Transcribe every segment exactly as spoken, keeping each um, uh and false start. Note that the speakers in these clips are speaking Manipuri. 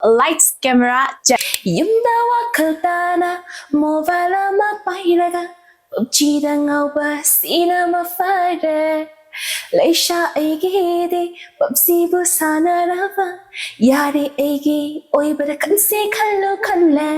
Lights, camera, check. ꯌꯨꯝꯗ ꯋꯥꯈꯜ ꯇꯥꯅ mobile ꯑꯃ ꯄꯥꯏꯔꯒ PUBGꯗ ꯉꯥꯎꯕ ꯁꯤꯅ ꯃꯐꯔꯦ꯫ ꯂꯩꯁꯥ ꯑꯩꯒꯤꯗꯤ PUBGꯕꯨ ꯁꯥꯟꯅꯔꯕ ꯌꯥꯔꯦ ꯑꯩꯒꯤ ꯑꯣꯏꯕꯗ ꯈꯟꯁꯦ ꯈꯜꯂꯨ ꯈꯜꯂꯦ꯫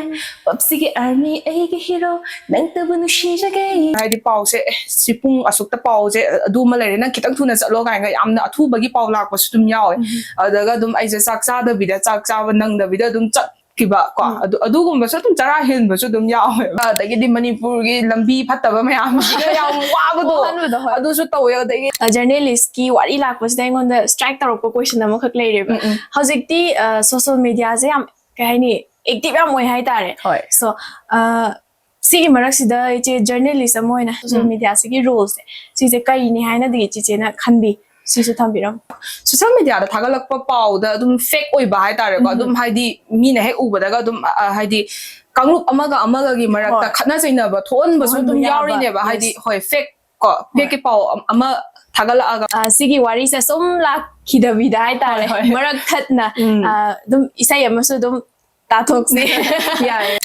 PUBGꯒꯤ army ꯑꯩꯒꯤ hero ꯅꯪꯇꯕꯨ ꯅꯨꯡꯁꯤꯖꯒꯦ꯫ ꯍꯥꯏꯗꯤ ꯄꯥꯎꯁꯦ, "ꯑꯦ, ꯁꯤ ꯄꯨꯡ ꯑꯁꯨꯛꯇ ꯄꯥꯎꯁꯦ ꯑꯗꯨ ꯑꯃ ꯂꯩꯔꯦ, ꯅꯪ ꯈꯤꯇꯪ ꯊꯨꯅ ꯆꯠꯂꯣ" ꯀꯥꯏꯅꯒ ꯌꯥꯝꯅ ꯑꯊꯨꯕꯒꯤ ꯄꯥꯎ ꯂꯥꯛꯄꯁꯨ ꯑꯗꯨꯝ ꯌꯥꯎꯋꯦ꯫ ꯑꯗꯨꯗꯒ ꯑꯗꯨꯝ ꯑꯩꯁꯦ ꯆꯥꯛ ꯆꯥꯗꯕꯤꯗ, ꯆꯥꯛ ꯆꯥꯕ ꯅꯪꯗꯕꯤꯗ ꯑꯗꯨꯝ ꯆꯠꯈꯤꯕ ꯀꯣ, ꯑꯗꯨ, ꯑꯗꯨꯒꯨꯝꯕꯁꯨ ꯑꯗꯨꯝ ꯆꯔꯥ ꯍꯦꯟꯕꯁꯨ ꯑꯗꯨꯝ ꯌꯥꯎꯋꯦ꯫ ꯑꯗꯒꯤꯗꯤ ꯃꯅꯤꯄꯨꯔꯒꯤ ꯂꯝꯕꯤ ꯐꯠꯇꯕ ꯃꯌꯥꯝꯁꯤꯒ ꯌꯥꯝ ꯋꯥꯕꯗꯣ, ꯋꯥꯍꯟꯕꯗꯣ, ꯍꯣꯏ꯫ ꯑꯗꯨꯁꯨ ꯇꯧꯋꯦ꯫ ꯑꯗꯒꯤ ꯑ, journalistꯀꯤ ꯋꯥꯔꯤ ꯂꯥꯛꯄꯁꯤꯗ ꯑꯩꯉꯣꯟꯗ strike ꯇꯧꯔꯛꯄ question ꯑꯃꯈꯛ ꯂꯩꯔꯦꯕ꯫ ꯎꯝ, ꯎꯝ꯫ ꯍꯧꯖꯤꯛꯇꯤ, ꯑ, social mediaꯁꯦ ꯌꯥꯝ, ꯀꯩ ꯍꯥꯏꯅꯤ, active ꯌꯥꯝ ꯑꯣꯏ ꯍꯥꯏꯇꯥꯔꯦ꯫ ꯍꯣꯏ꯫ So, ꯑ, ꯁꯤꯒꯤ ꯃꯔꯛꯁꯤꯗ ꯏꯆꯦ journalist ꯑꯃ ꯑꯣꯏꯅ social ꯎꯝ꯫ mediaꯁꯤꯒꯤ roleꯁꯦ, ꯁꯤꯁꯦ ꯀꯔꯤꯅꯤ ꯍꯥꯏꯅꯗꯤ ꯏꯆꯦꯆꯦꯅ ꯈꯟꯕꯤ? ꯁꯤꯁꯨ ꯊꯝꯕꯤꯔꯝꯃꯨ꯫ Social mediaꯗ ꯊꯥꯒꯠꯂꯛꯄ ꯄꯥꯎꯗ ꯑꯗꯨꯝ fake ꯑꯣꯏꯕ ꯍꯥꯏꯇꯥꯔꯦꯀꯣ꯫ ꯎꯝ꯫ ꯑꯗꯨꯝ ꯍꯥꯏꯗꯤ ꯃꯤꯅ ꯍꯦꯛ ꯎꯕꯗꯒ ꯑꯗꯨꯝ, ꯑ, ꯍꯥꯏꯗꯤ ꯀꯥꯡꯂꯨꯞ ꯑꯃꯒ ꯑꯃꯒꯒꯤ ꯃꯔꯛꯇ ꯍꯣꯏ꯫ ꯈꯠꯅ ꯆꯩꯅꯕ ꯊꯣꯛꯍꯟꯕꯁꯨ ꯊꯣꯛꯍꯟꯕ ꯑꯗꯨꯝ ꯌꯥꯕ, ꯌꯥꯎꯔꯤꯅꯦꯕ꯫ ꯍꯥꯏꯗꯤ, yes꯫ ꯍꯣꯏ, fake ꯀꯣ, ꯍꯣꯏ꯫ Fakeꯀꯤ ꯄꯥꯎ ꯑꯝ-, ꯑꯃ ꯊꯥꯒꯠꯂꯛꯑꯒ꯫ ꯑ, ꯁꯤꯒꯤ ꯋꯥꯔꯤꯁꯦ ꯁꯨꯝ ꯂꯥꯛꯈꯤꯗꯕꯤꯗ ꯍꯥꯏꯇꯥꯔꯦ, ꯍꯣꯏ, ꯍꯣꯏ꯫ ꯃꯔꯛ ꯊꯠꯅ, ꯎꯝ꯫ ꯑ, ꯑꯗꯨꯝ ꯏꯁꯩ ꯑꯃꯁꯨ ꯑꯗꯨꯝ ꯇꯥꯊꯣꯛꯁꯦ꯫ ꯌꯥꯏꯌꯦ꯫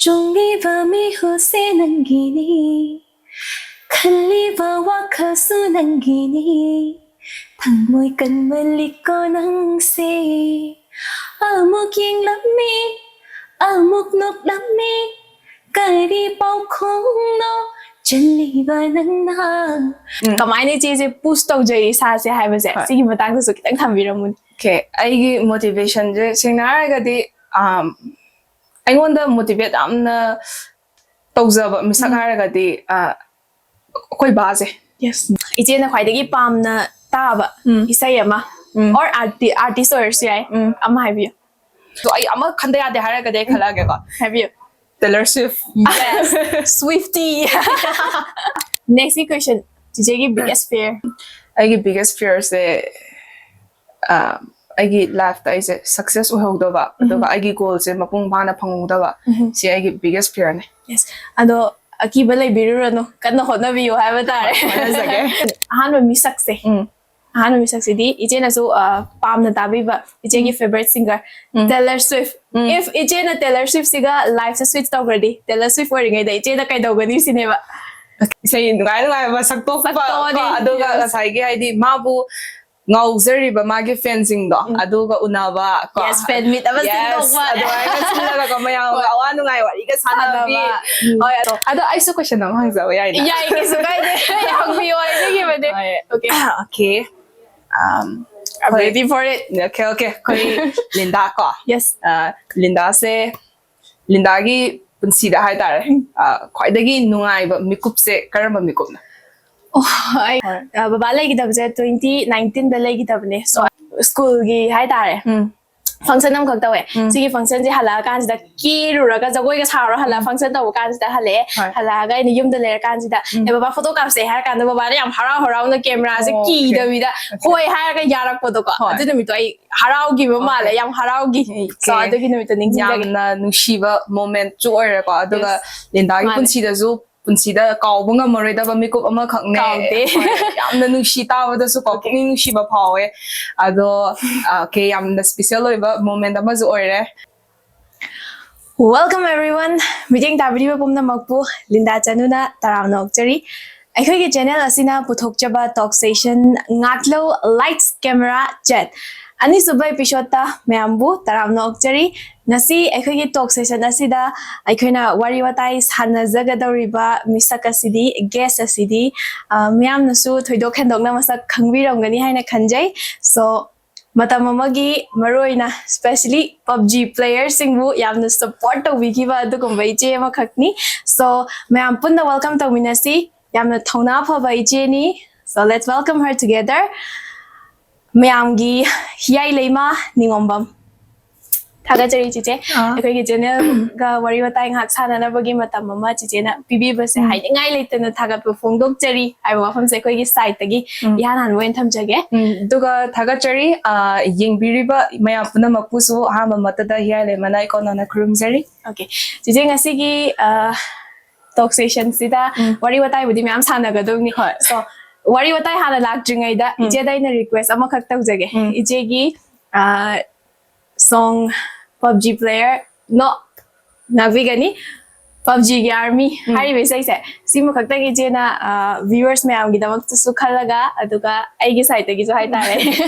ꯆꯨꯡꯂꯤꯕ ꯃꯤꯍꯨꯁꯦ ꯅꯪꯒꯤꯅꯤ, ꯈꯜꯂꯤꯕ ꯋꯥꯈꯜꯁꯨ ꯅꯪꯒꯤꯅꯤ, ꯊꯃꯣꯏ ꯀꯟꯃꯜꯂꯤꯀꯣ ꯅꯪꯁꯦ꯫ ꯑꯃꯨꯛ ꯌꯦꯡꯂꯝꯃꯤ, ꯑꯃꯨꯛ ꯅꯣꯛꯂꯝꯃꯤ, ꯀꯔꯤ ꯄꯥꯎꯈꯣꯡꯅꯣ ꯆꯜꯂꯤꯕ ꯅꯪꯅ? ꯎꯝ꯫ ꯀꯃꯥꯏꯅ ꯏꯆꯦꯁꯦ push ꯇꯧꯖꯩ ꯏꯁꯥꯁꯦ ꯍꯥꯏꯕꯁꯦ, ꯍꯣꯏ꯫ ꯁꯤꯒꯤ ꯃꯇꯥꯡꯗꯁꯨ ꯈꯤꯇꯪ ꯊꯝꯕꯤꯔꯝꯃꯨꯅꯦ꯫ Okay, ꯑꯩꯒꯤ motivationꯁꯦ ꯁꯦꯡꯅ ꯍꯥꯏꯔꯒꯗꯤ, ꯑꯝ, ꯑꯩꯉꯣꯟꯗ motivate ꯌꯥꯝꯅ ꯇꯧꯖꯕ ꯃꯤꯁꯛ ꯎꯝ꯫ ꯍꯥꯏꯔꯒꯗꯤ, ꯑ, ꯑꯩꯈꯣꯏ ꯕꯥꯁꯦ꯫ Yes. ꯏꯆꯦꯅ ꯈ꯭ꯋꯥꯏꯗꯒꯤ ꯄꯥꯝꯅ ꯇꯥꯕ ꯎꯝ꯫ ꯏꯁꯩ ꯑꯃ, ꯎꯝ꯫ Or arti-, artist ꯑꯣꯏꯔꯁꯨ ꯌꯥꯏ, ꯎꯝ꯫ ꯑꯃ ꯍꯥꯏꯕꯤꯌꯨ꯫ ꯑꯗꯣ ꯑꯩ ꯑꯃ ꯈꯟꯗ ꯌꯥꯗꯦ ꯍꯥꯏꯔꯒꯗꯤ ꯑꯩ ꯈꯜꯂꯛꯑꯒꯦꯀꯣ꯫ ꯍꯥꯏꯕꯤꯌꯨ꯫ Taylor Swift꯫ Yes, Swiftie꯫ Nextꯀꯤ question, ꯆꯤꯆꯦꯒꯤ biggest fear? ꯑꯩꯒꯤ biggest fearꯁꯦ, ꯑ, ꯑꯩꯒꯤ lifeꯇ ꯑꯩꯁꯦ success ꯑꯣꯏꯍꯧꯗꯕ, ꯎꯝ꯫ ꯑꯗꯨꯒ ꯑꯩꯒꯤ goalꯁꯦ ꯃꯄꯨꯡ ꯐꯥꯅ ꯐꯪꯍꯧꯗꯕ, ꯎꯝ꯫ ꯁꯤ ꯑꯩꯒꯤ biggest fearꯅꯦ꯫ Yes. ꯑꯗꯣ ꯑꯀꯤꯕ ꯂꯩꯕꯤꯔꯨꯔꯅꯨ, ꯀꯟꯅ ꯍꯣꯠꯅꯕꯤꯌꯨ ꯍꯥꯏꯕ ꯇꯥꯔꯦ꯫ ꯍꯣꯠꯅꯖꯒꯦ꯫ ꯑꯍꯥꯟꯕ ꯃꯤꯁꯛꯁꯦ꯫ ꯎꯝ꯫ ꯑꯍꯥꯟꯕ ꯃꯤꯁꯛꯁꯤꯗꯤ ꯏꯆꯦꯅꯁꯨ ꯑ, ꯄꯥꯝꯅ ꯇꯥꯕꯤꯕ ꯏꯆꯦꯒꯤ favourite singer tailor swift. If ꯏꯆꯦꯅ ꯇꯦꯂꯔ ꯁ꯭ꯋꯤꯐꯁꯤꯒ ꯂꯥꯏꯐꯁꯦ ꯁ꯭ꯋꯤꯆ ꯇꯧꯈ꯭ꯔꯗꯤ, ꯇꯦꯂꯔ ꯁ꯭ꯋꯤꯐ ꯑꯣꯏꯔꯤꯉꯩꯗ ꯏꯆꯦꯅ ꯀꯩꯗꯧꯒꯅꯤ ꯁꯤꯅꯦꯕ꯫ ꯏꯁꯩ ꯅꯨꯡꯉꯥꯏ ꯅꯨꯡꯉꯥꯏꯕ ꯁꯛꯇꯣꯛꯄ ꯁꯛꯇꯣꯛꯑꯅꯤ, ꯀꯣ, ꯑꯗꯨꯒ yes. ꯉꯁꯥꯏꯒꯤ ꯍꯥꯏꯗꯤ ꯃꯥꯕꯨ ꯉꯥꯎꯖꯔꯤꯕ ꯃꯥꯒꯤ ꯐꯦꯟꯁꯤꯡꯗꯣ ꯑꯗꯨꯒ ꯎꯅꯕ ꯀꯣ꯫ Yes, fan meet ꯑꯃ Yes, ꯁꯤꯟꯗꯣꯛꯄ꯫ ꯑꯗꯨꯃꯥꯏꯅ ꯁꯤꯜꯂꯒ ꯃꯌꯥꯝꯒ ꯑꯋꯥ ꯅꯨꯡꯉꯥꯏ ꯋꯥꯔꯤꯒ ꯁꯥꯟꯅꯕꯤ꯫ ꯁꯥꯟꯅꯕ꯫ ꯍꯣꯏ, ꯑꯗꯣ ꯑꯗꯣ ꯑꯩꯁꯨ ꯀꯣꯏꯁꯟ ꯑꯃ ꯍꯪꯖꯕ ꯌꯥꯏꯅ? ꯌꯥꯏ, ꯀꯩꯁꯨ ꯀꯥꯏꯗꯦ꯫ ꯍꯪꯕꯤꯌꯣ, ꯍꯥꯏꯖꯈꯤꯕꯅꯦ꯫ ꯍꯣꯏ. Okay. Okay. Um, I'm ready for it. Okay, okay. ꯑꯩꯈꯣꯏ ꯂꯤꯟꯗꯥ ꯀꯣ. Yes. ꯑ, ꯂꯤꯟꯗꯥꯁꯦ, ꯂꯤꯟꯗꯥꯒꯤ ꯄꯨꯟꯁꯤꯗ ꯍꯥꯏꯇꯥꯔꯦ, ꯑ, ꯈ꯭ꯋꯥꯏꯗꯒꯤ ꯅꯨꯡꯉꯥꯏꯕ ꯃꯤꯀꯨꯞꯁꯦ ꯀꯔꯝꯕ ꯃꯤꯀꯨꯞꯅꯣ? ꯑꯣ, ꯑꯩ, ꯑ, ꯕꯕꯥ ꯂꯩꯈꯤꯗꯕꯁꯦ twenty nineteen ꯗ ꯂꯩꯈꯤꯗꯕꯅꯦ꯫ So, ꯁ꯭ꯀꯨꯜꯒꯤ ꯍꯥꯏꯇꯥꯔꯦ, ꯎꯝ. ꯐꯪꯁꯟ ꯑꯃꯈꯛ ꯇꯧꯋꯦ꯫ ꯎꯝ. ꯁꯤꯒꯤ ꯐꯪꯁꯟꯁꯦ ꯍꯜꯂꯛꯑꯀꯥꯟꯁꯤꯗ ꯀꯦꯔꯨꯔꯒ ꯖꯒꯣꯏꯒ ꯁꯥꯔꯨꯔ ꯍꯜꯂꯛꯑ ꯐꯪꯁꯟ ꯇꯧꯕ ꯀꯥꯟꯁꯤꯗ ꯍꯜꯂꯛꯑꯦ꯫ ꯍꯣꯏ. ꯍꯜꯂꯛꯑꯒ ꯑꯩꯅ ꯌꯨꯝꯗ ꯂꯩꯔꯀꯥꯟꯁꯤꯗ, "ꯑꯦ ꯕꯕꯥ, ꯐꯣꯇꯣ ꯀꯥꯞꯁꯦ" ꯍꯥꯏꯔ ꯀꯥꯟꯗ ꯕꯕꯥꯅ ꯌꯥꯝ ꯍꯔꯥꯎ ꯍꯔꯥꯎꯅ ꯀꯦꯃꯦꯔꯥꯁꯦ ꯑꯣ, ꯀꯤꯗꯕꯤꯗ "ꯍꯣꯏ" ꯍꯥꯏꯔꯒ ꯌꯥꯔꯛꯄꯗꯣ ꯀꯣ꯫ ꯍꯣꯏ. ꯑꯗꯨ ꯅꯨꯃꯤꯠꯇꯣ ꯑꯩ ꯍꯔꯥꯎꯈꯤꯕ ꯃꯥꯜꯂꯦ, ꯌꯥꯝ ꯍꯔꯥꯎꯈꯤ꯫ So, ꯑꯗꯨꯒꯤ ꯅꯨꯃꯤꯠꯇꯣ ꯅꯤꯡꯁꯤꯡꯖꯒꯦ꯫ ꯌꯥꯝꯅ ꯅꯨꯡꯁꯤꯕ ꯃꯣꯃꯦꯟꯠꯁꯨ ꯑꯣꯏꯔꯦꯀꯣ, ꯑꯗꯨꯒ Yes. ꯂꯤꯟꯗꯥꯒꯤ ꯃꯥꯅꯦ. ꯄꯨꯟꯁꯤꯗꯁꯨ ꯄꯨꯟꯁꯤꯗ ꯀꯥꯎꯕ ꯉꯝꯃꯔꯣꯏꯗꯕ ꯃꯤꯀꯨꯞ ꯑꯃꯈꯛꯅꯦ꯫ ꯀꯥꯎꯗꯦ꯫ ꯍꯣꯏ, ꯌꯥꯝꯅ ꯅꯨꯡꯁꯤ ꯇꯥꯕꯗꯁꯨ ꯀꯣ, ꯄꯨꯛꯅꯤꯡ ꯅꯨꯡꯁꯤꯕ ꯐꯥꯎꯋꯦ꯫ ꯑꯗꯣ, ꯑ, okay, ꯌꯥꯝꯅ ꯁ꯭ꯄꯦꯁꯦꯜ ꯑꯣꯏꯕ ꯃꯣꯃꯦꯟꯠ ꯑꯃꯁꯨ ꯑꯣꯏꯔꯦ꯫ Welcome everyone. ꯃꯤꯠꯌꯦꯡ ꯇꯥꯕꯤꯔꯤꯕ ꯄꯨꯝꯅꯃꯛꯄꯨ ꯂꯤꯟꯗꯥ ꯆꯅꯨꯅ ꯇꯔꯥꯝꯅ ꯑꯣꯛꯆꯔꯤ꯫ ꯑꯩꯈꯣꯏꯒꯤ ꯆꯦꯅꯦꯜ ꯑꯁꯤꯅ ꯄꯨꯊꯣꯛꯆꯕ ꯇꯣꯛ ꯁꯦꯁꯟ ꯉꯥꯛꯂꯧ Lights Camera Chat ꯑꯅꯤꯁꯨꯕ ꯑꯦꯄꯤꯁꯣꯗꯇ ꯃꯌꯥꯝꯕꯨ ꯇꯔꯥꯝꯅ ꯑꯣꯛꯆꯔꯤ꯫ ꯉꯁꯤ ꯑꯩꯈꯣꯏꯒꯤ ꯇꯣꯛ ꯁꯦꯁꯟ ꯑꯁꯤꯗ ꯑꯩꯈꯣꯏꯅ ꯋꯥꯔꯤ ꯋꯥꯇꯥꯏ ꯁꯥꯟꯅꯖꯒꯗꯧꯔꯤꯕ ꯃꯤꯁꯛ ꯑꯁꯤꯗꯤ, ꯒꯦꯁ ꯑꯁꯤꯗꯤ, ꯑ, ꯃꯤꯌꯥꯝꯅꯁꯨ ꯊꯣꯏꯗꯣꯛ ꯍꯦꯟꯗꯣꯛꯅ ꯃꯁꯛ ꯈꯪꯕꯤꯔꯝꯒꯅꯤ ꯍꯥꯏꯅ ꯈꯟꯖꯩ꯫ So, ꯃꯇꯝ ꯑꯃꯒꯤ ꯃꯔꯨꯑꯣꯏꯅ specially PUBG player ꯁꯤꯡꯕꯨ ꯌꯥꯝꯅ support ꯇꯧꯕꯤꯈꯤꯕ ꯑꯗꯨꯒꯨꯝꯕ ꯏꯆꯦ ꯑꯃꯈꯛꯅꯤ꯫ So, ꯃꯌꯥꯝ ꯄꯨꯟꯅ welcome ꯇꯧꯃꯤꯟꯅꯁꯤ꯫ ꯌꯥꯝꯅ ꯊꯧꯅꯥ ꯐꯕ ꯏꯆꯦꯅꯤ꯫ So, let's welcome her together. ꯃꯌꯥꯝꯒꯤ ꯍꯤꯌꯥꯏ ꯂꯩꯃ ꯅꯤꯉꯣꯝꯕꯝ꯫ ꯊꯥꯒꯠꯆꯔꯤ ꯆꯤꯆꯦ꯫ ꯑꯥ. ꯑꯩꯈꯣꯏꯒꯤ ꯆꯦꯅꯦꯜꯒ ꯋꯥꯔꯤ ꯋꯥꯇꯥꯏ ꯉꯥꯏꯍꯥꯛ ꯁꯥꯟꯅꯅꯕꯒꯤ ꯃꯇꯝ ꯑꯃ ꯆꯤꯆꯦꯅ ꯄꯤꯕꯤꯕꯁꯦ ꯍꯥꯏꯅꯤꯡꯉꯥꯏ ꯂꯩꯇꯅ ꯊꯥꯒꯠꯄ ꯐꯣꯡꯗꯣꯛꯆꯔꯤ ꯍꯥꯏꯕ ꯋꯥꯐꯝꯁꯦ ꯑꯩꯈꯣꯏꯒꯤ ꯁꯥꯏꯠꯇꯒꯤ ꯎꯝ. ꯏꯍꯥꯟ ꯍꯥꯟꯕ ꯑꯣꯏꯅ ꯊꯝꯖꯒꯦ꯫ ꯎꯝ, ꯑꯗꯨꯒ ꯊꯥꯒꯠꯆꯔꯤ, ꯑ, ꯌꯦꯡꯕꯤꯔꯤꯕ ꯃꯌꯥꯝ ꯄꯨꯝꯅꯃꯛꯄꯨꯁꯨ ꯑꯍꯥꯟꯕ ꯃꯛꯇꯗ ꯍꯤꯌꯥꯏ ꯂꯩꯃꯅ ꯏꯀꯣꯟ ꯅꯣꯟꯅ ꯈꯨꯔꯨꯝꯖꯔꯤ꯫ Okay. ꯆꯤꯆꯦ, ꯉꯁꯤꯒꯤ, ꯑ, ꯇꯣꯛ ꯁꯦꯁꯟꯁꯤꯗ ꯎꯝ. ꯋꯥꯔꯤ ꯋꯥꯇꯥꯏꯕꯨꯗꯤ ꯃꯌꯥꯝ ꯁꯥꯟꯅꯒꯗꯧꯅꯤ꯫ ꯍꯣꯏ. So, ꯋꯥꯔꯤ ꯋꯥꯇꯥꯏ ꯍꯥꯟꯅ ꯂꯥꯛꯇ꯭ꯔꯤꯉꯩꯗ, ꯎꯝ꯫ ꯏꯆꯦꯗ ꯑꯩꯅ request ꯑꯃꯈꯛ ꯇꯧꯖꯒꯦ꯫ ꯎꯝ꯫ ꯏꯆꯦꯒꯤ, ꯑ, song PUBG player, no, ꯉꯥꯛꯄꯤꯒꯅꯤ꯫ PUBG ꯒꯤ Army ꯎꯝ꯫ ꯍꯥꯏꯔꯤꯕ ꯏꯁꯩꯁꯦ, ꯁꯤꯃꯈꯛꯇꯪ ꯏꯆꯦꯅ, ꯑ, viewers ꯃꯌꯥꯝꯒꯤꯗꯃꯛꯇꯁꯨ ꯈꯜꯂꯒ, ꯑꯗꯨꯒ ꯑꯩꯒꯤ side ꯇꯒꯤꯁꯨ ꯍꯥꯏꯇꯥꯔꯦ,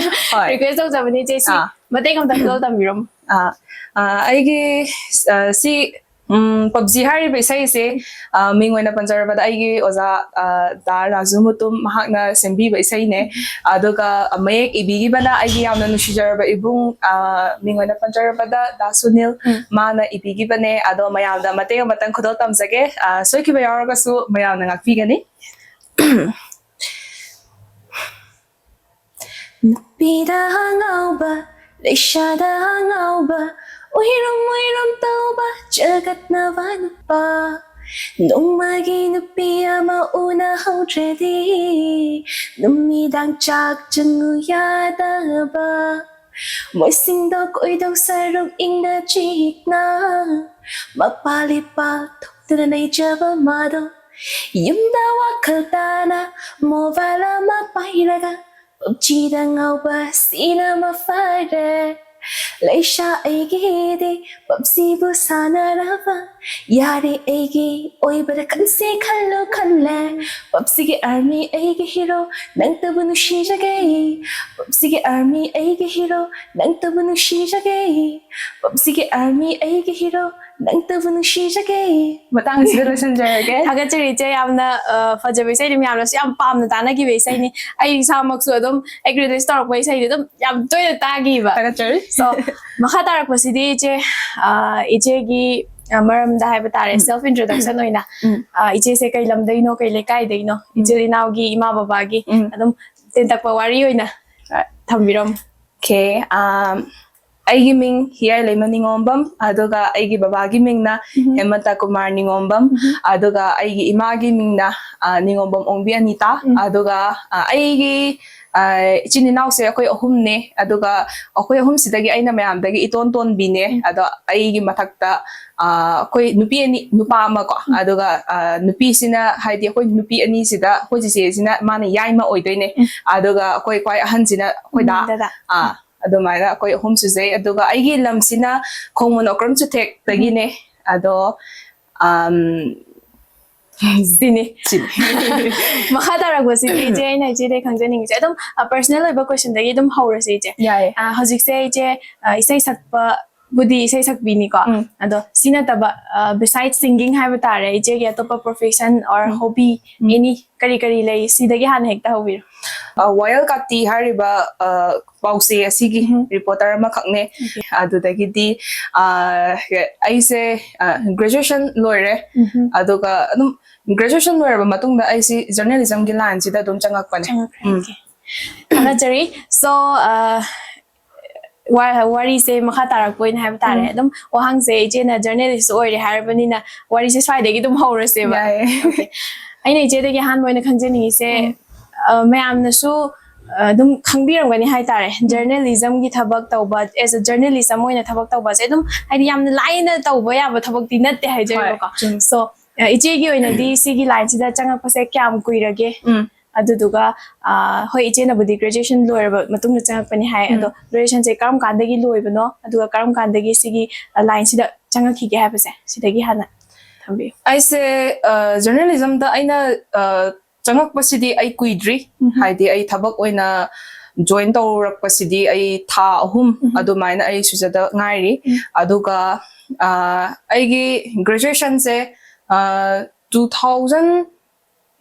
ꯍꯣꯏ꯫ Request ꯇꯧꯖꯕꯅꯤ ꯏꯆꯦ, ꯁꯤ ꯑꯥ꯫ ꯃꯇꯦꯛ ꯑꯃꯇꯪ ꯈꯨꯗꯣꯜ ꯇꯝꯕꯤꯔꯝꯃꯨ꯫ ꯑꯥ, ꯑꯥ, ꯑꯩꯒꯤ, ꯑꯥ, ꯁꯤ, ꯎꯝ, PUBG ꯍꯥꯏꯔꯤꯕ ꯏꯁꯩꯁꯦ, ꯑꯥ, ꯃꯤꯡ ꯑꯣꯏꯅ ꯄꯟꯖꯔꯕꯗ ꯑꯩꯒꯤ ꯑꯣꯖꯥ, ꯑꯥ, ꯗꯥ ꯔꯥꯖꯨ ꯃꯨꯇꯨꯝ ꯃꯍꯥꯛꯅ ꯁꯦꯝꯕꯤꯕ ꯏꯁꯩꯅꯦ꯫ ꯑꯗꯨꯒ ꯃꯌꯦꯛ ꯏꯕꯤꯈꯤꯕꯅ ꯑꯩꯒꯤ ꯌꯥꯝꯅ ꯅꯨꯡꯁꯤꯖꯔꯕ ꯏꯕꯨꯡ, ꯑꯥ, ꯃꯤꯡ ꯑꯣꯏꯅ ꯄꯟꯖꯔꯕꯗ ꯗꯥ ꯁꯨꯅꯤꯜ, ꯎꯝ꯫ ꯃꯥꯅ ꯏꯕꯤꯈꯤꯕꯅꯦ꯫ ꯑꯗꯣ ꯃꯌꯥꯝꯗ ꯃꯇꯦꯛ ꯑꯃꯇꯪ ꯈꯨꯗꯣꯜ ꯇꯝꯖꯒꯦ꯫ ꯑꯥ, ꯁꯣꯏꯈꯤꯕ ꯌꯥꯎꯔꯒꯁꯨ ꯃꯌꯥꯝꯅ ꯉꯥꯛꯄꯤꯒꯅꯤ꯫ ꯅꯨꯄꯤꯗ ꯉꯥꯎꯕ, ꯂꯩꯁꯥꯗ ꯉꯥꯎꯕ, ꯎꯏꯔꯨꯝ ꯎꯏꯔꯨꯝ ꯇꯧꯕ ꯆꯒꯠꯅꯕ ꯅꯨꯄꯥ꯫ ꯅꯣꯡꯃꯒꯤ ꯅꯨꯄꯤ ꯑꯃ ꯎꯅꯍꯧꯗ꯭ꯔꯗꯤ ꯅꯨꯃꯤꯗꯥꯡ ꯆꯥꯛ ꯆꯪꯉꯨ ꯌꯥꯗꯕ꯫ ꯃꯣꯏꯁꯤꯡꯗꯣ ꯀꯣꯏꯗꯧ ꯁꯔꯨꯛ ꯏꯪꯅ ꯆꯤꯛꯅ ꯃꯄꯥ ꯂꯩꯄꯥꯛ ꯊꯣꯛꯇꯨꯅ ꯂꯩꯖꯕ ꯃꯥꯗꯣ꯫ ꯌꯨꯝꯗ ꯋꯥꯈꯜ ꯇꯥꯅ mobile ꯑꯃ ꯄꯥꯏꯔꯒ PUBG ꯗ ꯉꯥꯎꯕ ꯁꯤꯅ ꯃꯐꯔꯦ꯫ ꯂꯩꯁꯥ ꯑꯩꯒꯤꯗꯤ PUBG ꯕꯨ ꯁꯥꯟꯅꯔꯕ ꯌꯥꯔꯦ ꯑꯩꯒꯤ ꯑꯣꯏꯕꯗ ꯈꯟꯁꯦ ꯈꯜꯂꯨ ꯈꯜꯂꯦ꯫ PUBG ꯒꯤ Army ꯑꯩꯒꯤ hero ꯅꯪꯇꯕꯨ ꯅꯨꯡꯁꯤꯖꯒꯦ꯫ PUBG ꯒꯤ Army ꯑꯩꯒꯤ hero ꯅꯪꯇꯕꯨ ꯅꯨꯡꯁꯤꯖꯒꯦ꯫ PUBG ꯒꯤ Army ꯑꯩꯒꯤ hero ꯅꯪꯇꯕꯨ ꯅꯨꯡꯁꯤꯖꯒꯦ꯫ ꯃꯇꯥꯡ ꯑꯁꯤꯗ ꯂꯣꯏꯁꯤꯟꯖꯔꯒꯦ꯫ ꯊꯥꯒꯠꯆꯔꯤ ꯏꯆꯦ, ꯌꯥꯝꯅ, ꯑ, ꯐꯖꯕ ꯏꯁꯩꯅꯤ, ꯃꯌꯥꯝꯅꯁꯨ ꯌꯥꯝ ꯄꯥꯝꯅ ꯇꯥꯅꯈꯤꯕ ꯏꯁꯩꯅꯤ꯫ ꯑꯩ ꯏꯁꯥꯃꯛꯁꯨ ꯑꯗꯨꯝ ꯑꯩꯒꯤ release ꯇꯧꯔꯛꯄ ꯏꯁꯩꯗꯤ ꯑꯗꯨꯝ ꯌꯥꯝ ꯇꯣꯏꯅ ꯇꯥꯈꯤꯕ꯫ ꯊꯥꯒꯠꯆꯔꯤ꯫ So, ꯃꯈꯥ ꯇꯥꯔꯛꯄꯁꯤꯗꯤ ꯏꯆꯦ, ꯑ, ꯏꯆꯦꯒꯤ, ꯑ, ꯃꯔꯝꯗ ꯍꯥꯏꯕ ꯇꯥꯔꯦ, ꯎꯝ꯫ Self introduction ꯑꯣꯏꯅ, ꯎꯝ꯫ ꯑ, ꯏꯆꯦꯁꯦ ꯀꯩ ꯂꯝꯗꯩꯅꯣ, ꯀꯩ ꯂꯩꯀꯥꯏꯗꯩꯅꯣ, ꯎꯝ꯫ ꯏꯆꯤꯜ ꯏꯅꯥꯎꯒꯤ, ꯏꯃꯥ ꯕꯕꯥꯒꯤ ꯎꯝ꯫ ꯑꯗꯨꯝ ꯇꯦꯟꯇꯛꯄ ꯋꯥꯔꯤ ꯑꯣꯏꯅ, ꯑ, ꯊꯝꯕꯤꯔꯝꯃꯨ꯫ Okay, um, ꯑꯩꯒꯤ ꯃꯤꯡ ꯍꯤꯌꯥꯏꯂꯩꯃ ꯅꯤꯉꯣꯝꯕꯝ, ꯑꯗꯨꯒ ꯑꯩꯒꯤ ꯕꯕꯥꯒꯤ ꯃꯤꯡꯅ ꯎꯝ꯫ ꯍꯦꯃꯟꯇ ꯀꯨꯃꯥꯔ ꯅꯤꯉꯣꯝꯕꯝ, ꯎꯝ꯫ ꯑꯗꯨꯒ ꯑꯩꯒꯤ ꯏꯃꯥꯒꯤ ꯃꯤꯡꯅ, ꯑ, ꯅꯤꯉꯣꯝꯕꯝ ꯑꯣꯡꯕꯤ ꯑꯅꯤꯇꯥ, ꯎꯝ꯫ ꯑꯗꯨꯒ, ꯑ, ꯑꯩꯒꯤ, ꯑ, ꯏꯆꯤꯟ ꯏꯅꯥꯎꯁꯦ ꯑꯩꯈꯣꯏ ꯑꯍꯨꯝꯅꯦ, ꯑꯗꯨꯒ ꯑꯩꯈꯣꯏ ꯑꯍꯨꯝꯁꯤꯗꯒꯤ ꯑꯩꯅ ꯃꯌꯥꯝꯗꯒꯤ ꯏꯇꯣꯟ ꯇꯣꯟꯕꯤꯅꯦ, ꯎꯝ꯫ ꯑꯗꯣ ꯑꯩꯒꯤ ꯃꯊꯛꯇ, ꯑ, ꯑꯩꯈꯣꯏ ꯅꯨꯄꯤ ꯑꯅꯤ, ꯅꯨꯄꯥ ꯑꯃ ꯀꯣ, ꯎꯝ꯫ ꯑꯗꯨꯒ, ꯑ, ꯅꯨꯄꯤꯁꯤꯅ, ꯍꯥꯏꯗꯤ ꯑꯩꯈꯣꯏ ꯅꯨꯄꯤ ꯑꯅꯤꯁꯤꯗ ꯑꯩꯈꯣꯏ ꯆꯤꯆꯦꯁꯤꯅ ꯃꯥꯅ ꯌꯥꯏꯃ ꯑꯣꯏꯗꯣꯏꯅꯦ, ꯎꯝ꯫ ꯑꯗꯨꯒ ꯑꯩꯈꯣꯏ ꯈ꯭ꯋꯥꯏ ꯑꯍꯟꯁꯤꯅ ꯑꯩꯈꯣꯏ ꯗꯥ꯫ ꯎꯝ, ꯗꯗꯥ꯫ ꯑꯥ, ꯑꯗꯨꯃꯥꯏꯅ ꯑꯩꯈꯣꯏ ꯑꯍꯨꯝ ꯁꯨꯖꯩ꯫ ꯑꯗꯨꯒ ꯑꯩꯒꯤ ꯂꯝꯁꯤꯅ ꯈꯣꯡꯃꯣꯟ ꯑꯣꯀ꯭ꯔꯝ ꯆꯨꯊꯦꯛꯇꯒꯤꯅꯦ꯫ ꯑꯗꯣ, ꯑꯝ, ꯁꯤꯅꯤ꯫ ꯁꯤꯅꯤ꯫ ꯃꯈꯥ ꯇꯥꯔꯛꯄꯁꯤꯗꯤ ꯏꯆꯦ, ꯑꯩꯅ ꯏꯆꯦꯗꯩ ꯈꯪꯖꯅꯤꯡꯉꯤꯁꯦ ꯑꯗꯨꯝ, ꯑ, personal ꯑꯣꯏꯕ questionꯗꯒꯤ ꯑꯗꯨꯝ ꯍꯧꯔꯁꯦ ꯏꯆꯦ꯫ ꯌꯥꯏꯌꯦ꯫ ꯑ, ꯍꯧꯖꯤꯛꯁꯦ ꯏꯆꯦ, ꯑ, ꯏꯁꯩ ꯁꯛꯄꯕꯨꯗꯤ ꯏꯁꯩ ꯁꯛꯄꯤꯅꯤꯀꯣ꯫ ꯎꯝ꯫ ꯑꯗꯣ ꯁꯤ ꯅꯠꯇꯕ, ꯑ, beside singing ꯍꯥꯏꯕ ꯇꯥꯔꯦ, ꯏꯆꯦꯒꯤ ꯑꯇꯣꯞꯄ profession or um. Hobby, um. Any ꯀꯔꯤ ꯀꯔꯤ ꯂꯩ? ꯁꯤꯗꯒꯤ ꯍꯥꯟꯅ ꯍꯦꯛꯇ ꯍꯧꯕꯤꯔꯣ꯫ ꯑ, ꯋꯥꯌꯦꯜ ꯀꯥꯇꯤ ꯍꯥꯏꯔꯤꯕ, ꯑ, ꯄꯥꯎꯆꯦ ꯑꯁꯤꯒꯤ ꯎꯝ꯫ Reporter ꯑꯃꯈꯛꯅꯦ꯫ Okay꯫ ꯑꯗꯨꯗꯒꯤꯗꯤ, ꯑ, ꯑꯩꯁꯦ, ꯑ, graduation ꯂꯣꯏꯔꯦ꯫ ꯎꯝ꯫ ꯑꯗꯨꯒ ꯑꯗꯨꯝ graduation ꯂꯣꯏꯔꯕ ꯃꯇꯨꯡꯗ ꯑꯩꯁꯤ journalismꯒꯤ lineꯁꯤꯗ ꯑꯗꯨꯝ ꯆꯪꯉꯛꯄꯅꯦ꯫ ꯆꯪꯉꯛꯈ꯭ꯔꯦ, ꯎꯝ꯫ Okay꯫ ꯊꯥꯒꯠꯆꯔꯤ꯫ So, ꯑ, ꯋꯥ-, ꯋꯥꯔꯤꯁꯦ ꯃꯈꯥ ꯇꯥꯔꯛꯄ ꯑꯣꯏꯅ ꯍꯥꯏꯕ ꯇꯥꯔꯦ꯫ ꯎꯝ꯫ ꯑꯗꯨꯝ ꯋꯥꯍꯪꯁꯦ ꯏꯆꯦꯅ journalist ꯑꯣꯏꯔꯦ ꯍꯥꯏꯔꯕꯅꯤꯅ ꯋꯥꯔꯤꯁꯦ ꯁ꯭ꯋꯥꯏꯗꯒꯤ ꯑꯗꯨꯝ ꯍꯧꯔꯁꯦꯕ꯫ ꯌꯥꯏꯌꯦ꯫ Okay꯫ ꯑꯩꯅ ꯏꯆꯦꯗꯒꯤ ꯑꯍꯥꯟꯕ ꯑꯣꯏꯅ ꯈꯪꯖꯅꯤꯡꯉꯤꯁꯦ, ꯎꯝ꯫ ꯑ, ꯃꯌꯥꯝꯅꯁꯨ, ꯑ, ꯑꯗꯨꯝ ꯈꯪꯕꯤꯔꯝꯒꯅꯤ ꯍꯥꯏꯇꯥꯔꯦ꯫ ꯎꯝ꯫ Journalismꯒꯤ ꯊꯕꯛ ꯇꯧꯕ, as a journalist ꯑꯃ ꯑꯣꯏꯅ ꯊꯕꯛ ꯇꯧꯕꯁꯦ ꯑꯗꯨꯝ ꯍꯥꯏꯗꯤ ꯌꯥꯝꯅ ꯂꯥꯏꯅ ꯇꯧꯕ ꯌꯥꯕ ꯊꯕꯛꯇꯤ ꯅꯠꯇꯦ ꯍꯥꯏꯖꯔꯤꯕꯀꯣ꯫ ꯍꯣꯏ, ꯆꯨꯝꯃꯤ꯫ So, ꯑ, ꯏꯆꯦꯒꯤ ꯑꯣꯏꯅꯗꯤ ꯁꯤꯒꯤ lineꯁꯤꯗ ꯆꯪꯉꯛꯄꯁꯦ ꯀꯌꯥꯝ ꯀꯨꯏꯔꯒꯦ? ꯎꯝ꯫ ꯑꯗꯨꯗꯨꯒ, ꯑ, ꯍꯣꯏ, ꯏꯆꯦꯅꯕꯨꯗꯤ graduation ꯂꯣꯏꯔꯕ ꯃꯇꯨꯡꯗ ꯆꯪꯉꯛꯄꯅꯤ ꯍꯥꯏ, ꯎꯝ꯫ ꯑꯗꯣ graduationꯁꯦ ꯀꯔꯝ ꯀꯥꯟꯗꯒꯤ ꯂꯣꯏꯕꯅꯣ? ꯑꯗꯨꯒ ꯀꯔꯝ ꯀꯥꯟꯗꯒꯤ ꯁꯤꯒꯤ, ꯑ, lineꯁꯤꯗ ꯆꯪꯉꯛꯈꯤꯒꯦ ꯍꯥꯏꯕꯁꯦ ꯁꯤꯗꯒꯤ ꯍꯥꯟꯅ ꯊꯝꯕꯤꯌꯨ꯫ ꯑꯩꯁꯦ, ꯑ, journalismꯗ ꯑꯩꯅ, ꯑ, ꯆꯪꯉꯛꯄꯁꯤꯗꯤ ꯑꯩ ꯀꯨꯏꯗ꯭ꯔꯤ꯫ ꯎꯝ꯫ ꯍꯥꯏꯗꯤ ꯑꯩ ꯊꯕꯛ ꯑꯣꯏꯅ join ꯇꯧꯔꯛꯄꯁꯤꯗꯤ ꯑꯩ ꯊꯥ ꯑꯍꯨꯝ ꯎꯝ꯫ ꯑꯗꯨꯃꯥꯏꯅ ꯑꯩ ꯁꯨꯖꯗ ꯉꯥꯏꯔꯤ꯫ ꯎꯝ꯫ ꯑꯗꯨꯒ, ꯑ, ꯑꯩꯒꯤ graduationꯁꯦ, ꯑ, two thousand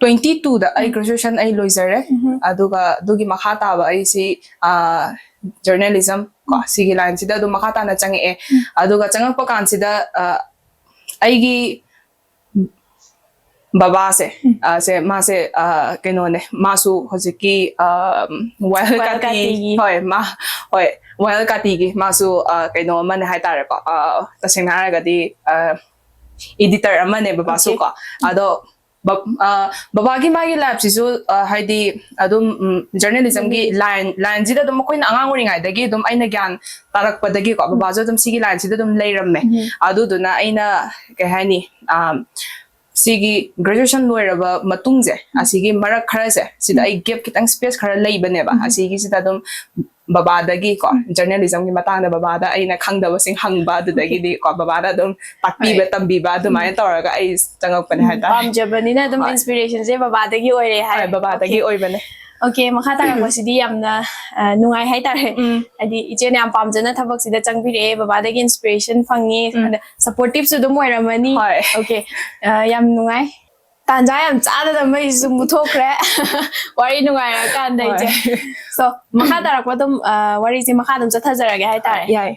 twenty twoꯗ ꯑꯩ ꯎꯝ꯫ Graduation ꯑꯩ ꯂꯣꯏꯖꯔꯦ꯫ ꯎꯝ꯫ ꯑꯗꯨꯒ ꯑꯗꯨꯒꯤ ꯃꯈꯥ ꯇꯥꯕ ꯑꯩꯁꯤ, ꯑ, journalism ꯀꯣ, ꯎꯝ꯫ ꯁꯤꯒꯤ lineꯁꯤꯗ ꯑꯗꯨꯝ ꯃꯈꯥ ꯇꯥꯅ ꯆꯪꯉꯛꯑꯦ꯫ ꯎꯝ꯫ ꯑꯗꯨꯒ ꯆꯪꯉꯛꯄ ꯀꯥꯟꯁꯤꯗ, ꯑ, ꯑꯩꯒꯤ ꯕꯕꯥꯁꯦ, ꯎꯝ꯫ ꯑ, ꯁꯦ, ꯃꯥꯁꯦ, ꯑ, ꯀꯩꯅꯣꯅꯦ, ꯃꯥꯁꯨ ꯍꯧꯖꯤꯛꯀꯤ, ꯑ, ꯋꯥꯌꯦꯜ ꯋꯥꯌꯦꯜ ꯀꯥꯇꯤ, ꯀꯥꯇꯤꯒꯤ꯫ ꯍꯣꯏ, ꯃꯥ, ꯍꯣꯏ, ꯋꯥꯌꯦꯜ ꯀꯥꯇꯤꯒꯤ ꯃꯥꯁꯨ, ꯑ, ꯀꯩꯅꯣ ꯑꯃꯅꯦ ꯍꯥꯏꯇꯥꯔꯦꯀꯣ, ꯑ, ꯇꯁꯦꯡꯅ ꯍꯥꯏꯔꯒꯗꯤ, ꯑ, editor ꯑꯃꯅꯦ ꯕꯕꯥꯁꯨ ꯑꯣꯀꯦ꯫ ꯀꯣ꯫ ꯑꯗꯣ ꯕ-, ꯑ, ꯕꯕꯥꯒꯤ ꯃꯥꯒꯤ ꯂꯥꯏꯐꯁꯤꯁꯨ, ꯑ, ꯍꯥꯏꯗꯤ ꯑꯗꯨꯝ, ꯎꯝ, journalismꯒꯤ ꯎꯝ꯫ line, lineꯁꯤꯗ ꯑꯗꯨꯝ ꯑꯩꯈꯣꯏꯅ ꯑꯉꯥꯡ ꯑꯣꯏꯔꯤꯉꯩꯗꯒꯤ ꯑꯗꯨꯝ ꯑꯩꯅ ꯒ꯭ꯌꯥꯟ ꯇꯥꯔꯛꯄꯗꯒꯤꯀꯣ, ꯎꯝ꯫ ꯕꯕꯥꯁꯨ ꯑꯗꯨꯝ ꯁꯤꯒꯤ lineꯁꯤꯗ ꯑꯗꯨꯝ ꯂꯩꯔꯝꯃꯦ꯫ ꯎꯝ꯫ ꯑꯗꯨꯗꯨꯅ ꯑꯩꯅ, ꯀꯩ ꯍꯥꯏꯅꯤ, ꯑ, ꯁꯤꯒꯤ graduation ꯂꯣꯏꯔꯕ ꯃꯇꯨꯡꯁꯦ, ꯎꯝ꯫ ꯑꯁꯤꯒꯤ ꯃꯔꯛ ꯈꯔꯁꯦ, ꯁꯤꯗ ꯎꯝ꯫ ꯑꯩ gap ꯈꯤꯇꯪ space ꯈꯔ ꯂꯩꯕꯅꯦꯕ꯫ ꯎꯝ꯫ ꯑꯁꯤꯒꯤꯁꯤꯗ ꯑꯗꯨꯝ ꯕꯕꯥꯗꯒꯤꯀꯣ, ꯎꯝ꯫ Journalismꯒꯤ ꯃꯇꯥꯡꯗ ꯕꯕꯥꯗ ꯑꯩꯅ ꯈꯪꯗꯕꯁꯤꯡ ꯍꯪꯕ, ꯑꯗꯨꯗꯒꯤꯗꯤ ꯀꯣ, ꯕꯕꯥꯗ ꯑꯗꯨꯝ ꯇꯥꯛꯄꯤꯕ, ꯍꯣꯏ꯫ ꯇꯝꯕꯤꯕ, ꯑꯗꯨꯃꯥꯏꯅ ꯎꯝ꯫ ꯇꯧꯔꯒ ꯑꯩ ꯆꯪꯉꯛꯄꯅꯦ ꯎꯝ, ꯍꯥꯏꯇꯥꯔꯦ꯫ ꯄꯥꯝꯖꯕꯅꯤꯅ ꯑꯗꯨꯝ ꯍꯣꯏ꯫ Inspirationꯁꯦ ꯕꯕꯥꯗꯒꯤ ꯑꯣꯏꯔꯦ ꯍꯥꯏ꯫ ꯍꯣꯏ, ꯕꯕꯥꯗꯒꯤ ꯑꯣꯀꯦ꯫ ꯑꯣꯏꯕꯅꯦ꯫ ꯑꯣꯀꯦ, ꯃꯈꯥ ꯇꯥꯔꯛꯄꯁꯤꯗꯤ ꯌꯥꯝꯅ, ꯑ, ꯅꯨꯡꯉꯥꯏ ꯍꯥꯏꯇꯥꯔꯦ꯫ ꯎꯝ꯫ ꯍꯥꯏꯗꯤ ꯏꯆꯦꯅ ꯌꯥꯝ ꯄꯥꯝꯖꯅ ꯊꯕꯛꯁꯤꯗ ꯆꯪꯕꯤꯔꯛꯑꯦ, ꯕꯕꯥꯗꯒꯤ inspiration ꯐꯪꯉꯦ, ꯎꯝ꯫ ꯑꯗ supportiveꯁꯨ ꯑꯗꯨꯝ ꯑꯣꯏꯔꯝꯃꯅꯤ꯫ ꯍꯣꯏ꯫ ꯑꯣꯀꯦ, ꯑ, ꯌꯥꯝ ꯅꯨꯡꯉꯥꯏ꯫ ꯇꯥꯟꯖꯥ ꯌꯥꯝ ꯆꯥꯗꯅ ꯃꯩꯁꯤꯁꯨ ꯃꯨꯠꯊꯣꯛꯈ꯭ꯔꯦ꯫ ꯋꯥꯔꯤ ꯅꯨꯡꯉꯥꯏꯔꯀꯥꯟꯗ ꯍꯣꯏ꯫ ꯏꯆꯦ꯫ So, ꯃꯈꯥ ꯇꯥꯔꯛꯄ ꯑꯗꯨꯝ, ꯑ, ꯋꯥꯔꯤꯁꯦ ꯃꯈꯥ ꯑꯗꯨꯝ ꯆꯠꯊꯖꯔꯒꯦ ꯍꯥꯏꯇꯥꯔꯦ꯫ ꯌꯥꯏ꯫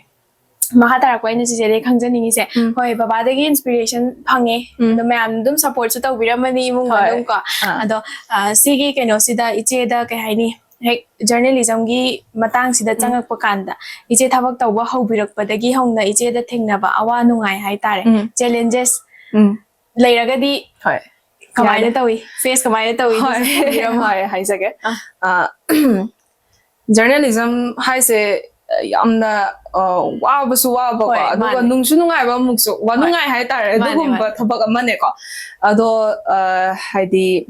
ꯃꯈꯥ ꯇꯥꯔꯛꯄ ꯑꯩꯅ ꯆꯤꯆꯦꯗꯒꯤ ꯈꯪꯖꯅꯤꯡꯉꯤꯁꯦ, ꯎꯝ꯫ ꯍꯣꯏ, ꯕꯕꯥꯗꯒꯤ inspiration ꯐꯪꯉꯦ꯫ ꯎꯝ꯫ ꯑꯗꯣ ꯃꯌꯥꯝ ꯑꯗꯨꯝ support ꯁꯨ ꯇꯧꯕꯤꯔꯝꯃꯅꯤ ꯏꯃꯨꯡ ꯍꯣꯏ꯫ ꯃꯅꯨꯡ ꯀꯣ꯫ ꯑꯥ꯫ ꯑꯗꯣ, ꯑ, ꯁꯤꯒꯤ ꯀꯩꯅꯣꯁꯤꯗ ꯏꯆꯦꯗ ꯀꯩ ꯍꯥꯏꯅꯤ, ꯍꯦꯛ journalismꯒꯤ ꯃꯇꯥꯡꯁꯤꯗ ꯎꯝ꯫ ꯆꯪꯉꯛꯄ ꯀꯥꯟꯗ, ꯏꯆꯦ ꯊꯕꯛ ꯇꯧꯕ ꯍꯧꯕꯤꯔꯛꯄꯗꯒꯤ ꯍꯧꯅ ꯏꯆꯦꯗ ꯊꯦꯡꯅꯕ ꯑꯋꯥ ꯅꯨꯡꯉꯥꯏ ꯍꯥꯏꯇꯥꯔꯦ, ꯎꯝ꯫ Challenges ꯎꯝ꯫ ꯂꯩꯔꯒꯗꯤ ꯍꯣꯏ꯫ ꯀꯃꯥꯏꯅ ꯌꯥꯏ꯫ ꯇꯧꯏ? Face ꯀꯃꯥꯏꯅ ꯇꯧꯏ? ꯍꯣꯏ꯫ ꯑꯗꯨꯁꯨ ꯊꯝꯕꯤꯔꯝꯃꯣ꯫ ꯍꯣꯏ, ꯍꯥꯏꯖꯒꯦ꯫ ꯑꯥ꯫ ꯑ, journalism ꯍꯥꯏꯁꯦ ꯌꯥꯝꯅ, ꯑ, ꯋꯥꯕꯁꯨ ꯋꯥꯕꯀꯣ, ꯍꯣꯏ, ꯑꯗꯨꯒ ꯃꯥꯅꯦ꯫ ꯅꯨꯡꯁꯨ ꯅꯨꯡꯉꯥꯏꯕ ꯑꯃꯨꯛꯁꯨ, ꯋꯥ ꯍꯣꯏ꯫ ꯅꯨꯡꯉꯥꯏ ꯍꯥꯏꯇꯥꯔꯦ, ꯃꯥꯅꯦ, ꯑꯗꯨꯒꯨꯝꯕ ꯃꯥꯅꯦ꯫ ꯊꯕꯛ ꯑꯃꯅꯦꯀꯣ꯫ ꯑꯗꯣ, ꯑ, ꯍꯥꯏꯗꯤ,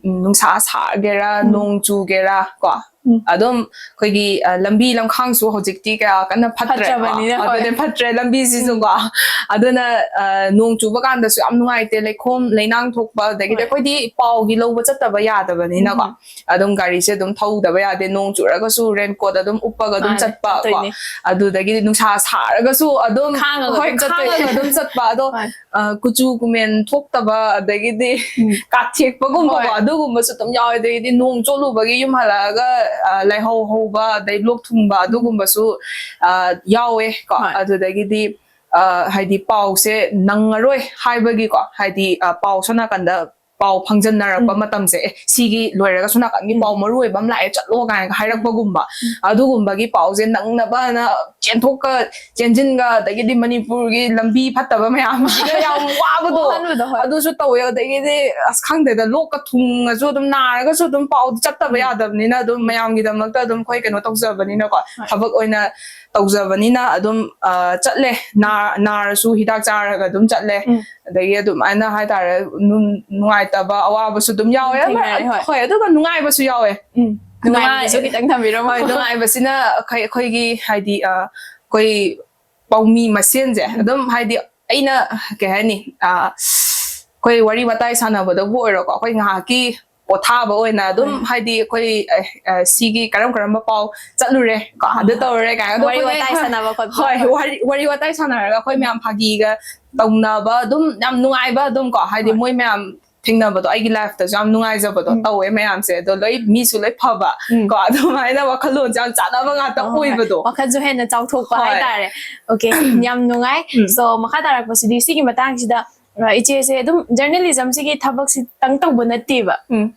ꯎꯝ, ꯅꯨꯡꯁꯥ ꯁꯥꯒꯦꯔꯥ, ꯎꯝ꯫ ꯅꯣꯡ ꯆꯨꯒꯦꯔꯥ ꯀꯣ, ꯎꯝ꯫ ꯑꯗꯨꯝ ꯑꯩꯈꯣꯏꯒꯤ, ꯑ, ꯂꯝꯕꯤ ꯂꯝꯈꯥꯡꯁꯨ ꯍꯧꯖꯤꯛꯇꯤ ꯀꯌꯥ ꯀꯟꯅ ꯐꯠꯇ꯭ꯔꯦꯀꯣ꯫ ꯐꯠꯇ꯭ꯔꯕꯅꯤꯅ, ꯍꯣꯏ꯫ ꯑꯗꯨꯅꯦ, ꯐꯠꯇ꯭ꯔꯦ ꯂꯝꯕꯤꯁꯤꯁꯨꯀꯣ꯫ ꯎꯝ꯫ ꯑꯗꯨꯅ, ꯑ, ꯅꯣꯡ ꯆꯨꯕ ꯀꯥꯟꯗꯁꯨ ꯌꯥꯝ ꯅꯨꯡꯉꯥꯏꯇꯦ, ꯂꯩꯈꯣꯝ ꯂꯩꯅꯥꯡ ꯊꯣꯛꯄ, ꯑꯗꯒꯤꯗꯤ ꯍꯣꯏ꯫ ꯑꯩꯈꯣꯏꯗꯤ ꯄꯥꯎꯒꯤ ꯂꯧꯕ ꯆꯠꯇꯕ ꯌꯥꯗꯕꯅꯤꯅꯀꯣ꯫ ꯎꯝ꯫ ꯑꯗꯨꯝ ꯒꯥꯔꯤꯁꯦ ꯑꯗꯨꯝ ꯊꯧꯗꯕ ꯌꯥꯗꯦ, ꯅꯣꯡ ꯆꯨꯔꯒꯁꯨ raincoat ꯑꯗꯨꯝ ꯎꯞꯄꯒ ꯑꯗꯨꯝ ꯃꯥꯅꯦ, ꯆꯠꯄ ꯀꯣ꯫ ꯆꯠꯇꯣꯏꯅꯦ꯫ ꯑꯗꯨꯗꯒꯤꯗꯤ ꯅꯨꯡꯁꯥ ꯁꯥꯔꯒꯁꯨ ꯑꯗꯨꯝ, ꯈꯥꯡꯉꯒ ꯍꯣꯏ, ꯑꯗꯨꯝ ꯆꯠꯇꯣꯏꯅꯦ꯫ ꯈꯥꯡꯉꯒ ꯑꯗꯨꯝ ꯆꯠꯄ꯫ ꯑꯗꯣ, ꯍꯣꯏ꯫ ꯑ, ꯀꯨꯆꯨ ꯀꯨꯃꯦꯟ ꯊꯣꯛꯇꯕ, ꯑꯗꯒꯤꯗꯤ ꯎꯝ꯫ ꯀꯥꯊꯦꯛꯄꯒꯨꯝꯕꯀꯣ, ꯍꯣꯏ꯫ ꯑꯗꯨꯒꯨꯝꯕꯁꯨ ꯑꯗꯨꯝ ꯌꯥꯎꯋꯦ꯫ ꯑꯗꯒꯤꯗꯤ ꯅꯣꯡ ꯆꯣꯠꯂꯨꯕꯒꯤ ꯌꯨꯝ ꯍꯜꯂꯛꯑꯒ, ꯑ, ꯂꯥꯏꯍꯧ ꯍꯧꯕ, ꯑꯗꯩ ꯂꯣꯛ ꯊꯨꯡꯕ, ꯎꯝ꯫ ꯑꯗꯨꯒꯨꯝꯕꯁꯨ, ꯑ, ꯌꯥꯎꯋꯦ ꯀꯣ꯫ ꯍꯣꯏ꯫ ꯑꯗꯨꯗꯒꯤꯗꯤ ꯑ, ꯍꯥꯏꯗꯤ ꯄꯥꯎꯁꯦ ꯅꯪꯉꯔꯣꯏ ꯍꯥꯏꯕꯒꯤꯀꯣ, ꯍꯥꯏꯗꯤ, ꯑ, ꯄꯥꯎ ꯁꯣꯝ ꯅꯥꯀꯟꯗ ꯄꯥꯎ ꯐꯪꯖꯟꯅꯔꯛꯄ ꯎꯝ꯫ ꯃꯇꯝꯁꯦ, "ꯑꯦ, ꯁꯤꯒꯤ ꯂꯣꯏꯔꯒ ꯁꯣꯝ ꯅꯥꯀꯟꯒꯤ ꯎꯝ꯫ ꯄꯥꯎ ꯃꯔꯨ ꯑꯣꯏꯕ ꯑꯃ ꯂꯥꯛꯑꯦ, ꯆꯠꯂꯣ" ꯀꯥꯏꯅꯒ ꯍꯥꯏꯔꯛꯄꯒꯨꯝꯕ, ꯎꯝ꯫ ꯑꯗꯨꯒꯨꯝꯕꯒꯤ ꯄꯥꯎꯁꯦ ꯅꯪꯅꯕꯅ ꯆꯦꯟꯊꯣꯛꯀ ꯆꯦꯟꯁꯤꯟꯒ, ꯑꯗꯒꯤꯗꯤ ꯃꯅꯤꯄꯨꯔꯒꯤ ꯂꯝꯕꯤ ꯐꯠꯇꯕ ꯃꯌꯥꯝꯁꯤꯒ ꯌꯥꯝ ꯋꯥꯕꯗꯣ, ꯋꯥꯍꯟꯕꯗꯣ, ꯍꯣꯏ꯫ ꯑꯗꯨꯁꯨ ꯇꯧꯋꯦ꯫ ꯑꯗꯒꯤꯗꯤ ꯑꯁ ꯈꯪꯗꯦꯗ, ꯂꯣꯛꯀ ꯊꯨꯡꯉꯁꯨ ꯑꯗꯨꯝ ꯅꯥꯔꯒꯁꯨ ꯑꯗꯨꯝ ꯄꯥꯎꯗꯤ ꯆꯠꯇꯕ ꯎꯝ꯫ ꯌꯥꯗꯕꯅꯤꯅ ꯑꯗꯨꯝ ꯎꯝ꯫ ꯃꯌꯥꯝꯒꯤꯗꯃꯛꯇ ꯑꯗꯨꯝ ꯑꯩꯈꯣꯏ ꯀꯩꯅꯣ ꯇꯧꯖꯕꯅꯤꯅꯀꯣ, ꯍꯣꯏ꯫ ꯊꯕꯛ ꯑꯣꯏꯅ ꯇꯧꯖꯕꯅꯤꯅ ꯑꯗꯨꯝ, ꯑ, ꯆꯠꯂꯦ꯫ ꯅꯥ-, ꯅꯥꯔꯁꯨ ꯍꯤꯗꯥꯛ ꯆꯥꯔꯒ ꯑꯗꯨꯝ ꯆꯠꯂꯦ꯫ ꯎꯝ꯫ ꯑꯗꯒꯤ ꯑꯗꯨꯃꯥꯏꯅ ꯍꯥꯏꯇꯥꯔꯦ, ꯅꯨꯡ-, ꯅꯨꯡꯉꯥꯏꯇꯕ ꯑꯋꯥꯕꯁꯨ ꯑꯗꯨꯝ ꯌꯥꯎꯋꯦ꯫ ꯊꯦꯡꯅꯔꯦ, ꯍꯣꯏ꯫ ꯍꯣꯏ, ꯑꯗꯨꯒ ꯅꯨꯡꯉꯥꯏꯕꯁꯨ ꯌꯥꯎꯋꯦ꯫ ꯎꯝ꯫ ꯅꯨꯡꯉꯥꯏ-, ꯅꯨꯡꯉꯥꯏꯕꯁꯨ ꯈꯤꯇꯪ ꯊꯝꯕꯤꯔꯝꯃꯣ꯫ ꯍꯣꯏ, ꯅꯨꯡꯉꯥꯏꯕꯁꯤꯅ ꯑꯩꯈꯣꯏ, ꯑꯩꯈꯣꯏꯒꯤ ꯍꯥꯏꯗꯤ, ꯑ, ꯑꯩꯈꯣꯏ ꯄꯥꯎꯃꯤ ꯃꯁꯦꯟꯁꯦ ꯎꯝ꯫ ꯑꯗꯨꯝ ꯍꯥꯏꯗꯤ ꯑꯩꯅ ꯀꯩ ꯍꯥꯏꯅꯤ, ꯑ, ꯑꯩꯈꯣꯏ ꯋꯥꯔꯤ ꯋꯥꯇꯥꯏ ꯁꯥꯟꯅꯕꯗꯕꯨ ꯑꯣꯏꯔꯣꯀꯣ, ꯑꯩꯈꯣꯏ ꯉꯥꯏꯍꯥꯛꯀꯤ ꯄꯣꯊꯥꯕ ꯑꯣꯏꯅ ꯑꯗꯨꯝ ꯍꯣꯏ꯫ ꯍꯥꯏꯗꯤ ꯑꯩꯈꯣꯏ, ꯑ, ꯑ, ꯁꯤꯒꯤ ꯀꯔꯝ ꯀꯔꯝꯕ ꯄꯥꯎ ꯆꯠꯂꯨꯔꯦ ꯀꯣ, ꯍꯣꯏ, ꯑꯗꯨ ꯍꯣꯏ꯫ ꯇꯧꯔꯨꯔꯦ ꯀꯥꯏꯅ ꯑꯗꯨꯝ ꯋꯥꯔꯤ ꯑꯩꯈꯣꯏꯒꯤ ꯋꯥꯇꯥꯏ ꯁꯥꯟꯅꯕ ꯈꯣꯠꯄ꯫ ꯍꯣꯏ, ꯋꯥꯔꯤ, ꯋꯥꯔꯤ ꯋꯥꯇꯥꯏ ꯁꯥꯟꯅꯔꯒ ꯑꯩꯈꯣꯏ ꯃꯌꯥꯝ ꯐꯥꯒꯤꯒ ꯇꯧꯅꯕ ꯑꯗꯨꯝ ꯌꯥꯝ ꯅꯨꯡꯉꯥꯏꯕ ꯑꯗꯨꯝ ꯀꯣ, ꯍꯥꯏꯗꯤ ꯍꯣꯏ꯫ ꯃꯣꯏ ꯃꯌꯥꯝ ꯊꯦꯡꯅꯕꯗꯣ ꯑꯩꯒꯤ ꯂꯥꯏꯐꯇꯁꯨ ꯌꯥꯝ ꯅꯨꯡꯉꯥꯏꯖꯕꯗꯣ ꯎꯝ꯫ ꯇꯧꯋꯦ ꯃꯌꯥꯝꯁꯦ꯫ ꯑꯗꯣ ꯂꯣꯏ ꯃꯤꯁꯨ ꯂꯣꯏ ꯐꯕ ꯎꯝ꯫ ꯀꯣ, ꯑꯗꯨꯃꯥꯏꯅ ꯋꯥꯈꯜꯂꯣꯟꯁꯦ ꯌꯥꯝ ꯆꯥꯟꯅꯕ ꯉꯥꯛꯇ ꯍꯣꯏ, ꯍꯣꯏ, ꯍꯣꯏ꯫ ꯑꯣꯏꯕꯗꯣ꯫ ꯋꯥꯈꯜꯁꯨ ꯍꯦꯟꯅ ꯆꯥꯎꯊꯣꯛꯄ ꯍꯣꯏ꯫ ꯍꯥꯏꯇꯥꯔꯦ꯫ ꯑꯣꯀꯦ, ꯎꯝ꯫ ꯌꯥꯝ ꯅꯨꯡꯉꯥꯏ꯫ ꯎꯝ꯫ So, ꯃꯈꯥ ꯇꯥꯔꯛꯄꯁꯤꯗꯤ ꯁꯤꯒꯤ ꯃꯇꯥꯡꯁꯤꯗ, ꯑ, ꯏꯆꯦꯁꯦ ꯑꯗꯨꯝ ꯖꯔꯅꯦꯂꯤꯖꯝꯁꯤꯒꯤ ꯊꯕꯛꯁꯤꯇꯪ ꯇꯧꯕ ꯅꯠꯇꯦꯕ꯫ ꯎꯝ꯫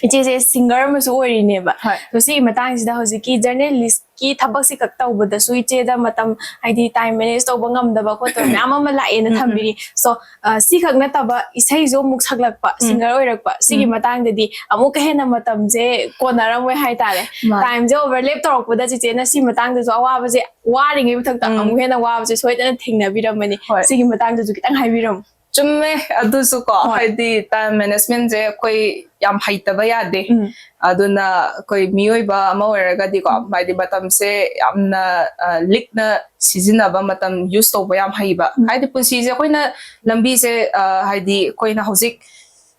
ꯏꯆꯦꯁꯦ ꯁꯤꯡꯒꯔ ꯑꯃꯁꯨ ꯑꯣꯏꯔꯤꯅꯦꯕ꯫ ꯍꯣꯏ꯫ ꯑꯗꯣ ꯁꯤꯒꯤ ꯃꯇꯥꯡꯁꯤꯗ ꯍꯧꯖꯤꯛꯀꯤ ꯖꯔꯅꯦꯂꯤꯁꯀꯤ ꯊꯕꯛꯁꯤ ꯈꯛ ꯇꯧꯕꯗꯁꯨ ꯏꯆꯦꯗ ꯃꯇꯝ, ꯍꯥꯏꯗꯤ ꯇꯥꯏꯝ ꯃꯦꯅꯦꯖ ꯇꯧꯕ ꯉꯝꯗꯕ ꯈꯣꯠꯇꯕ ꯃꯌꯥꯝ ꯑꯃ ꯂꯥꯛꯑꯦꯅ ꯎꯝ, ꯎꯝ꯫ ꯊꯝꯕꯤꯔꯤ꯫ So, ꯑ, ꯁꯤ ꯈꯛ ꯅꯠꯇꯕ ꯏꯁꯩꯁꯨ ꯑꯃꯨꯛ ꯁꯛꯂꯛꯄ, ꯎꯝ꯫ ꯁꯤꯡꯒꯔ ꯑꯣꯏꯔꯛꯄ, ꯁꯤꯒꯤ ꯎꯝ꯫ ꯃꯇꯥꯡꯗꯗꯤ ꯑꯃꯨꯛꯀ ꯍꯦꯟꯅ ꯃꯇꯝꯁꯦ ꯀꯣꯟꯅꯔꯝꯃꯣꯏ ꯍꯥꯏꯇꯥꯔꯦ꯫ ꯃꯥꯅꯦ꯫ ꯇꯥꯏꯝꯁꯦ ꯑꯣꯚꯔꯂꯦꯞ ꯇꯧꯔꯛꯄꯗ ꯆꯤꯆꯦꯅ ꯁꯤ ꯃꯇꯥꯡꯗꯁꯨ ꯑꯋꯥꯕꯁꯦ ꯋꯥꯔꯤꯉꯩ ꯃꯊꯛꯇ ꯎꯝ꯫ ꯑꯃꯨꯛ ꯍꯦꯟꯅ ꯋꯥꯕꯁꯦ ꯁꯣꯏꯗꯅ ꯊꯦꯡꯅꯕꯤꯔꯝꯃꯅꯤ꯫ ꯍꯣꯏ꯫ ꯁꯤꯒꯤ ꯃꯇꯥꯡꯗꯁꯨ ꯈꯤꯇꯪ ꯍꯥꯏꯕꯤꯔꯝꯃꯨ꯫ ꯆꯨꯝꯃꯦ꯫ ꯑꯗꯨꯁꯨ ꯀꯣ, ꯍꯣꯏ꯫ ꯍꯥꯏꯗꯤ ꯇꯥꯏꯝ ꯃꯦꯅꯦꯖꯃꯦꯟꯁꯦ ꯑꯩꯈꯣꯏ ꯌꯥꯝ ꯍꯩꯇꯕ ꯌꯥꯗꯦ꯫ ꯎꯝ꯫ ꯑꯗꯨꯅ ꯑꯩꯈꯣꯏ ꯃꯤꯑꯣꯏꯕ ꯑꯃ ꯑꯣꯏꯔꯒꯗꯤꯀꯣ, ꯎꯝ꯫ ꯍꯥꯏꯗꯤ ꯃꯇꯝꯁꯦ ꯌꯥꯝꯅ, ꯑ, ꯂꯤꯛꯅ ꯁꯤꯖꯤꯟꯅꯕ, ꯃꯇꯝ ꯌꯨꯁ ꯇꯧꯕ ꯌꯥꯝ ꯍꯩꯕ꯫ ꯎꯝ꯫ ꯍꯥꯏꯗꯤ ꯄꯨꯟꯁꯤꯁꯦ ꯑꯩꯈꯣꯏꯅ ꯂꯝꯕꯤꯁꯦ, ꯑ, ꯍꯥꯏꯗꯤ ꯑꯩꯈꯣꯏꯅ ꯍꯧꯖꯤꯛ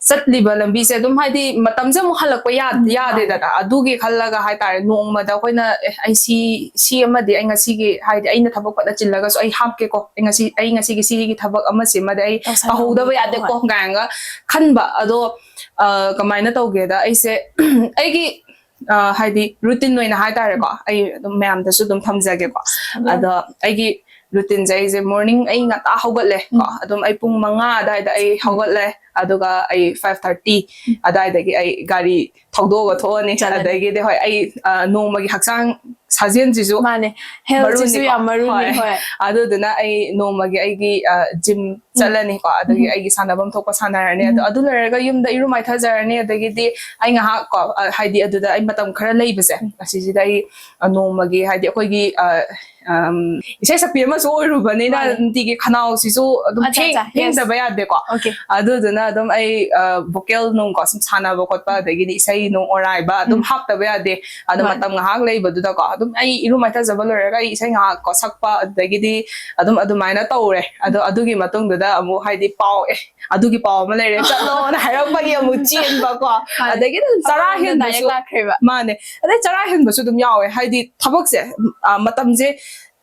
ꯆꯠꯂꯤꯕ ꯂꯝꯕꯤꯁꯦ ꯑꯗꯨꯝ ꯍꯥꯏꯗꯤ ꯃꯇꯝꯁꯦ ꯑꯃꯨꯛ ꯍꯜꯂꯛꯄ ꯌꯥ-, ꯎꯝ, ꯌꯥꯗꯦꯗꯅ꯫ ꯃꯥꯅꯦ꯫ ꯑꯗꯨꯒꯤ ꯈꯜꯂꯒ ꯍꯥꯏꯇꯥꯔꯦ, ꯅꯣꯡꯃꯗ ꯑꯩꯈꯣꯏꯅ, "ꯑꯦ, ꯑꯩ ꯁꯤ, ꯁꯤ ꯑꯃꯗꯤ ꯑꯩ ꯉꯁꯤꯒꯤ ꯍꯥꯏꯗꯤ ꯑꯩꯅ ꯊꯕꯛ ꯐꯅ ꯆꯤꯜꯂꯒꯁꯨ ꯑꯩ ꯍꯥꯞꯀꯦꯀꯣ, ꯑꯩ ꯉꯁꯤ, ꯑꯩ ꯉꯁꯤꯒꯤ ꯁꯤꯒꯤ ꯊꯕꯛ ꯑꯃꯁꯤꯃꯗꯤ ꯑꯩ ꯇꯧꯁꯜꯍꯧꯒꯦ꯫ ꯇꯧꯍꯧꯗꯕ ꯌꯥꯗꯦꯀꯣ", ꯍꯣꯏ꯫ ꯀꯥꯏꯅꯒ ꯈꯟꯕ꯫ ꯑꯗꯣ, ꯑ, ꯀꯃꯥꯏꯅ ꯇꯧꯒꯦꯗ, ꯑꯩꯁꯦ ꯑꯩꯒꯤ, ꯑ, ꯍꯥꯏꯗꯤ ꯔꯨꯇꯤꯟ ꯑꯣꯏꯅ ꯍꯥꯏꯇꯥꯔꯦꯀꯣ, ꯎꯝ꯫ ꯑꯩ ꯑꯗꯨꯝ ꯃꯌꯥꯝꯗꯁꯨ ꯑꯗꯨꯝ ꯊꯝꯖꯒꯦꯀꯣ꯫ ꯊꯝꯖꯧ꯫ ꯑꯗꯣ ꯑꯩꯒꯤ ꯔꯨꯇꯤꯟꯁꯦ ꯑꯩꯁꯦ ꯃꯣꯔꯅꯤꯡ ꯑꯩ ꯉꯟꯇꯥ ꯍꯧꯒꯠꯂꯦ ꯀꯣ꯫ ꯎꯝ꯫ ꯑꯗꯨꯝ ꯑꯩ ꯄꯨꯡ ꯃꯉꯥ ꯑꯗꯨꯋꯥꯏꯗ ꯑꯩ ꯎꯝ꯫ ꯍꯧꯒꯠꯂꯦ, ꯑꯗꯨꯒ ꯑꯩ ꯐꯥꯏꯚ ꯊꯥꯔꯇꯤ ꯎꯝ꯫ ꯑꯗꯨꯋꯥꯏꯗꯒꯤ ꯑꯩ ꯒꯥꯔꯤ ꯊꯧꯗꯣꯛꯑꯒ ꯊꯣꯛꯑꯅꯤ꯫ ꯆꯠꯂꯅꯤ꯫ ꯑꯗꯒꯤꯗꯤ ꯍꯣꯏ, ꯑꯩ ꯑ, ꯅꯣꯡꯃꯒꯤ ꯍꯛꯆꯥꯡ ꯁꯥꯖꯦꯜꯁꯤꯁꯨ ꯃꯥꯅꯦ, ꯍꯦꯜꯊꯁꯤꯁꯨ ꯃꯔꯨꯅꯤꯀꯣ꯫ ꯌꯥꯝ ꯃꯔꯨꯅꯤ꯫ ꯍꯣꯏ꯫ ꯍꯣꯏ꯫ ꯑꯗꯨꯗꯨꯅ ꯑꯩ ꯅꯣꯡꯃꯒꯤ ꯑꯩꯒꯤ ꯖꯤꯝ ꯎꯝ꯫ ꯆꯠꯂꯅꯤꯀꯣ, ꯑꯗꯒꯤ ꯎꯝ꯫ ꯑꯩꯒꯤ ꯁꯥꯟꯅꯐꯝ ꯊꯣꯛꯄ ꯁꯥꯟꯅꯔꯅꯤ꯫ ꯑꯗꯣ ꯎꯝ꯫ ꯑꯗꯨ ꯂꯣꯏꯔꯒ ꯌꯨꯝꯗ ꯏꯔꯨ ꯃꯥꯏꯊꯖꯔꯅꯤ꯫ ꯑꯗꯒꯤꯗꯤ ꯑꯩ ꯉꯥꯏꯍꯥꯛ ꯀꯣ, ꯑ, ꯍꯥꯏꯗꯤ ꯑꯗꯨꯗ ꯑꯩ ꯃꯇꯝ ꯈꯔ ꯂꯩꯕꯁꯦ, ꯎꯝ꯫ ꯑꯁꯤꯁꯤꯗ ꯑꯩ ꯑ, ꯅꯣꯡꯃꯒꯤ, ꯍꯥꯏꯗꯤ ꯑꯩꯈꯣꯏꯒꯤ ꯑ, ꯑꯝ, ꯏꯁꯩ ꯁꯛꯄꯤ ꯑꯃꯁꯨ ꯑꯣꯏꯔꯨꯕꯅꯤꯅ ꯃꯥꯅꯦ꯫ ꯅꯨꯡꯇꯤꯒꯤ ꯈꯅꯥꯎꯁꯤꯁꯨ ꯑꯗꯨꯝ ꯑꯠꯆꯥ, ꯊꯦꯡ-, ꯑꯠꯆꯥ, yes꯫ ꯊꯦꯡꯗꯕ ꯌꯥꯗꯦꯀꯣ꯫ Okay꯫ ꯑꯗꯨꯗꯨꯅ ꯑꯗꯨꯝ ꯑꯩ, ꯑ, ꯚꯣꯀꯦꯜ ꯅꯨꯡ ꯀꯣ, ꯁꯨꯝ ꯁꯥꯟꯅꯕ ꯈꯣꯠꯄ, ꯎꯝ꯫ ꯑꯗꯒꯤꯗꯤ ꯏꯁꯩ ꯅꯨꯡ ꯑꯣꯔꯥꯏꯕ ꯑꯗꯨꯝ ꯎꯝ꯫ ꯍꯥꯞꯇꯕ ꯌꯥꯗꯦ꯫ ꯑꯗꯣ ꯍꯣꯏ꯫ ꯃꯇꯝ ꯉꯥꯏꯍꯥꯛ ꯂꯩꯕꯗꯨꯗꯀꯣ, ꯑꯗꯨꯝ ꯑꯩ ꯏꯔꯨ ꯃꯥꯏꯊꯖꯕ ꯂꯣꯏꯔꯒ ꯑꯩ ꯏꯁꯩ ꯉꯥꯏꯍꯥꯛ ꯀꯣ ꯁꯛꯄ, ꯑꯗꯒꯤꯗꯤ ꯑꯗꯨꯝ ꯑꯗꯨꯃꯥꯏꯅ ꯇꯧꯔꯦ꯫ ꯑꯗꯣ ꯎꯝ꯫ ꯑꯗꯨꯒꯤ ꯃꯇꯨꯡꯗꯨꯗ ꯑꯃꯨꯛ, ꯍꯥꯏꯗꯤ, ꯄꯥꯎ, ꯑꯦ, ꯑꯗꯨꯒꯤ ꯄꯥꯎ ꯑꯃ ꯂꯩꯔꯦ, ꯆꯠꯂꯣꯅ ꯍꯥꯏꯔꯛꯄꯒꯤ ꯑꯃꯨꯛ ꯆꯦꯟꯕꯀꯣ꯫ ꯃꯥꯅꯦ꯫ ꯑꯗꯒꯤ ꯑꯗꯨꯝ ꯆꯔꯥ ꯑꯃꯔꯣꯝꯗ ꯍꯦꯟꯕꯁꯨ, direct ꯂꯥꯛꯈ꯭ꯔꯦꯕ꯫ ꯃꯥꯅꯦ꯫ ꯑꯗꯩ ꯆꯔꯥ ꯍꯦꯟꯕꯁꯨ ꯑꯗꯨꯝ ꯌꯥꯎꯋꯦ, ꯍꯥꯏꯗꯤ ꯊꯕꯛꯁꯦ, ꯑ, ꯃꯇꯝꯁꯦ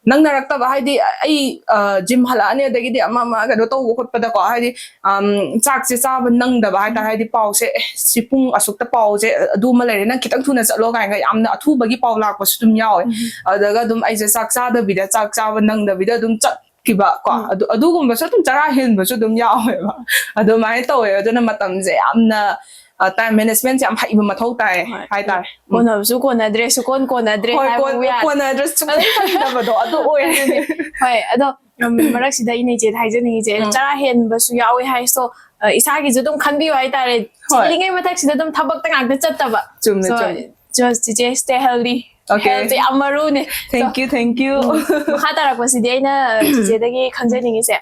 ꯅꯪꯅꯔꯛꯇꯕ, ꯍꯥꯏꯗꯤ ꯑꯩ, ꯑ, ꯖꯤꯝ ꯍꯜꯂꯛꯑꯅꯤ, ꯑꯗꯒꯤꯗꯤ ꯑꯃ ꯑꯃ ꯀꯩꯅꯣ ꯇꯧꯕ ꯈꯣꯠꯄꯗꯀꯣ, ꯍꯥꯏꯗꯤ, ꯑꯝ, ꯆꯥꯛꯁꯦ ꯆꯥꯕ ꯅꯪꯗꯕ ꯍꯥꯏꯇꯥꯔꯦ, ꯎꯝ꯫ ꯍꯥꯏꯗꯤ ꯄꯥꯎꯁꯦ, "ꯑꯦ, ꯁꯤ ꯄꯨꯡ ꯑꯁꯨꯛꯇ ꯄꯥꯎꯁꯦ ꯑꯗꯨ ꯑꯃ ꯂꯩꯔꯦ, ꯅꯪ ꯈꯤꯇꯪ ꯊꯨꯅ ꯆꯠꯂꯣ" ꯀꯥꯏꯅꯒ ꯌꯥꯝꯅ ꯑꯊꯨꯕꯒꯤ ꯄꯥꯎ ꯂꯥꯛꯄꯁꯨ ꯑꯗꯨꯝ ꯌꯥꯎꯋꯦ꯫ ꯎꯝ꯫ ꯑꯗꯨꯒ ꯑꯗꯨꯝ ꯑꯩꯁꯦ ꯆꯥꯛ ꯆꯥꯗꯕꯤꯗ, ꯆꯥꯛ ꯆꯥꯕ ꯅꯪꯗꯕꯤꯗ ꯑꯗꯨꯝ ꯆꯠ ꯈꯤꯕ ꯀꯣ, ꯎꯝ꯫ ꯑꯗꯨ, ꯑꯗꯨꯒꯨꯝꯕꯁꯨ ꯑꯗꯨꯝ ꯆꯔꯥ ꯍꯦꯟꯕꯁꯨ ꯑꯗꯨꯝ ꯌꯥꯎꯋꯦꯕ꯫ ꯑꯗꯨꯃꯥꯏꯅ ꯇꯧꯋꯦ꯫ ꯑꯗꯨꯅ ꯃꯇꯝꯁꯦ ꯌꯥꯝꯅ, ꯑ, time managementꯁꯦ ꯌꯥꯝ ꯍꯩꯕ ꯃꯊꯧ ꯇꯥꯏ ꯍꯣꯏ꯫ ꯍꯥꯏꯇꯥꯔꯦ꯫ ꯎꯝ꯫ ꯀꯣꯟꯅꯕꯁꯨ ꯀꯣꯟꯅꯗ꯭ꯔꯦ, ꯁꯨꯀꯣꯟ ꯀꯣꯟꯅꯗ꯭ꯔꯦ ꯍꯣꯏ, ꯍꯥꯏꯕꯕꯨ ꯀꯣꯟ-, ꯌꯥꯗꯦ꯫ ꯀꯣꯟꯅꯗ꯭ꯔꯁꯨ ꯁꯨꯡꯈꯟ ꯈꯟꯗꯕꯗꯣ ꯑꯗꯨ ꯑꯣꯏꯔꯦ꯫ ꯑꯗꯨꯅꯦ꯫ ꯍꯣꯏ, ꯑꯗꯣ, ꯎꯝ, ꯃꯔꯛꯁꯤꯗ ꯑꯩꯅ ꯏꯆꯦꯗ ꯍꯥꯏꯖꯅꯤꯡꯉꯤꯁꯦ, ꯎꯝ꯫ ꯆꯔꯥ ꯍꯦꯟꯕꯁꯨ ꯌꯥꯎꯋꯦ ꯍꯥꯏꯁꯣ, ꯑ, ꯏꯁꯥꯒꯤꯁꯨ ꯑꯗꯨꯝ ꯈꯟꯕꯤꯌꯨ ꯍꯥꯏꯇꯥꯔꯦ꯫ ꯍꯣꯏ꯫ ꯆꯤꯜꯂꯤꯉꯩ ꯃꯊꯛꯁꯤꯗ ꯑꯗꯨꯝ ꯊꯕꯛꯇ ꯉꯥꯛꯇ ꯆꯠꯇꯕ꯫ ꯆꯨꯝꯃꯦ, So, ꯆꯨꯝꯃꯦ꯫ Just ꯆꯤꯆꯦ, stay healthy꯫ Okay. Health ꯌꯥꯝ ꯃꯔꯨꯅꯦ꯫ Thank So, you, thank you꯫ ꯎꯝ, ꯃꯈꯥ ꯇꯥꯔꯛꯄꯁꯤꯗꯤ ꯑꯩꯅ ꯆꯤꯆꯦꯗꯒꯤ ꯈꯪꯖꯅꯤꯡꯉꯤꯁꯦ,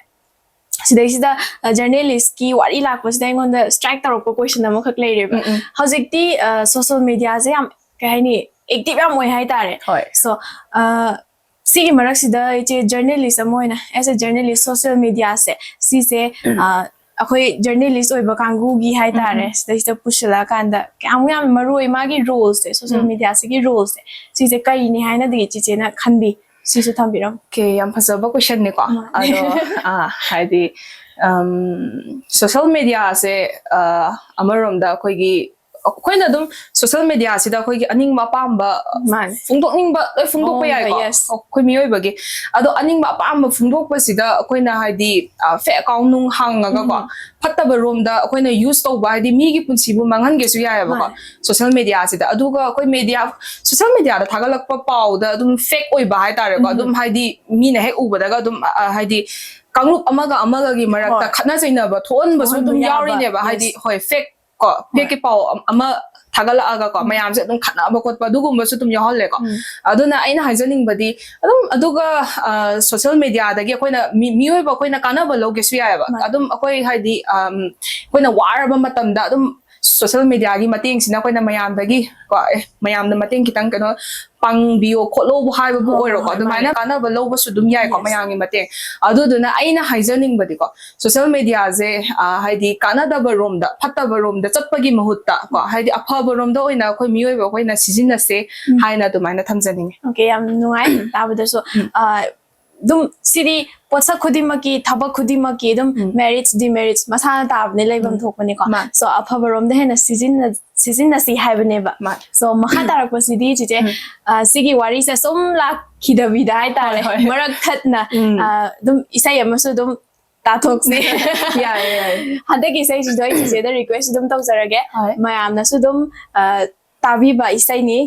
ꯁꯤꯗꯩꯁꯤꯗ, ꯑ, journalistꯀꯤ ꯋꯥꯔꯤ ꯂꯥꯛꯄꯁꯤꯗ ꯑꯩꯉꯣꯟꯗ strike ꯇꯧꯔꯛꯄ question ꯑꯃꯈꯛ ꯂꯩꯔꯦꯕ꯫ ꯎꯝ, ꯎꯝ꯫ ꯍꯧꯖꯤꯛꯇꯤ, ꯑ, social mediaꯁꯦ ꯌꯥꯝ, ꯀꯩ ꯍꯥꯏꯅꯤ, active ꯌꯥꯝ ꯑꯣꯏ ꯍꯥꯏꯇꯥꯔꯦ꯫ ꯍꯣꯏ꯫ So, ꯑ, ꯁꯤꯒꯤ ꯃꯔꯛꯁꯤꯗ ꯏꯆꯦ journalist ꯑꯃ ꯑꯣꯏꯅ, as a journalist, social mediaꯁꯦ, ꯁꯤꯁꯦ, ꯎꯝ꯫ ꯑ, ꯑꯩꯈꯣꯏ journalist ꯑꯣꯏꯕ ꯀꯥꯡꯕꯨꯒꯤ ꯍꯥꯏꯇꯥꯔꯦ, ꯎꯝ, ꯎꯝ꯫ ꯁꯤꯗꯩꯁꯤꯗ ꯄꯨꯁꯤꯜꯂꯛꯑꯀꯥꯟꯗ ꯀꯌꯥꯝ ꯌꯥꯝ ꯃꯔꯨ ꯑꯣꯏ ꯃꯥꯒꯤ roleꯁꯦ, social ꯎꯝ꯫ Mediaꯁꯤꯒꯤ roleꯁꯦ, ꯁꯤꯁꯦ ꯀꯔꯤꯅꯤ ꯍꯥꯏꯅꯗꯤ ꯆꯤꯆꯦꯅ ꯈꯟꯕꯤ? ꯁꯤꯁꯨ ꯊꯝꯕꯤꯔꯝꯃꯨ꯫ Okay, ꯌꯥꯝ ꯐꯖꯕ questionꯅꯤꯀꯣ꯫ ꯃꯥꯅꯦ꯫ ꯑꯗꯣ, ꯑ, ꯍꯥꯏꯗꯤ, ꯎꯝ, social mediaꯁꯦ, ꯑ, ꯑꯃꯔꯣꯝꯗ ꯑꯩꯈꯣꯏꯒꯤ ꯑꯩꯈꯣꯏꯅ ꯑꯗꯨꯝ ꯁꯣꯁꯦꯜ ꯃꯦꯗꯤꯌꯥꯁꯤꯗ ꯑꯩꯈꯣꯏꯒꯤ ꯑꯅꯤꯡꯕ ꯑꯄꯥꯝꯕ ꯃꯥꯅꯦ꯫ ꯐꯣꯡꯗꯣꯛꯅꯤꯡꯕ ꯂꯣꯏ ꯐꯣꯡꯗꯣꯛꯄ ꯑꯣ, ꯌꯥꯏꯀꯣ꯫ yes. ꯑꯩꯈꯣꯏ ꯃꯤꯑꯣꯏꯕꯒꯤ ꯑꯗꯣ ꯑꯅꯤꯡꯕ ꯑꯄꯥꯝꯕ ꯐꯣꯡꯗꯣꯛꯄꯁꯤꯗ ꯑꯩꯈꯣꯏꯅ ꯍꯥꯏꯗꯤ ꯐꯦꯛ ꯑꯦꯀꯥꯎꯟ ꯅꯨꯡ ꯍꯥꯡꯉꯒꯀꯣ, ꯎꯝ꯫ ꯐꯠꯇꯕ ꯔꯣꯝꯗ ꯑꯩꯈꯣꯏꯅ ꯌꯨꯁ ꯇꯧꯕ ꯍꯥꯏꯗꯤ ꯃꯤꯒꯤ ꯄꯨꯟꯁꯤꯕꯨ ꯃꯥꯡꯍꯟꯒꯦꯁꯨ ꯌꯥꯏꯑꯕꯀꯣ꯫ ꯃꯥꯅꯦ꯫ ꯁꯣꯁꯦꯜ ꯃꯦꯗꯤꯌꯥꯁꯤꯗ ꯑꯗꯨꯒ ꯑꯩꯈꯣꯏ ꯃꯦꯗꯤꯌꯥ ꯁꯣꯁꯦꯜ ꯃꯦꯗꯤꯌꯥꯗ ꯊꯥꯒꯠꯂꯛꯄ ꯄꯥꯎꯗ ꯑꯗꯨꯝ ꯐꯦꯛ ꯑꯣꯏꯕ ꯍꯥꯏꯇꯥꯔꯦꯀꯣ꯫ ꯎꯝ꯫ ꯑꯗꯨꯝ ꯍꯥꯏꯗꯤ ꯃꯤꯅ ꯍꯦꯛ ꯎꯕꯗꯒ ꯑꯗꯨꯝ ꯑ, ꯍꯥꯏꯗꯤ ꯀꯥꯡꯂꯨꯞ ꯑꯃꯒ ꯑꯃꯒꯒꯤ ꯃꯔꯛꯇ ꯍꯣꯏ꯫ ꯈꯠꯅ ꯆꯩꯅꯕ ꯊꯣꯛꯍꯟꯕꯁꯨ ꯑꯗꯨꯝ ꯊꯣꯛꯍꯟꯕ ꯌꯥꯕ, ꯌꯥꯎꯔꯤꯅꯦꯕ꯫ ꯍꯥꯏꯗꯤ yes. ꯍꯣꯏ, ꯐꯦꯛ ꯀꯣ, ꯐꯦꯛꯀꯤ ꯄꯥꯎ ꯑꯃ ꯊꯥꯒꯠꯂꯛꯑꯒ ꯀꯣ, ꯎꯝ꯫ ꯃꯌꯥꯝꯁꯦ ꯑꯗꯨꯝ ꯈꯠꯅꯕ ꯈꯣꯠꯄ ꯑꯗꯨꯒꯨꯝꯕꯁꯨ ꯑꯗꯨꯝ ꯌꯥꯎꯍꯜꯂꯦꯀꯣ꯫ ꯎꯝ꯫ ꯑꯗꯨꯅ ꯑꯩꯅ ꯍꯥꯏꯖꯅꯤꯡꯕꯗꯤ ꯑꯗꯨꯝ ꯑꯗꯨꯒ ꯁꯣꯁꯦꯜ ꯃꯦꯗꯤꯌꯥꯗꯒꯤ ꯑꯩꯈꯣꯏꯅ ꯃꯤ- ꯃꯤꯑꯣꯏꯕ ꯑꯩꯈꯣꯏꯅ ꯀꯥꯟꯅꯕ ꯂꯧꯒꯦꯁꯨ ꯌꯥꯏꯑꯕ꯫ ꯃꯥꯅꯦ꯫ ꯑꯗꯨꯝ ꯑꯩꯈꯣꯏ ꯍꯥꯏꯗꯤ ꯑꯝ, ꯑꯩꯈꯣꯏꯅ ꯋꯥꯔꯕ ꯃꯇꯝꯗ ꯑꯗꯨꯝ ꯁꯣꯁꯦꯜ ꯃꯦꯗꯤꯌꯥꯒꯤ ꯃꯇꯦꯡꯁꯤꯅ ꯑꯩꯈꯣꯏꯅ ꯃꯌꯥꯝꯗꯒꯤ ꯀꯣ, ꯑꯦ, ꯃꯌꯥꯝꯅ ꯃꯇꯦꯡ ꯈꯤꯇꯪ ꯀꯩꯅꯣ ꯄꯥꯡꯕꯤꯌꯣ ꯈꯣꯠꯂꯣꯕꯨ ꯍꯥꯏꯕꯕꯨ ꯍꯣꯏ, ꯑꯣꯏꯔꯣꯀꯣ꯫ ꯍꯣꯏ, ꯑꯗꯨꯃꯥꯏꯅ ꯍꯣꯏ꯫ ꯀꯥꯟꯅꯕ ꯂꯧꯕꯁꯨ ꯑꯗꯨꯝ ꯌꯥꯏꯀꯣ, Yes. ꯃꯌꯥꯝꯒꯤ ꯃꯇꯦꯡ꯫ ꯑꯗꯨꯗꯨꯅ ꯑꯩꯅ ꯍꯥꯏꯖꯅꯤꯡꯕꯗꯤꯀꯣ, ꯁꯣꯁꯦꯜ ꯃꯦꯗꯤꯌꯥꯁꯦ ꯑ, ꯍꯥꯏꯗꯤ ꯀꯥꯟꯅꯗꯕ ꯔꯣꯝꯗ, ꯐꯠꯇꯕ ꯔꯣꯝꯗ ꯆꯠꯄꯒꯤ ꯃꯍꯨꯠꯇ ꯀꯣ, ꯍꯥꯏꯗꯤ ꯑꯐꯕ ꯔꯣꯝꯗ ꯑꯣꯏꯅ ꯑꯩꯈꯣꯏ ꯃꯤꯑꯣꯏꯕ ꯑꯩꯈꯣꯏꯅ ꯁꯤꯖꯤꯟꯅꯁꯦ ꯎꯝ꯫ ꯍꯥꯏꯅ ꯑꯗꯨꯃꯥꯏꯅ ꯊꯝꯖꯅꯤꯡꯉꯦ꯫ Okay, ꯌꯥꯝ ꯅꯨꯡꯉꯥꯏ ꯇꯥꯕꯗꯁꯨ꯫ ꯎꯝ꯫ ꯑ, ꯑꯗꯨꯝ ꯁꯤꯗꯤ ꯄꯣꯠꯁꯛ ꯈꯨꯗꯤꯡꯃꯛꯀꯤ, ꯊꯕꯛ ꯈꯨꯗꯤꯡꯃꯛꯀꯤ ꯑꯗꯨꯝ ꯎꯝ꯫ merits, demerits ꯃꯁꯥꯅ ꯇꯥꯕꯅꯦ ꯂꯩꯐꯝ ꯎꯝ꯫ ꯊꯣꯛꯄꯅꯤꯀꯣ꯫ ꯃꯥꯅꯦ꯫ So, ꯑꯐꯕ ꯔꯣꯝꯗ ꯍꯦꯟꯅ ꯁꯤꯖꯤꯟꯅ- ꯁꯤꯖꯤꯟꯅꯁꯤ ꯍꯥꯏꯕꯅꯦꯕ꯫ ꯃꯥꯅꯦ꯫ So, ꯃꯈꯥ ꯇꯥꯔꯛꯄꯁꯤꯗꯤ ꯆꯤꯆꯦ, ꯎꯝ꯫ ꯑ, ꯁꯤꯒꯤ ꯋꯥꯔꯤꯁꯦ ꯁꯨꯝ ꯂꯥꯛꯈꯤꯗꯕꯤꯗ ꯍꯥꯏꯇꯥꯔꯦ, ꯍꯣꯏ, ꯍꯣꯏ꯫ ꯃꯔꯛ ꯊꯠꯅ ꯎꯝ꯫ ꯑ, ꯑꯗꯨꯝ ꯏꯁꯩ ꯑꯃꯁꯨ ꯑꯗꯨꯝ ꯇꯥꯊꯣꯛꯁꯤ꯫ ꯌꯥꯏꯌꯦ, ꯌꯥꯏꯌꯦ꯫ ꯍꯟꯗꯛꯀꯤ ꯏꯁꯩꯁꯤꯁꯨ ꯑꯩ ꯆꯤꯆꯦꯗ request ꯑꯗꯨꯝ ꯇꯧꯖꯔꯒꯦ꯫ ꯍꯣꯏ꯫ ꯃꯌꯥꯝꯅꯁꯨ ꯑꯗꯨꯝ ꯑ, ꯇꯥꯕꯤꯕ ꯏꯁꯩꯅꯤ꯫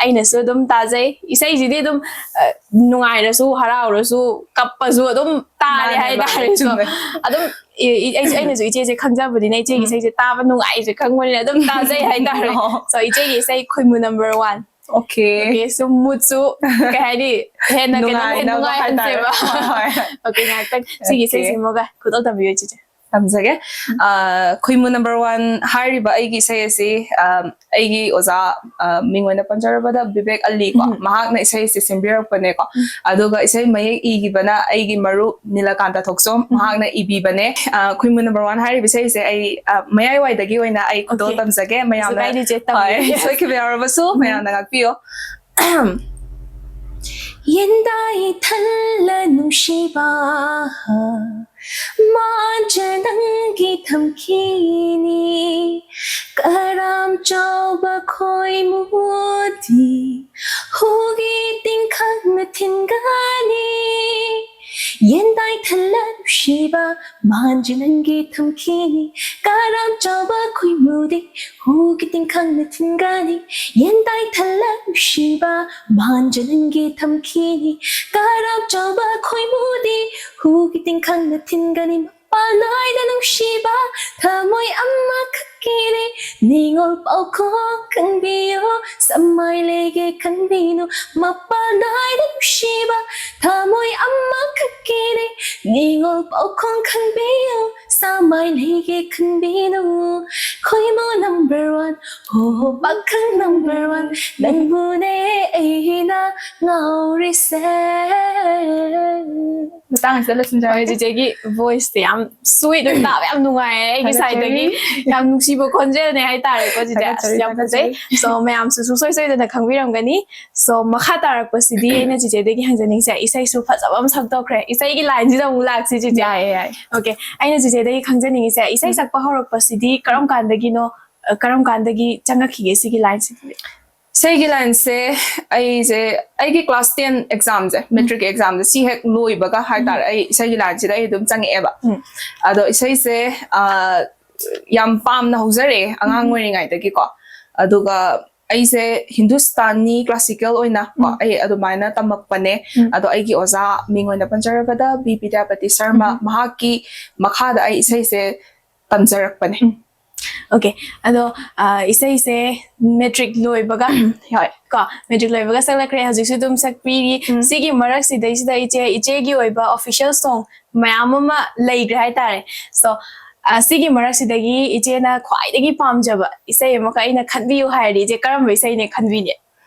ꯑꯩꯅꯁꯨ ꯑꯗꯨꯝ ꯇꯥꯖꯩ꯫ ꯏꯁꯩꯁꯤꯗꯤ ꯑꯗꯨꯝ ꯑ, ꯅꯨꯡꯉꯥꯏꯔꯁꯨ, ꯍꯔꯥꯎꯔꯁꯨ, ꯀꯞꯄꯁꯨ ꯑꯗꯨꯝ ꯇꯥꯔꯦ ꯃꯥꯅꯦ, ꯍꯥꯏꯇꯥꯔꯦ꯫ ꯃꯥꯅꯦ, So, ꯆꯨꯝꯃꯦ꯫ ꯑꯗꯨꯝ ꯏ- ꯏ- ꯑꯩꯁꯨ ꯑꯩꯅꯁꯨ ꯏꯆꯦꯁꯦ ꯈꯪꯖꯕꯅꯤꯅ ꯏꯆꯦꯒꯤ ꯎꯝ꯫ ꯏꯁꯩꯁꯦ ꯇꯥꯕ ꯅꯨꯡꯉꯥꯏꯁꯦ ꯈꯪꯕꯅꯤꯅ ꯑꯗꯨꯝ ꯇꯥꯖꯩ ꯍꯥꯏꯇꯥꯔꯦ꯫ ꯑꯣ꯫ So, ꯏꯆꯦꯒꯤ ꯏꯁꯩ ꯈꯣꯏꯃꯨ number one꯫ Okay꯫ Okay, so moodꯁꯨ ꯀꯩ ꯍꯥꯏꯅꯤ, ꯍꯦꯟꯅ ꯀꯩꯅꯣ, ꯍꯦꯟꯅ ꯅꯨꯡꯉꯥꯏꯅꯕ ꯅꯨꯡꯉꯥꯏꯍꯟꯁꯦꯕ꯫ ꯍꯥꯏꯇꯥꯔꯦ꯫ ꯍꯣꯏ, ꯍꯣꯏ꯫ Okay, ꯉꯥꯏꯍꯥꯛꯇꯪ ꯁꯤꯒꯤ Okay꯫ ꯏꯁꯩꯁꯤꯃꯒ ꯈꯨꯗꯣꯜ ꯇꯝꯕꯤꯌꯨ ꯆꯤꯆꯦ꯫ ꯇꯝꯖꯒꯦ꯫ ꯑ, ꯈꯣꯏꯃꯨ number one ꯍꯥꯏꯔꯤꯕ ꯑꯩꯒꯤ ꯏꯁꯩ ꯑꯁꯤ, ꯑ, ꯑꯩꯒꯤ ꯑꯣꯖꯥ, ꯑ, ꯃꯤꯡ ꯑꯣꯏꯅ ꯄꯟꯖꯔꯕꯗ ꯕꯤꯕꯦꯛ ꯑꯂꯤ ꯀꯣ, ꯎꯝ꯫ ꯃꯍꯥꯛꯅ ꯏꯁꯩ ꯑꯁꯤ ꯁꯦꯝꯕꯤꯔꯛꯄꯅꯦꯀꯣ꯫ ꯎꯝ꯫ ꯑꯗꯨꯒ ꯏꯁꯩ ꯃꯌꯦꯛ ꯏꯈꯤꯕꯅ ꯑꯩꯒꯤ ꯃꯔꯨꯞ ꯅꯤꯂꯀꯥꯟꯇ ꯊꯣꯛꯆꯣꯝ, ꯎꯝ꯫ ꯃꯍꯥꯛꯅ ꯏꯕꯤꯕꯅꯦ꯫ ꯑ, ꯈꯣꯏꯃꯨ number one ꯍꯥꯏꯔꯤꯕ ꯏꯁꯩꯁꯦ ꯑꯩ, ꯑ, ꯃꯌꯥꯏꯋꯥꯏꯗꯒꯤ ꯑꯣꯏꯅ ꯑꯩ ꯈꯨꯗꯣꯜ Okay꯫ ꯇꯝꯖꯒꯦ꯫ ꯃꯌꯥꯝꯅ, ꯀꯥꯏꯗꯦ, ꯆꯦ, ꯇꯝꯕꯤꯌꯨ꯫ ꯍꯣꯏ, ꯁꯣꯏꯈꯤꯕ ꯌꯥꯎꯔꯕꯁꯨ ꯎꯝ꯫ ꯃꯌꯥꯝꯅ ꯉꯥꯛꯄꯤꯌꯣ꯫ ꯌꯦꯟꯗꯥꯏ ꯊꯜꯂ ꯅꯨꯡꯁꯤꯕ ꯃꯥꯟꯖ ꯅꯪꯒꯤ ꯊꯝꯈꯤꯅꯤ꯫ ꯀꯔꯥꯝ ꯆꯥꯎꯕ ꯈꯣꯏꯃꯨꯗꯤ ꯍꯨꯒꯤ ꯇꯤꯡꯈꯪꯅ ꯊꯤꯟꯒꯅꯤ꯫ ꯌꯦꯟꯗꯥꯏ ꯊꯜꯂ ꯅꯨꯡꯁꯤꯕ ꯃꯥꯟꯖ ꯅꯪꯒꯤ ꯊꯝꯈꯤꯅꯤ꯫ ꯀꯔꯥꯝ ꯆꯥꯎꯕ ꯈꯣꯏꯃꯨꯗꯤ ꯍꯨꯒꯤ ꯇꯤꯡꯈꯪꯅ ꯊꯤꯟꯒꯅꯤ꯫ ꯌꯦꯟꯗꯥꯏ ꯊꯜꯂ ꯅꯨꯡꯁꯤꯕ ꯃꯥꯟꯖ ꯅꯪꯒꯤ ꯊꯝꯈꯤꯅꯤ꯫ ꯀꯔꯥꯝ ꯆꯥꯎꯕ ꯈꯣꯏꯃꯨꯗꯤ ꯍꯨꯒꯤ ꯇꯤꯡꯈꯪꯅ ꯊꯤꯟꯒꯅꯤ꯫ ꯃꯄꯥꯟ ꯅꯥꯏꯗ ꯅꯨꯡꯁꯤꯕ ꯊꯃꯣꯏ ꯑꯃꯈꯛꯀꯤꯅꯤ꯫ ꯅꯤꯉꯣꯜ ꯄꯥꯎꯈꯣꯡ ꯈꯪꯕꯤꯌꯨ, ꯁꯃꯥꯏ ꯂꯩꯒꯦ ꯈꯟꯕꯤꯅꯨ꯫ ꯃꯄꯥꯟ ꯅꯥꯏꯗ ꯅꯨꯡꯁꯤꯕ ꯊꯃꯣꯏ ꯑꯃꯈꯛꯀꯤꯅꯤ꯫ ꯅꯤꯉꯣꯜ ꯄꯥꯎꯈꯣꯡ ꯈꯪꯕꯤꯌꯨ, ꯁꯃꯥꯏ ꯂꯩꯒꯦ ꯈꯟꯕꯤꯅꯨ꯫ ꯈꯣꯏꯃꯨ number one, ꯍꯣ ꯍꯣ ꯄꯥꯈꯪ number one, ꯅꯪꯕꯨꯅꯦ ꯑꯩꯅ ꯉꯥꯎꯔꯤꯁꯦ꯫ ꯃꯇꯥꯡ ꯑꯁꯤꯗ ꯂꯣꯏꯁꯤꯟꯖꯔꯒꯦ꯫ ꯍꯣꯏ, ꯆꯤꯆꯦꯒꯤ voice ꯁꯦ ꯌꯥꯝ sweet ꯑꯣꯏ, ꯇꯥꯕ ꯌꯥꯝ ꯅꯨꯡꯉꯥꯏꯌꯦ꯫ ꯑꯩꯒꯤ ꯊꯥꯒꯠꯆꯔꯤ꯫ Side ꯇꯒꯤ ꯌꯥꯝ ꯅꯨꯡꯁꯤꯕ ꯈꯣꯟꯖꯦꯜꯅꯦ ꯍꯥꯏꯇꯥꯔꯦꯀꯣ, ꯆꯤꯆꯦ꯫ ꯑꯁ, ꯊꯥꯒꯠꯆꯔꯤ, ꯌꯥꯝ ꯐꯖꯩ꯫ ꯊꯥꯒꯠꯆꯔꯤ꯫ So, ꯃꯌꯥꯝꯁꯨ ꯁꯨꯡꯁꯣꯏ ꯁꯣꯏꯗꯅ ꯈꯪꯕꯤꯔꯝꯒꯅꯤ꯫ So, ꯃꯈꯥ ꯇꯥꯔꯛꯄꯁꯤꯗꯤ ꯑꯩꯅ ꯆꯤꯆꯦꯗꯒꯤ ꯍꯪꯖꯅꯤꯡꯉꯤꯁꯦ, ꯏꯁꯩꯁꯨ ꯐꯖꯕ ꯑꯃ ꯁꯛꯇꯣꯛꯈ꯭ꯔꯦ꯫ ꯏꯁꯩꯒꯤ line ꯁꯤꯗ ꯑꯃꯨꯛ ꯂꯥꯛꯁꯤ, ꯆꯤꯆꯦ꯫ ꯌꯥꯏꯌꯦ, ꯌꯥꯏꯌꯦ꯫ Okay, ꯑꯩꯅ ꯆꯤꯆꯦꯗꯒꯤ ꯈꯪꯖꯅꯤꯡꯉꯤꯁꯦ, ꯏꯁꯩ ꯎꯝ꯫ ꯁꯛꯄ ꯍꯧꯔꯛꯄꯁꯤꯗꯤ ꯀꯔꯝ ꯀꯥꯟꯗꯒꯤꯅꯣ, ꯑ, ꯀꯔꯝ ꯀꯥꯟꯗꯒꯤ ꯆꯪꯉꯛꯈꯤꯒꯦ ꯁꯤꯒꯤ line ꯁꯤꯗꯗꯤ? ꯏꯁꯩꯒꯤ line ꯁꯦ ꯑꯩꯁꯦ, ꯑꯩꯒꯤ class ten exam ꯁꯦ, ꯎꯝ꯫ Matric exam ꯁꯦ, ꯁꯤ ꯍꯦꯛ ꯂꯣꯏꯕꯒ ꯍꯥꯏꯇꯥꯔꯦ, ꯎꯝ꯫ ꯑꯩ ꯏꯁꯩꯒꯤ line ꯁꯤꯗ ꯑꯩ ꯑꯗꯨꯝ ꯆꯪꯉꯛꯑꯦꯕ꯫ ꯎꯝ꯫ ꯑꯗꯣ ꯏꯁꯩꯁꯦ, ꯑ, ꯌꯥꯝ ꯄꯥꯝꯅ ꯍꯧꯖꯔꯛꯑꯦ ꯑꯉꯥꯡ ꯎꯝ꯫ ꯑꯣꯏꯔꯤꯉꯩꯗꯒꯤꯀꯣ꯫ ꯑꯗꯨꯒ ꯑꯩꯁꯦ ꯍꯤꯟꯗꯨꯁꯇꯥꯅꯤ classical ꯑꯣꯏꯅ ꯀꯣ, ꯎꯝ꯫ ꯑꯩ ꯑꯗꯨꯃꯥꯏꯅ ꯇꯝꯃꯛꯄꯅꯦ꯫ ꯎꯝ꯫ ꯑꯗꯣ ꯑꯩꯒꯤ ꯑꯣꯖꯥ ꯃꯤꯡ ꯑꯣꯏꯅ ꯄꯟꯖꯔꯕꯗ ꯕꯤ ꯕꯤꯗ꯭ꯌꯥꯄꯇꯤ ꯁꯔꯃ, ꯎꯝ꯫ ꯃꯍꯥꯛꯀꯤ ꯃꯈꯥꯗ ꯑꯩ ꯏꯁꯩꯁꯦ ꯇꯝꯖꯔꯛꯄꯅꯦ꯫ ꯎꯝ꯫ Okay, ꯑꯗꯣ, ꯑ, ꯏꯁꯩꯁꯦ matric ꯂꯣꯏꯕꯒ, ꯍꯣꯏ꯫ ꯀꯣ, matric ꯂꯣꯏꯕꯒ ꯁꯛꯂꯛꯈ꯭ꯔꯦ, ꯍꯧꯖꯤꯛꯁꯨ ꯑꯗꯨꯝ ꯁꯛꯄꯤꯔꯤ꯫ ꯎꯝ꯫ ꯁꯤꯒꯤ ꯃꯔꯛꯁꯤꯗꯩꯁꯤꯗ ꯏꯆꯦ, ꯏꯆꯦꯒꯤ ꯑꯣꯏꯕ official song ꯃꯌꯥꯝ ꯑꯃ ꯂꯩꯈ꯭ꯔꯦ ꯍꯥꯏꯇꯥꯔꯦ꯫ So, ꯑ, ꯁꯤꯒꯤ ꯃꯔꯛꯁꯤꯗꯒꯤ ꯏꯆꯦꯅ ꯈ꯭ꯋꯥꯏꯗꯒꯤ ꯄꯥꯝꯖꯕ ꯏꯁꯩ ꯑꯃꯈꯛ ꯑꯩꯅ ꯈꯟꯕꯤꯌꯨ ꯍꯥꯏꯔꯗꯤ, ꯏꯆꯦ, ꯀꯔꯝꯕ ꯏꯁꯩꯅꯦ ꯈꯟꯕꯤꯅꯤ?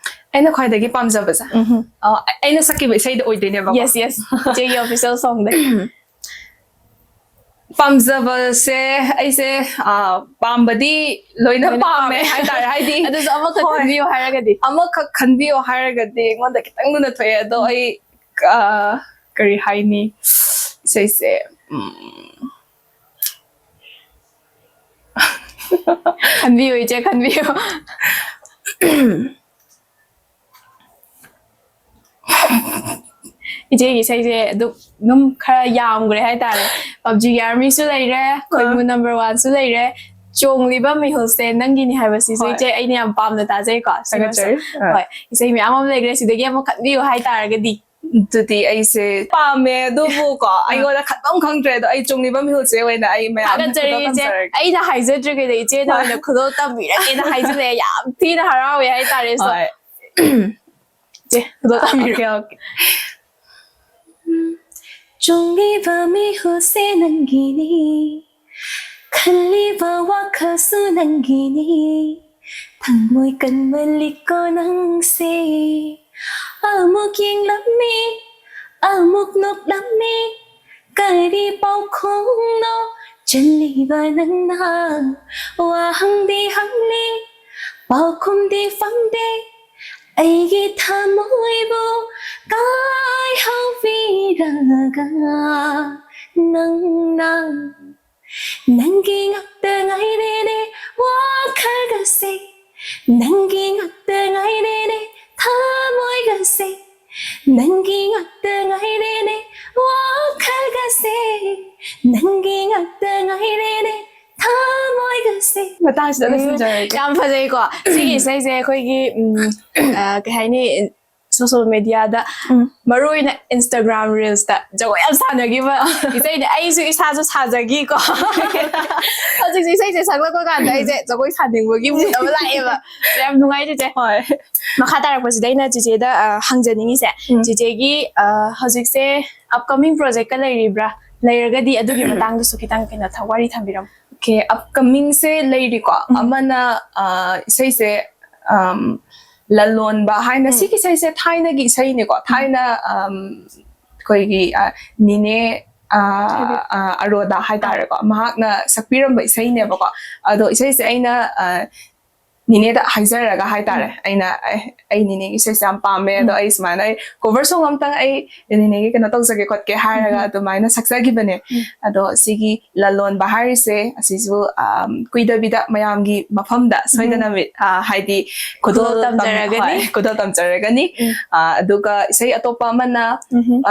ꯑꯩꯅ ꯈ꯭ꯋꯥꯏꯗꯒꯤ ꯄꯥꯝꯖꯕꯁꯦ? ꯎꯝꯍꯨꯝ꯫ ꯑ, ꯑꯩꯅ ꯁꯛꯈꯤꯕ ꯏꯁꯩꯗ ꯑꯣꯏꯗꯣꯏꯅꯦꯕꯀꯣ? Yes, yes. ꯏꯆꯦꯒꯤ official song ꯗ꯫ ꯄꯥꯝꯖꯕꯁꯦ ꯑꯩꯁꯦ, ꯑ, ꯄꯥꯝꯕꯗꯤ ꯂꯣꯏꯅ ꯂꯣꯏꯅ ꯄꯥꯝꯃꯦ ꯄꯥꯝꯃꯦ꯫ ꯍꯥꯏꯇꯥꯔꯦ꯫ ꯍꯥꯏꯗꯤ, ꯑꯗꯨꯁꯨ ꯑꯃꯈꯛ ꯍꯣꯏ꯫ ꯈꯟꯕꯤꯌꯨ ꯍꯥꯏꯔꯒꯗꯤ? ꯑꯃꯈꯛ ꯈꯟꯕꯤꯌꯨ ꯍꯥꯏꯔꯒꯗꯤ ꯑꯩꯉꯣꯟꯗ ꯈꯤꯇꯪ ꯂꯨꯅ ꯊꯣꯛꯑꯦ꯫ ꯑꯗꯣ ꯎꯝ꯫ ꯑꯩ, ꯑ, ꯀꯔꯤ ꯍꯥꯏꯅꯤ? ꯏꯁꯩꯁꯦ, ꯎꯝ, ꯈꯟꯕꯤꯌꯨ, ꯏꯆꯦ, ꯈꯟꯕꯤꯌꯨ꯫ ꯏꯆꯦꯒꯤ ꯏꯁꯩꯁꯦ ꯑꯗꯨꯝ, ꯑꯗꯨꯝ ꯈꯔ ꯌꯥꯝꯈ꯭ꯔꯦ ꯍꯥꯏꯇꯥꯔꯦ꯫ ꯄꯞꯖꯤꯒꯤ ꯑꯥꯔꯃꯤꯁꯨ ꯂꯩꯔꯦ, ꯈꯣꯏꯃꯨ ꯑꯥ꯫ ꯅꯝꯕꯔ ꯋꯥꯟꯁꯨ ꯂꯩꯔꯦ, ꯆꯣꯡꯂꯤꯕ ꯃꯤꯍꯨꯜꯁꯦ ꯅꯪꯒꯤꯅꯤ ꯍꯥꯏꯕꯁꯤꯁꯨ ꯍꯣꯏ꯫ ꯏꯆꯦ ꯑꯩꯅ ꯌꯥꯝ ꯄꯥꯝꯅ ꯇꯥꯖꯩꯀꯣ꯫ ꯁꯤꯃꯁꯨ꯫ ꯊꯥꯒꯠꯆꯔꯤ꯫ ꯑꯥ꯫ ꯍꯣꯏ, ꯏꯁꯩ ꯃꯌꯥꯝ ꯑꯃ ꯂꯩꯈ꯭ꯔꯦ, ꯁꯤꯗꯒꯤ ꯑꯃ ꯈꯟꯕꯤꯌꯨ ꯍꯥꯏꯇꯥꯔꯒꯗꯤ꯫ ꯑꯗꯨꯗꯤ ꯑꯩꯁꯦ ꯄꯥꯝꯃꯦ, ꯑꯗꯨꯕꯨ ꯀꯣ, ꯑꯥ꯫ ꯑꯩꯉꯣꯟꯗ ꯈꯟꯐꯝ ꯈꯪꯗ꯭ꯔꯦ꯫ ꯑꯗꯣ ꯑꯩ ꯆꯣꯡꯂꯤꯕ ꯃꯤꯍꯨꯜꯁꯦ ꯑꯣꯏꯅ ꯑꯩ ꯃꯌꯥꯝ ꯊꯥꯒꯠꯆꯔꯤ, ꯈꯨꯗꯣꯜ ꯏꯆꯦ꯫ ꯇꯝꯖꯔꯒꯦ꯫ ꯑꯩꯅ ꯍꯥꯏꯖꯗ꯭ꯔꯤꯉꯩꯗ ꯏꯆꯦꯅ ꯍꯣꯏ꯫ ꯑꯣꯏꯅ ꯈꯨꯗꯣꯜ ꯇꯝꯕꯤꯔꯒꯦꯅ ꯍꯥꯏꯖꯤꯜꯂꯛꯑꯦ꯫ ꯌꯥꯝ ꯊꯤꯅ ꯍꯔꯥꯎꯋꯦ ꯍꯥꯏꯇꯥꯔꯦ꯫ So, ꯍꯣꯏ꯫ ꯏꯆꯦ, ꯈꯨꯗꯣꯜ ꯇꯝꯕꯤꯔꯣ꯫ Okay, okay. ꯆꯣꯡꯂꯤꯕ ꯃꯤꯍꯨꯜꯁꯦ ꯅꯪꯒꯤꯅꯤ, ꯈꯜꯂꯤꯕ ꯋꯥꯈꯜꯁꯨ ꯅꯪꯒꯤꯅꯤ, ꯊꯃꯣꯏ ꯀꯟꯃꯜꯂꯤꯀꯣ ꯅꯪꯁꯦ꯫ ꯑꯃꯨꯛ ꯌꯦꯡꯂꯝꯃꯤ, ꯑꯃꯨꯛ ꯅꯣꯛꯂꯝꯃꯤ, ꯀꯔꯤ ꯄꯥꯎꯈꯨꯝꯅꯣ ꯆꯜꯂꯤꯕ ꯅꯪꯅ? ꯋꯥꯍꯪꯗꯤ ꯍꯪꯂꯤ, ꯄꯥꯎꯈꯨꯝꯗꯤ ꯐꯪꯗꯦ, ꯑꯩꯒꯤ ꯊꯃꯣꯏꯕꯨ ꯀꯥꯏꯍꯧꯕꯤꯔꯒ ꯅꯪꯅ꯫ ꯅꯪꯒꯤ ꯉꯥꯛꯇ ꯉꯥꯏꯔꯦꯅꯦ ꯋꯥꯈꯜꯒꯁꯦ, ꯅꯪꯒꯤ ꯉꯥꯛꯇ ꯉꯥꯏꯔꯦꯅꯦ ꯊꯃꯣꯏꯒꯁꯦ, ꯅꯪꯒꯤ ꯉꯥꯛꯇ ꯉꯥꯏꯔꯦꯅꯦ ꯋꯥꯈꯜꯒꯁꯦ, ꯅꯪꯒꯤ ꯉꯥꯛꯇ ꯉꯥꯏꯔꯦꯅꯦ ꯊꯃꯣꯏꯒꯁꯦ꯫ ꯃꯇꯥꯡꯁꯤꯗ ꯎꯝ, ꯂꯣꯏꯁꯤꯟꯖꯔꯒꯦ꯫ ꯌꯥꯝ ꯐꯖꯩꯀꯣ꯫ ꯁꯤꯒꯤ ꯏꯁꯩꯁꯦ ꯑꯩꯈꯣꯏꯒꯤ, ꯎꯝ, ꯑ, ꯀꯩ ꯍꯥꯏꯅꯤ, social mediaꯗ, ꯎꯝ꯫ ꯃꯔꯨ ꯑꯣꯏꯅ Instagram reelsꯇ ꯖꯒꯣꯏ ꯌꯥꯝ ꯁꯥꯟꯅꯈꯤꯕ ꯏꯁꯩꯅꯦ꯫ ꯑꯩꯁꯨ ꯏꯁꯥꯁꯨ ꯁꯥꯖꯈꯤꯀꯣ꯫ ꯍꯧꯖꯤꯛꯁꯦ ꯏꯁꯩꯁꯦ ꯁꯛꯂꯛꯄ ꯀꯥꯟꯗ ꯑꯩꯁꯦ ꯖꯒꯣꯏ ꯁꯥꯅꯤꯡꯕꯒꯤ mood ꯑꯃ ꯂꯥꯛꯑꯦꯕ꯫ ꯌꯥꯝ ꯅꯨꯡꯉꯥꯏ, ꯆꯤꯆꯦ꯫ ꯍꯣꯏ꯫ ꯃꯈꯥ ꯇꯥꯔꯛꯄꯁꯤꯗ ꯑꯩꯅ ꯆꯤꯆꯦꯗ, ꯑ, ꯍꯪꯖꯅꯤꯡꯉꯤꯁꯦ, ꯎꯝ꯫ ꯆꯤꯆꯦꯒꯤ, ꯑ, ꯍꯧꯖꯤꯛꯁꯦ upcoming projectꯀ ꯂꯩꯔꯤꯕ꯭ꯔꯥ? ꯂꯩꯔꯒꯗꯤ ꯑꯗꯨꯒꯤ ꯃꯇꯥꯡꯗꯁꯨ ꯈꯤꯇꯪ ꯀꯩꯅꯣ ꯊ-, ꯋꯥꯔꯤ ꯊꯝꯕꯤꯔꯝꯃꯨ꯫ Okay, upcomingꯁꯦ ꯂꯩꯔꯤꯀꯣ꯫ ꯎꯝ꯫ ꯑꯃꯅ, ꯑ, ꯏꯁꯩꯁꯦ, ꯑꯝ, ꯂꯂꯣꯟꯕ ꯍꯥꯏꯅ, ꯎꯝ꯫ ꯁꯤꯒꯤ ꯏꯁꯩꯁꯦ ꯊꯥꯏꯅꯒꯤ ꯏꯁꯩꯅꯤꯀꯣ꯫ ꯎꯝ꯫ ꯊꯥꯏꯅ, ꯑꯝ, ꯑꯩꯈꯣꯏꯒꯤ, ꯑ, ꯅꯤꯅꯦ, ꯑ, ꯍꯥꯏꯕꯤꯌꯨ꯫ ꯑ, ꯑꯔꯣꯗꯥ ꯍꯥꯏꯇꯥꯔꯦꯀꯣ, ꯃꯍꯥꯛꯅ ꯁꯛꯄꯤꯔꯝꯕ ꯏꯁꯩꯅꯦꯕꯀꯣ꯫ ꯑꯗꯣ ꯏꯁꯩꯁꯦ ꯑꯩꯅ, ꯑ, ꯅꯤꯅꯦꯗ ꯍꯥꯏꯖꯔꯒ ꯍꯥꯏꯇꯥꯔꯦ, ꯑꯩꯅ "ꯑꯦ, ꯑꯩ ꯅꯤꯅꯦꯒꯤ ꯏꯁꯩꯁꯦ ꯌꯥꯝ ꯄꯥꯝꯃꯦ, ꯑꯗꯣ ꯑꯩ ꯁꯨꯃꯥꯏꯅ ꯑꯩ ꯀꯣꯚꯔ ꯁꯣꯡ ꯑꯝꯇꯪ ꯑꯩ ꯅꯤꯅꯦꯒꯤ ꯀꯩꯅꯣ ꯇꯧꯖꯒꯦ ꯈꯣꯠꯀꯦ" ꯍꯥꯏꯔꯒ ꯑꯗꯨꯃꯥꯏꯅ ꯁꯛꯆꯈꯤꯕꯅꯦ꯫ ꯑꯗꯣ ꯁꯤꯒꯤ ꯂꯂꯣꯟꯕ ꯍꯥꯏꯔꯤꯁꯦ ꯑꯁꯤꯁꯨ, ꯑꯝ, ꯀꯨꯏꯗꯕꯤꯗ ꯃꯌꯥꯝꯒꯤ ꯃꯐꯝꯗ ꯁꯣꯏꯗꯅ ꯃꯤ-, ꯑ, ꯍꯥꯏꯗꯤ ꯈꯨꯗꯣꯜ ꯈꯨꯗꯣꯜ ꯇꯝ-, ꯇꯝꯖꯔꯒꯅꯤ꯫ ꯍꯣꯏ, ꯈꯨꯗꯣꯜ ꯇꯝꯖꯔꯒꯅꯤ꯫ ꯑ, ꯑꯗꯨꯒ ꯏꯁꯩ ꯑꯇꯣꯞꯄ ꯑꯃꯅ,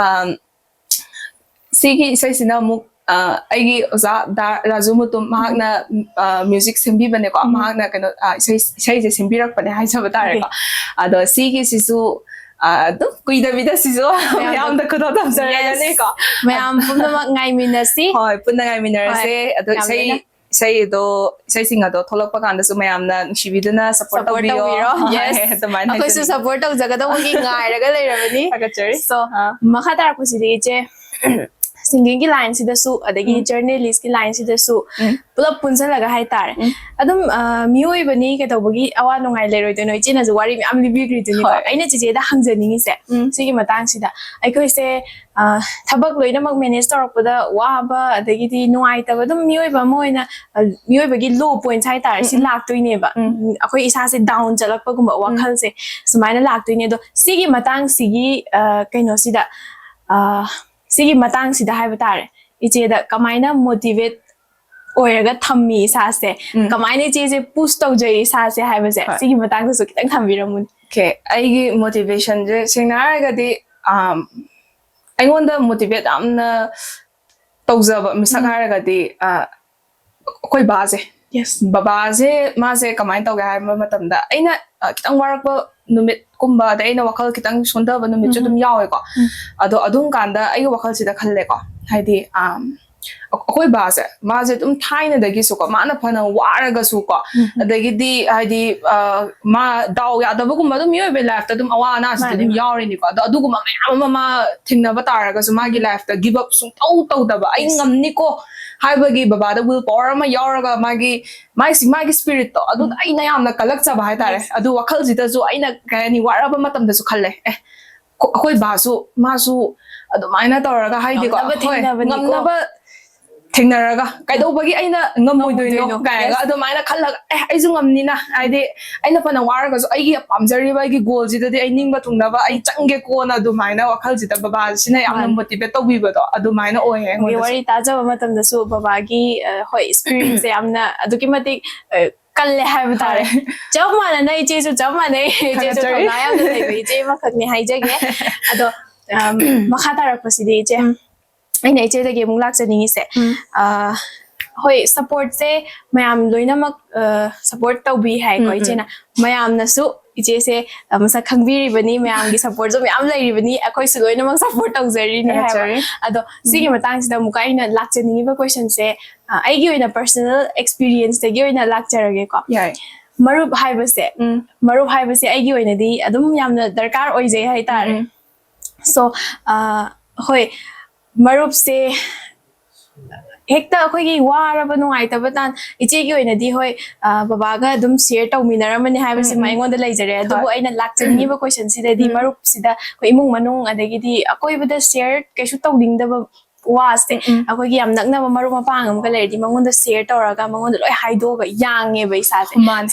ꯑꯝ, ꯁꯤꯒꯤ ꯏꯁꯩꯁꯤꯅ ꯑꯃꯨꯛ, ꯑ, ꯑꯩꯒꯤ ꯑꯣꯖꯥ ꯗꯥ ꯔꯥꯖꯨ ꯃꯨꯇꯨꯝ, ꯃꯍꯥꯛꯅ, ꯑ, ꯃ꯭ꯌꯨꯖꯤꯛ ꯁꯦꯝꯕꯤꯕꯅꯦꯀꯣ꯫ ꯃꯍꯥꯛꯅ ꯀꯩꯅꯣ, ꯑ, ꯏꯁꯩ, ꯏꯁꯩꯁꯦ ꯁꯦꯝꯕꯤꯔꯛꯄꯅꯦ ꯍꯥꯏꯖꯕ ꯇꯥꯔꯦꯀꯣ꯫ ꯑꯗꯣ ꯁꯤꯒꯤꯁꯤꯁꯨ, ꯑ, ꯑꯗꯨꯝ ꯀꯨꯏꯗꯕꯤꯗ ꯁꯤꯁꯨ ꯃꯌꯥꯝꯗ ꯃꯌꯥꯝꯗ ꯈꯨꯗꯣꯜ ꯇꯝꯖꯔꯒꯅꯤꯀꯣ꯫ Yes. ꯃꯌꯥꯝ ꯄꯨꯝꯅꯃꯛ ꯉꯥꯏꯃꯤꯟꯅꯁꯤ꯫ ꯍꯣꯏ, ꯄꯨꯟꯅ ꯉꯥꯏꯃꯤꯟꯅꯔꯁꯦ꯫ ꯍꯣꯏ꯫ ꯑꯗꯣ ꯌꯥꯝ ꯏꯁꯩ, ꯂꯣꯏꯅ꯫ ꯏꯁꯩꯗꯣ, ꯏꯁꯩꯁꯤꯡ ꯑꯗꯣ ꯊꯣꯛꯂꯛꯄ ꯀꯥꯟꯗꯁꯨ ꯃꯌꯥꯝꯅ ꯅꯨꯡꯁꯤꯕꯤꯗꯨꯅ support support ꯇꯧꯕꯤꯌꯣ꯫ ꯇꯧꯕꯤꯔꯣ꯫ ꯍꯣꯏ, yes. ꯑꯗꯨꯃꯥꯏꯅ ꯑꯩꯈꯣꯏꯁꯨ ꯍꯥꯏꯖꯅꯤꯡꯉꯤ꯫ Support ꯇꯧꯖꯒꯗꯧꯕꯒꯤ ꯉꯥꯏꯔꯒ ꯂꯩꯔꯕꯅꯤ꯫ ꯊꯥꯒꯠꯆꯔꯤ꯫ So, ꯑꯥ꯫ ꯃꯈꯥ ꯇꯥꯔꯛꯄꯁꯤꯗꯤ ꯏꯆꯦ, singing ꯒꯤ line ꯁꯤꯗꯁꯨ, ꯑꯗꯒꯤ ꯎꯝ꯫ Journalist ꯀꯤ line ꯁꯤꯗꯁꯨ ꯎꯝ꯫ ꯄꯨꯂꯞ ꯄꯨꯟꯁꯤꯜꯂꯒ ꯍꯥꯏꯇꯥꯔꯦ꯫ ꯎꯝ꯫ ꯑꯗꯨꯝ, ꯑ, ꯃꯤꯑꯣꯏꯕꯅꯤ, ꯀꯩꯗꯧꯕꯒꯤ ꯑꯋꯥ ꯅꯨꯡꯉꯥꯏ ꯂꯩꯔꯣꯏꯗꯣꯏꯅꯣ? ꯏꯆꯦꯅꯁꯨ ꯋꯥꯔꯤ ꯃꯌꯥꯝ ꯂꯤꯕꯤꯈ꯭ꯔꯤꯗꯨꯅꯤꯀꯣ꯫ ꯍꯣꯏ꯫ ꯑꯩꯅ ꯆꯤꯆꯦꯗ ꯍꯪꯖꯅꯤꯡꯉꯤꯁꯦ, ꯎꯝ꯫ ꯁꯤꯒꯤ ꯃꯇꯥꯡꯁꯤꯗ, ꯑꯩꯈꯣꯏꯁꯦ, ꯑ, ꯊꯕꯛ ꯂꯣꯏꯅꯃꯛ manage ꯇꯧꯔꯛꯄꯗ ꯋꯥꯕ, ꯑꯗꯒꯤꯗꯤ ꯅꯨꯡꯉꯥꯏꯇꯕ, ꯑꯗꯨꯝ ꯃꯤꯑꯣꯏꯕ ꯑꯃ ꯑꯣꯏꯅ, ꯑ, ꯃꯤꯑꯣꯏꯕꯒꯤ low point ꯍꯥꯏꯇꯥꯔꯦ, ꯁꯤ ꯎꯝ, ꯎꯝ꯫ ꯂꯥꯛꯇꯣꯏꯅꯦꯕ꯫ ꯎꯝ꯫ ꯎꯝ, ꯑꯩꯈꯣꯏ ꯏꯁꯥꯁꯦ down ꯆꯠꯂꯛꯄꯒꯨꯝꯕ, ꯎꯝ꯫ ꯋꯥꯈꯜꯁꯦ ꯁꯨꯃꯥꯏꯅ ꯂꯥꯛꯇꯣꯏꯅꯦ꯫ ꯑꯗꯣ ꯁꯤꯒꯤ ꯃꯇꯥꯡꯁꯤꯒꯤ, ꯑ, ꯀꯩꯅꯣꯁꯤꯗ, ꯑ, ꯁꯤꯒꯤ ꯃꯇꯥꯡꯁꯤꯗ ꯍꯥꯏꯕ ꯇꯥꯔꯦ, ꯏꯆꯦꯗ ꯀꯃꯥꯏꯅ motivate ꯑꯣꯏꯔꯒ ꯊꯝꯃꯤ ꯏꯁꯥꯁꯦ? ꯎꯝ꯫ ꯀꯃꯥꯏꯅ ꯏꯆꯦꯁꯦ push ꯇꯧꯖꯩ ꯏꯁꯥꯁꯦ ꯍꯥꯏꯕꯁꯦ? ꯍꯣꯏ꯫ ꯁꯤꯒꯤ ꯃꯇꯥꯡꯗꯁꯨ ꯈꯤꯇꯪ ꯊꯝꯕꯤꯔꯝꯃꯨꯅꯦ꯫ Okay, ꯑꯩꯒꯤ motivation ꯁꯦ ꯁꯦꯡꯅ ꯍꯥꯏꯔꯒꯗꯤ, ꯑꯝ, ꯑꯩꯉꯣꯟꯗ motivate ꯌꯥꯝꯅ ꯇꯧꯖꯕ ꯃꯤꯁꯛ ꯎꯝ꯫ ꯍꯥꯏꯔꯒꯗꯤ, ꯑ, ꯑꯩꯈꯣꯏ ꯕꯥꯁꯦ꯫ Yes. ꯕꯕꯥꯁꯦ, ꯃꯥꯁꯦ ꯀꯃꯥꯏꯅ ꯇꯧꯒꯦ ꯍꯥꯏꯕ ꯃꯇꯝꯗ, ꯑꯩꯅ, ꯑ, ꯈꯤꯇꯪ ꯋꯥꯔꯛꯄ ꯅꯨꯃꯤꯠꯀꯨꯝꯕ, ꯑꯗꯩ ꯑꯩꯅ ꯋꯥꯈꯜ ꯈꯤꯇꯪ ꯁꯣꯟꯊꯕ ꯅꯨꯃꯤꯠꯁꯨ ꯎꯝ꯫ ꯑꯗꯨꯝ ꯌꯥꯎꯋꯦꯀꯣ꯫ ꯎꯝ꯫ ꯑꯗꯣ ꯑꯗꯨꯝ ꯀꯥꯟꯗ ꯑꯩꯒꯤ ꯋꯥꯈꯜꯁꯤꯗ ꯈꯜꯂꯦꯀꯣ, ꯍꯥꯏꯗꯤ, ꯑꯝ, ꯑꯩꯈꯣꯏ ꯕꯥꯁꯦ, ꯃꯥꯁꯦ ꯑꯗꯨꯝ ꯊꯥꯏꯅꯗꯒꯤꯁꯨꯀꯣ, ꯃꯥꯅ ꯐꯅ ꯋꯥꯔꯒꯁꯨꯀꯣ, ꯎꯝ꯫ ꯑꯗꯒꯤꯗꯤ ꯍꯥꯏꯗꯤ, ꯑ, ꯃꯥ ꯗꯥꯎ ꯌꯥꯗꯕꯒꯨꯝꯕ ꯑꯗꯨꯝ ꯃꯤꯑꯣꯏꯕꯒꯤ life ꯇ ꯑꯗꯨꯝ ꯑꯋꯥ ꯑꯅꯥꯁꯤꯗꯤ ꯃꯥꯅꯦ, ꯑꯗꯨꯝ ꯃꯥꯅꯦ꯫ ꯌꯥꯎꯔꯤꯅꯤꯀꯣ꯫ ꯑꯗꯣ ꯑꯗꯨꯒꯨꯝꯕ ꯃꯌꯥꯝ ꯑꯃ ꯃꯥ ꯊꯦꯡꯅꯕ ꯇꯥꯔꯒꯁꯨ ꯃꯥꯒꯤ life ꯇ give up ꯁꯨꯡꯇꯧ ꯇꯧꯗꯕ, "ꯑꯩ Yes. ꯉꯝꯅꯤꯀꯣ" ꯍꯥꯏꯕꯒꯤ ꯕꯕꯥꯗ will power ꯑꯃ ꯌꯥꯎꯔꯒ ꯃꯥꯒꯤ, ꯃꯥꯒꯤ, ꯃꯥꯒꯤ spirit ꯇꯣ ꯑꯗꯨ ꯎꯝ꯫ ꯑꯩꯅ ꯌꯥꯝꯅ ꯀꯜꯂꯛꯆꯕ ꯍꯥꯏꯇꯥꯔꯦ꯫ Yes. ꯑꯗꯨ ꯋꯥꯈꯜꯁꯤꯗꯁꯨ ꯑꯩꯅ ꯀꯩ ꯍꯥꯏꯅꯤ, ꯋꯥꯔꯕ ꯃꯇꯝꯗꯁꯨ ꯈꯜꯂꯦ, "ꯑꯦ, ꯑꯩꯈꯣꯏ ꯕꯥꯁꯨ, ꯃꯥꯁꯨ ꯑꯗꯨꯃꯥꯏꯅ ꯇꯧꯔꯒ ꯍꯥꯏꯗꯤꯀꯣ, ꯉꯝꯅꯕ ꯍꯣꯏ, ꯊꯦꯡꯅꯕꯅꯤꯀꯣ꯫ ꯉꯝꯅꯕ ꯊꯦꯡꯅꯔꯒ ꯀꯩꯗꯧꯕꯒꯤ ꯑꯩꯅ ꯉꯝꯃꯣꯏꯗꯣꯏꯅꯣ ꯀꯥꯏꯅꯒ ꯑꯗꯨꯃꯥꯏꯅ ꯈꯜꯂꯒ, ꯑꯦ, ꯑꯩꯁꯨ ꯉꯝꯅꯤꯅ, ꯍꯥꯏꯗꯤ ꯑꯩꯅ ꯐꯅ ꯋꯥꯔꯒꯁꯨ ꯑꯩꯒꯤ ꯄꯥꯝꯖꯔꯤꯕ ꯑꯩꯒꯤ ꯒꯣꯜꯁꯤꯗꯗꯤ ꯑꯩ ꯅꯤꯡꯕ ꯊꯨꯡꯅꯕ ꯑꯩ ꯆꯪꯒꯦꯀꯣꯅ ꯑꯗꯨꯃꯥꯏꯅ ꯋꯥꯈꯜꯁꯤꯗ ꯕꯕꯥꯁꯤꯅ ꯌꯥꯝꯅ ꯃꯣꯇꯤꯚꯦꯠ ꯇꯧꯕꯤꯕꯗꯣ ꯑꯗꯨꯃꯥꯏꯅ ꯑꯣꯏꯌꯦ ꯑꯩꯉꯣꯟꯗ꯫ ꯋꯥꯔꯤ ꯇꯥꯖꯕ ꯃꯇꯝꯗꯁꯨ ꯕꯕꯥꯒꯤ, ꯑ, ꯍꯣꯏ, ꯁ꯭ꯄꯤꯔꯤꯠꯁꯦ ꯌꯥꯝꯅ ꯑꯗꯨꯛꯀꯤ ꯃꯇꯤꯛ, ꯑ, ꯀꯜꯂꯦ ꯍꯥꯏꯕ ꯇꯥꯔꯦ꯫ ꯆꯞ ꯃꯥꯟꯅꯅ ꯏꯆꯦꯁꯨ ꯆꯞ ꯃꯥꯟꯅꯩ꯫ ꯏꯆꯦꯁꯨ ꯊꯧꯅꯥ ꯌꯥꯝꯅ ꯂꯩꯕ ꯏꯆꯦ ꯑꯃꯈꯛꯅꯤ ꯍꯥꯏꯖꯒꯦ꯫ ꯑꯗꯣ, ꯑꯝ, ꯃꯈꯥ ꯇꯥꯔꯛꯄꯁꯤꯗꯤ ꯏꯆꯦ, ꯑꯩꯅ ꯏꯆꯦꯗꯒꯤ ꯑꯃꯨꯛ ꯂꯥꯛꯆꯅꯤꯡꯉꯤꯁꯦ꯫ ꯑ, ꯍꯣꯏ, ꯁꯞꯄꯣꯔꯠꯁꯦ ꯃꯌꯥꯝ ꯂꯣꯏꯅꯃꯛ, ꯑ, ꯁꯞꯄꯣꯔꯠ ꯇꯧꯕꯤ ꯍꯥꯏꯀꯣ ꯏꯆꯦꯅ꯫ ꯃꯌꯥꯝꯅꯁꯨ ꯏꯆꯦꯁꯦ, ꯑ, ꯃꯁꯛ ꯈꯪꯕꯤꯔꯤꯕꯅꯤ, ꯃꯌꯥꯝꯒꯤ ꯁꯞꯄꯣꯔꯠꯁꯨ ꯃꯌꯥꯝ ꯂꯩꯔꯤꯕꯅꯤ, ꯑꯩꯈꯣꯏꯁꯨ ꯂꯣꯏꯅꯃꯛ ꯁꯞꯄꯣꯔꯠ ꯇꯧꯖꯔꯤꯅꯤ ꯍꯥꯏꯕ꯫ ꯑꯗꯣ ꯁꯤꯒꯤ ꯃꯇꯥꯡꯁꯤꯗ ꯑꯃꯨꯛꯀ ꯑꯩꯅ ꯂꯥꯛꯆꯅꯤꯡꯉꯤꯕ ꯀꯣꯏꯁꯟꯁꯦ, ꯑ, ꯑꯩꯒꯤ ꯑꯣꯏꯅ ꯄꯔꯁꯅꯦꯜ ꯑꯦꯛꯁꯄꯤꯔꯤꯌꯦꯟꯁꯇꯒꯤ ꯑꯣꯏꯅ ꯂꯥꯛꯆꯔꯒꯦꯀꯣ꯫ ꯃꯔꯨꯞ ꯍꯥꯏꯕꯁꯦ, ꯃꯔꯨꯞ ꯍꯥꯏꯕꯁꯦ ꯑꯩꯒꯤ ꯑꯣꯏꯅꯗꯤ ꯑꯗꯨꯝ ꯌꯥꯝꯅ ꯗꯔꯀꯥꯔ ꯑꯣꯏꯖꯩ ꯍꯥꯏꯇꯥꯔꯦ꯫ ꯁꯣ, ꯑ, ꯍꯣꯏ, ꯃꯔꯨꯞꯁꯦ ꯍꯦꯛꯇ ꯑꯩꯈꯣꯏꯒꯤ ꯋꯥꯔꯕ ꯅꯨꯡꯉꯥꯏꯇꯕ ꯇꯥꯟ, ꯏꯆꯦꯒꯤ ꯑꯣꯏꯅꯗꯤ ꯍꯣꯏ, ꯑ, ꯕꯕꯥꯒ ꯑꯗꯨꯝ ꯁꯤꯌꯔ ꯇꯧꯃꯤꯟꯅꯔꯝꯕꯅꯤ ꯍꯥꯏꯕꯁꯤꯃ ꯑꯩꯉꯣꯟꯗ ꯂꯩꯖꯔꯦ꯫ ꯑꯗꯨꯕꯨ ꯑꯩꯅ ꯂꯥꯛꯆꯅꯤꯡꯉꯤꯕ ꯀꯣꯏꯁꯟꯁꯤꯗꯗꯤ ꯃꯔꯨꯞꯁꯤꯗ ꯑꯩꯈꯣꯏ ꯏꯃꯨꯡ ꯃꯅꯨꯡ ꯑꯗꯒꯤꯗꯤ ꯑꯀꯣꯏꯕꯗ ꯁꯤꯌꯔ ꯀꯩꯁꯨ ꯇꯧꯅꯤꯡꯗꯕ ꯋꯥꯁꯦ ꯑꯩꯈꯣꯏꯒꯤ ꯌꯥꯝ ꯅꯛꯅꯕ ꯃꯔꯨꯞ ꯃꯄꯥꯡ ꯑꯃꯒ ꯂꯩꯔꯗꯤ ꯃꯉꯣꯟꯗ ꯁꯤꯌꯔ ꯇꯧꯔꯒ ꯃꯉꯣꯟꯗ ꯂꯣꯏ ꯍꯥꯏꯗꯣꯛꯑꯒ ꯌꯥꯡꯉꯦꯕ ꯏꯁꯥꯁꯦ꯫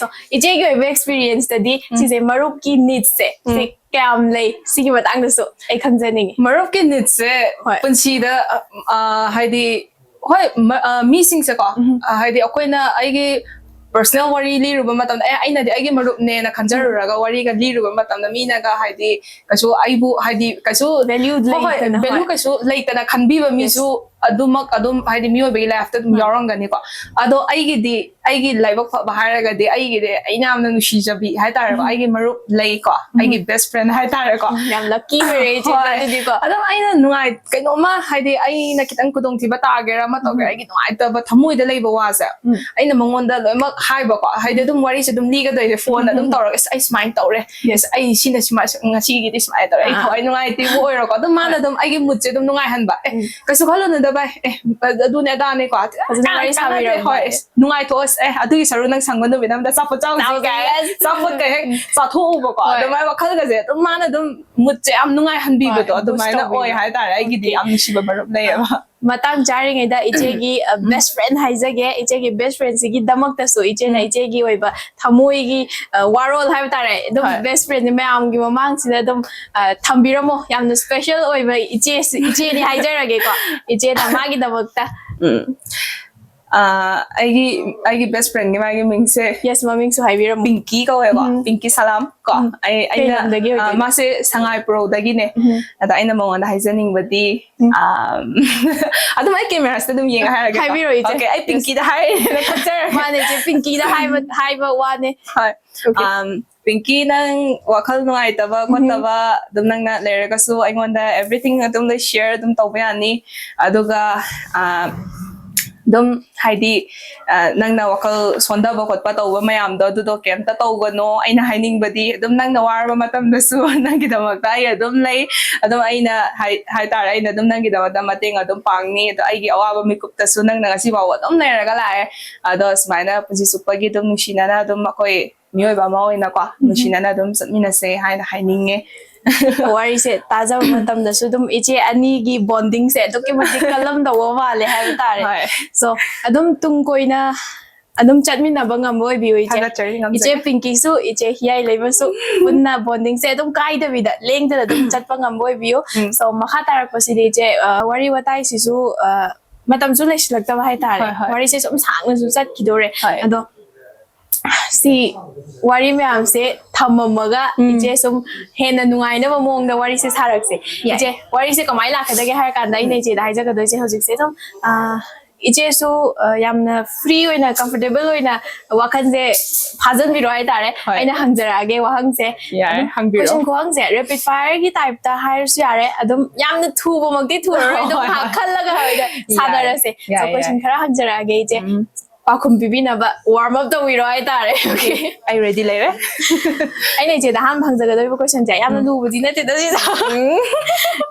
ꯏꯆꯦꯒꯤ ꯑꯣꯏꯕ ꯑꯦꯛꯁꯄꯤꯔꯤꯌꯦꯟꯁꯇꯗꯤ ꯁꯤꯁꯦ ꯃꯔꯨꯞꯀꯤ ꯅꯤꯗꯁꯦ ꯁꯤ ꯀꯌꯥꯝ ꯂꯩ? ꯁꯤꯒꯤ ꯃꯇꯥꯡꯗꯁꯨ ꯑꯩ ꯈꯪꯖꯅꯤꯡꯉꯤ꯫ ꯃꯔꯨꯞꯀꯤ ꯅꯤꯗꯁꯦ ꯍꯣꯏ꯫ ꯄꯨꯟꯁꯤꯗ, ꯑ, ꯍꯥꯏꯗꯤ, ꯍꯣꯏ, ꯃ-, ꯑ, ꯃꯤꯁꯤꯡꯁꯦꯀꯣ, ꯑ, ꯍꯥꯏꯗꯤ ꯑꯩꯈꯣꯏꯅ ꯑꯩꯒꯤ ꯄꯔꯁꯅꯦꯜ ꯋꯥꯔꯤ ꯂꯤꯔꯨꯕ ꯃꯇꯝꯗ, ꯑꯦ, ꯑꯩꯅꯗꯤ ꯑꯩꯒꯤ ꯃꯔꯨꯞꯅꯦꯅ ꯈꯟꯖꯔꯨꯔꯒ ꯋꯥꯔꯤꯒ ꯂꯤꯔꯨꯕ ꯃꯇꯝꯗ ꯃꯤꯅꯒ ꯍꯥꯏꯗꯤ ꯀꯩꯁꯨ ꯑꯩꯕꯨ ꯍꯥꯏꯗꯤ ꯀꯩꯁꯨ ꯚꯦꯂ꯭ꯌꯨ ꯍꯣꯏ, ꯍꯣꯏ, ꯂꯩꯇꯅ, ꯚꯦꯂ꯭ꯌꯨ ꯍꯣꯏ꯫ ꯀꯩꯁꯨ ꯂꯩꯇꯅ ꯈꯟꯕꯤꯕ ꯃꯤꯁꯨ ꯑꯗꯨꯃꯛ ꯑꯗꯨꯝ ꯍꯥꯏꯗꯤ ꯃꯤꯑꯣꯏꯕꯒꯤ ꯂꯥꯏꯐꯇ ꯑꯗꯨꯝ ꯌꯥꯎꯔꯝꯒꯅꯤꯀꯣ꯫ ꯑꯗꯣ ꯑꯩꯒꯤꯗꯤ, ꯑꯩꯒꯤ ꯂꯥꯏꯕꯛ ꯐꯕ ꯍꯥꯏꯔꯒꯗꯤ ꯑꯩꯒꯤꯗꯤ ꯑꯩꯅ ꯌꯥꯝꯅ ꯅꯨꯡꯁꯤꯖꯕꯤ ꯍꯥꯏꯇꯥꯔꯦꯀꯣ, ꯑꯩꯒꯤ ꯃꯔꯨꯞ ꯂꯩꯀꯣ, ꯑꯩꯒꯤ ꯕꯦꯁ ꯐ꯭ꯔꯦꯟ ꯍꯥꯏꯇꯥꯔꯦꯀꯣ꯫ ꯌꯥꯝ ꯂꯛꯀꯤ ꯑꯣꯏꯔꯦ ꯏꯆꯦ ꯍꯣꯏ꯫ ꯑꯗꯨꯗꯤꯀꯣ꯫ ꯑꯗꯨꯝ ꯑꯩꯅ ꯅꯨꯡꯉꯥꯏ-, ꯀꯩꯅꯣꯝꯃ ꯍꯥꯏꯗꯤ ꯑꯩꯅ ꯈꯤꯇꯪ ꯈꯨꯗꯣꯡꯊꯤꯕ ꯇꯥꯒꯦꯔꯥ ꯑꯃ ꯇꯧꯒꯦꯔꯥ, ꯑꯩꯒꯤ ꯅꯨꯡꯉꯥꯏꯇꯕ ꯊꯃꯣꯏꯗ ꯂꯩꯕ ꯋꯥꯁꯦ ꯑꯩꯅ ꯃꯉꯣꯟꯗ ꯂꯣꯏꯅꯃꯛ ꯍꯥꯏꯕꯀꯣ꯫ ꯍꯥꯏꯗꯤ ꯑꯗꯨꯝ ꯋꯥꯔꯤꯁꯦ ꯑꯗꯨꯝ ꯂꯤꯒꯗꯣꯏꯁꯦ, ꯐꯣꯟ ꯑꯗꯨꯝ ꯇꯧꯔꯒ, "ꯑꯁ, ꯑꯩ ꯁꯨꯃꯥꯏꯅ ꯇꯧꯔꯦ, ꯑꯁ, ꯑꯩ ꯁꯤꯅ ꯁꯨꯃꯥꯏ-, ꯉꯁꯤꯒꯤꯗꯤ ꯁꯨꯃꯥꯏꯅ ꯇꯧꯔꯦ, ꯑꯩ ꯊꯋꯥꯏ ꯅꯨꯡꯉꯥꯏꯇꯦꯕꯨ ꯑꯣꯏꯔꯣꯀꯣ", ꯑꯗꯨꯝ ꯃꯥꯅ ꯑꯗꯨꯝ ꯑꯩꯒꯤ ꯃꯨꯠꯁꯦ ꯑꯗꯨꯝ ꯅꯨꯡꯉꯥꯏꯍꯟꯕ꯫ "ꯑꯦ, ꯀꯩꯁꯨ ꯈꯜꯂꯨꯅꯨꯗ ꯚꯥꯏ, ꯑꯦ, ꯑꯗꯨꯅꯦ ꯑꯗꯥꯅꯦꯀꯣ", ꯐꯖꯅ ꯋꯥꯔꯤ ꯀꯥꯟꯅꯗꯦ, ꯁꯥꯕꯤꯔꯝꯕ꯫ ꯍꯣꯏ, ꯑꯁ, ꯅꯨꯡꯉꯥꯏꯊꯣꯛꯑꯁ, ꯑꯦ, ꯑꯗꯨꯒꯤ ꯁꯔꯨꯛ ꯅꯪ ꯁꯪꯕ ꯅꯨꯃꯤꯠ ꯑꯝꯗ ꯑꯆꯥꯄꯣꯠ ꯆꯥꯎꯁꯤ ꯆꯥꯎꯁꯤ, ꯀꯥꯏ, yes꯫ ꯑꯆꯥꯄꯣꯠꯀ ꯍꯦꯛ ꯆꯥꯊꯣꯛꯎꯕꯀꯣ꯫ ꯍꯣꯏ꯫ ꯑꯗꯨꯃꯥꯏꯅ ꯋꯥꯈꯜꯒꯁꯦ ꯑꯗꯨꯝ ꯃꯥꯅ ꯑꯗꯨꯝ ꯃꯨꯠꯁꯦ ꯌꯥꯝ ꯅꯨꯡꯉꯥꯏꯍꯟꯕꯤꯕꯗꯣ ꯍꯣꯏ, boost ꯑꯗꯨꯃꯥꯏꯅ ꯑꯣꯏ ꯇꯧꯕꯤꯕ꯫ ꯍꯥꯏꯇꯥꯔꯦ꯫ ꯑꯩꯒꯤꯗꯤ ꯑꯣꯀꯦ꯫ ꯌꯥꯝ ꯅꯨꯡꯁꯤꯕ ꯃꯔꯨꯞ ꯂꯩꯌꯦꯕ꯫ ꯑꯥ꯫ ꯃꯇꯥꯡ ꯆꯥꯔꯤꯉꯩꯗ ꯏꯆꯦꯒꯤ, ꯑ, best friend ꯍꯥꯏꯖꯒꯦ꯫ ꯏꯆꯦꯒꯤ best friendꯁꯤꯒꯤꯗꯃꯛꯇꯁꯨ ꯏꯆꯦꯅ ꯎꯝ꯫ ꯏꯆꯦꯒꯤ ꯑꯣꯏꯕ ꯊꯃꯣꯏꯒꯤ, ꯑ, ꯋꯥꯔꯣꯜ ꯍꯥꯏꯕ ꯇꯥꯔꯦ, ꯑꯗꯨꯝ ꯍꯣꯏ꯫ Best friend ꯃꯌꯥꯝꯒꯤ ꯃꯃꯥꯡꯁꯤꯗ ꯑꯗꯨꯝ, ꯑ, ꯊꯝꯕꯤꯔꯝꯃꯣ꯫ ꯌꯥꯝꯅ special ꯑꯣꯏꯕ ꯏꯆꯦ, ꯏꯆꯦꯅꯤ ꯍꯥꯏꯖꯔꯒꯦꯀꯣ, ꯏꯆꯦꯅ ꯃꯥꯒꯤꯗꯃꯛꯇ꯫ ꯎꯝ꯫ ꯑ, ꯑꯩꯒꯤ, ꯑꯩꯒꯤ best friendꯒꯤ ꯃꯥꯒꯤ ꯃꯤꯡꯁꯦ Yes, ꯃꯃꯤꯡꯁꯨ ꯍꯥꯏꯕꯤꯔꯝꯃꯣ꯫ ꯄꯤꯡꯀꯤ ꯀꯧꯋꯦꯀꯣ꯫ ꯎꯝ꯫ ꯄꯤꯡꯀꯤ ꯁꯂꯥꯝ ꯀꯣ꯫ ꯎꯝ꯫ ꯑꯩ, ꯀꯩ ꯑꯩꯅ, ꯂꯝꯗꯒꯤ ꯑ, ꯑꯣꯏꯗꯣꯏꯅꯣ? ꯃꯥꯁꯦ ꯁꯉꯥꯏ ꯄ꯭ꯔꯧꯗꯒꯤꯅꯦ꯫ ꯎꯝ꯫ ꯑꯗ ꯑꯩꯅ ꯃꯉꯣꯟꯗ ꯍꯥꯏꯖꯅꯤꯡꯕꯗꯤ, ꯎꯝ꯫ ꯑꯝ, ꯑꯗꯨꯝ ꯑꯩ cameraꯁꯤꯗ ꯑꯗꯨꯝ ꯌꯦꯡꯉ ꯍꯥꯏꯔꯒꯦꯀꯣ꯫ ꯍꯥꯏꯕꯤꯔꯣ, ꯏꯆꯦ꯫ Okay, ꯑꯩ Yes. ꯄꯤꯡꯀꯤꯗ ꯍꯥꯏꯔꯦꯅ ꯈꯟꯖꯔꯒꯦ꯫ ꯃꯥꯅꯦ, ꯏꯆꯦ, ꯄꯤꯡꯀꯤꯗ ꯍꯥꯏꯕ, ꯍꯥꯏꯕ ꯋꯥꯅꯦ꯫ ꯍꯣꯏ꯫ Okay. ꯑꯝ, ꯄꯤꯡꯀꯤ, ꯅꯪ ꯋꯥꯈꯜ ꯅꯨꯡꯉꯥꯏꯇꯕ ꯎꯝ꯫ ꯈꯣꯠꯇꯕ ꯑꯗꯨꯝ ꯅꯪꯅ ꯂꯩꯔꯒꯁꯨ ꯑꯩꯉꯣꯟꯗ everything ꯑꯗꯨꯝ ꯂꯣꯏ share ꯑꯗꯨꯝ ꯇꯧꯕ ꯌꯥꯅꯤ꯫ ꯑꯗꯨꯒ, ꯑ, ꯑꯗꯨꯝ ꯍꯥꯏꯗꯤ, ꯑ, ꯅꯪꯅ ꯋꯥꯈꯜ ꯁꯣꯟꯊꯕ ꯈꯣꯠꯄ ꯇꯧꯕ ꯃꯌꯥꯝꯗꯣ ꯑꯗꯨꯗꯣ ꯀꯩꯝꯇ ꯇꯧꯒꯅꯣ꯫ ꯑꯩꯅ ꯍꯥꯏꯅꯤꯡꯕꯗꯤ ꯑꯗꯨꯝ ꯅꯪꯅ ꯋꯥꯔꯕ ꯃꯇꯝꯗꯁꯨ ꯅꯪꯒꯤꯗꯃꯛꯇ ꯑꯩ ꯑꯗꯨꯝ ꯂꯩ꯫ ꯑꯗꯨꯝ ꯑꯩꯅ ꯍꯥꯏ-, ꯍꯥꯏꯇꯥꯔꯦ, ꯑꯩꯅ ꯑꯗꯨꯝ ꯅꯪꯒꯤꯗꯃꯛꯇ ꯃꯇꯦꯡ ꯑꯗꯨꯝ ꯄꯥꯡꯅꯤ꯫ ꯑꯗꯣ ꯑꯩꯒꯤ ꯑꯋꯥꯕ ꯃꯤꯀꯨꯞꯇꯁꯨ ꯅꯪꯅ ꯉꯁꯤ ꯐꯥꯎꯕ ꯑꯗꯨꯝ ꯂꯩꯔꯒ ꯂꯥꯛꯑꯦ꯫ ꯑꯗꯣ ꯁꯨꯃꯥꯏꯅ ꯄꯨꯟꯁꯤ ꯆꯨꯞꯄꯒꯤ ꯑꯗꯨꯝ ꯅꯨꯡꯁꯤꯅꯅ ꯑꯗꯨꯝ ꯑꯩꯈꯣꯏ ꯃꯤꯑꯣꯏꯕ ꯑꯃ ꯑꯣꯏꯅꯀꯣ, ꯎꯝ꯫ ꯅꯨꯡꯁꯤꯅꯅ ꯑꯗꯨꯝ ꯆꯠꯃꯤꯟꯅꯁꯦ ꯍꯥꯏꯅ ꯍꯥꯏꯅꯤꯡꯉꯦ꯫ ꯋꯥꯔꯤꯁꯦ ꯇꯥꯖꯕ ꯃꯇꯝꯗꯁꯨ ꯑꯗꯨꯝ ꯏꯆꯦ ꯑꯅꯤꯒꯤ bondingꯁꯦ ꯑꯗꯨꯛꯀꯤ ꯃꯇꯤꯛ ꯀꯜꯂꯝꯗꯧꯕ ꯃꯥꯜꯂꯦ ꯍꯥꯏꯕ ꯇꯥꯔꯦ꯫ ꯍꯣꯏ꯫ So, ꯑꯗꯨꯝ ꯇꯨꯡ ꯀꯣꯏꯅ ꯑꯗꯨꯝ ꯆꯠꯃꯤꯟꯅꯕ ꯉꯝꯕ ꯑꯣꯏꯕꯤꯌꯨ, ꯏꯆꯦ꯫ ꯊꯥꯒꯠꯆꯔꯤ, ꯉꯝꯖꯒꯦ꯫ ꯏꯆꯦ ꯄꯤꯡꯀꯤꯁꯨ ꯏꯆꯦ ꯍꯤꯌꯥꯏ ꯂꯩꯃꯁꯨ ꯄꯨꯟꯅ bondingꯁꯦ ꯑꯗꯨꯝ ꯀꯥꯏꯗꯕꯤꯗ, ꯂꯦꯡꯗꯅ ꯑꯗꯨꯝ ꯆꯠꯄ ꯉꯝꯕ ꯑꯣꯏꯕꯤꯌꯨ꯫ ꯎꯝ꯫ So, ꯃꯈꯥ ꯇꯥꯔꯛꯄꯁꯤꯗꯤ ꯏꯆꯦ, ꯑ, ꯋꯥꯔꯤ ꯋꯥꯇꯥꯏꯁꯤꯁꯨ, ꯑ, ꯃꯇꯝꯁꯨ ꯂꯩꯁꯤꯜꯂꯛꯇꯕ ꯍꯥꯏꯇꯥꯔꯦ꯫ ꯍꯣꯏ, ꯍꯣꯏ꯫ ꯋꯥꯔꯤꯁꯦ ꯁꯨꯝ ꯁꯥꯡꯅꯁꯨ ꯆꯠꯈꯤꯗꯣꯔꯦ꯫ ꯍꯣꯏ꯫ ꯑꯗꯣ ꯁꯤ ꯋꯥꯔꯤ ꯃꯌꯥꯝꯁꯦ ꯊꯝꯃꯝꯃꯒ ꯎꯝ꯫ ꯏꯆꯦ ꯁꯨꯝ ꯍꯦꯟꯅ ꯅꯨꯡꯉꯥꯏꯅꯕ ꯃꯑꯣꯡꯗ ꯋꯥꯔꯤꯁꯦ ꯁꯥꯔꯛꯁꯦ꯫ ꯌꯥꯏ꯫ ꯏꯆꯦ, ꯋꯥꯔꯤꯁꯦ ꯀꯃꯥꯏꯅ ꯂꯥꯛꯀꯗꯒꯦ ꯍꯥꯏꯔ ꯀꯥꯟꯗ ꯑꯩꯅ ꯎꯝ꯫ ꯏꯆꯦꯗ ꯍꯥꯏꯖꯒꯗꯣꯏꯁꯦ ꯍꯧꯖꯤꯛꯁꯦ ꯑꯗꯨꯝ, ꯑ, ꯏꯆꯦꯁꯨ, ꯑ, ꯌꯥꯝꯅ free ꯑꯣꯏꯅ, comfortable ꯑꯣꯏꯅ ꯋꯥꯈꯜꯁꯦ ꯐꯥꯖꯟꯕꯤꯔꯣ ꯍꯥꯏꯇꯥꯔꯦ꯫ ꯍꯣꯏ꯫ ꯑꯩꯅ ꯍꯪꯖꯔꯛꯑꯒꯦ ꯋꯥꯍꯪꯁꯦ꯫ ꯌꯥꯏ, ꯑꯗꯨꯝ ꯍꯪꯕꯤꯔꯣ꯫ Question ꯈꯨꯍꯪꯁꯦ rapid fireꯒꯤ typeꯇ ꯍꯥꯏꯔꯁꯨ ꯌꯥꯔꯦ꯫ ꯑꯗꯨꯝ ꯌꯥꯝꯅ ꯊꯨꯕꯃꯛꯇꯤ ꯊꯨꯔꯔꯣꯏ꯫ ꯑꯗꯨꯝ ꯍꯣꯏ, ꯉꯥꯏꯍꯥꯛ ꯍꯣꯏ꯫ ꯈꯜꯂꯒ ꯍꯣꯏꯗ ꯌꯥꯏ, ꯁꯥꯟꯅꯔꯁꯦ꯫ So, ꯌꯥꯏ, question ꯌꯥꯏ꯫ ꯈꯔ ꯍꯪꯖꯔꯛꯑꯒꯦ ꯏꯆꯦ꯫ ꯎꯝ꯫ ꯄꯥꯎꯈꯨꯝ ꯄꯤꯕꯤꯅꯕ warm up ꯇꯧꯕꯤꯔꯣ ꯍꯥꯏꯇꯥꯔꯦ꯫ Okay, ꯑꯩ ready ꯂꯩꯔꯦ꯫ ꯑꯩꯅ ꯏꯆꯦꯗ ꯑꯍꯥꯟꯕ ꯍꯪꯖꯒꯗꯧꯔꯤꯕ questionꯁꯦ ꯌꯥꯝꯅ ꯎꯝ꯫ ꯂꯨꯕꯗꯤ ꯅꯠꯇꯦꯗ, ꯁꯤꯁꯦ꯫ ꯎꯝ꯫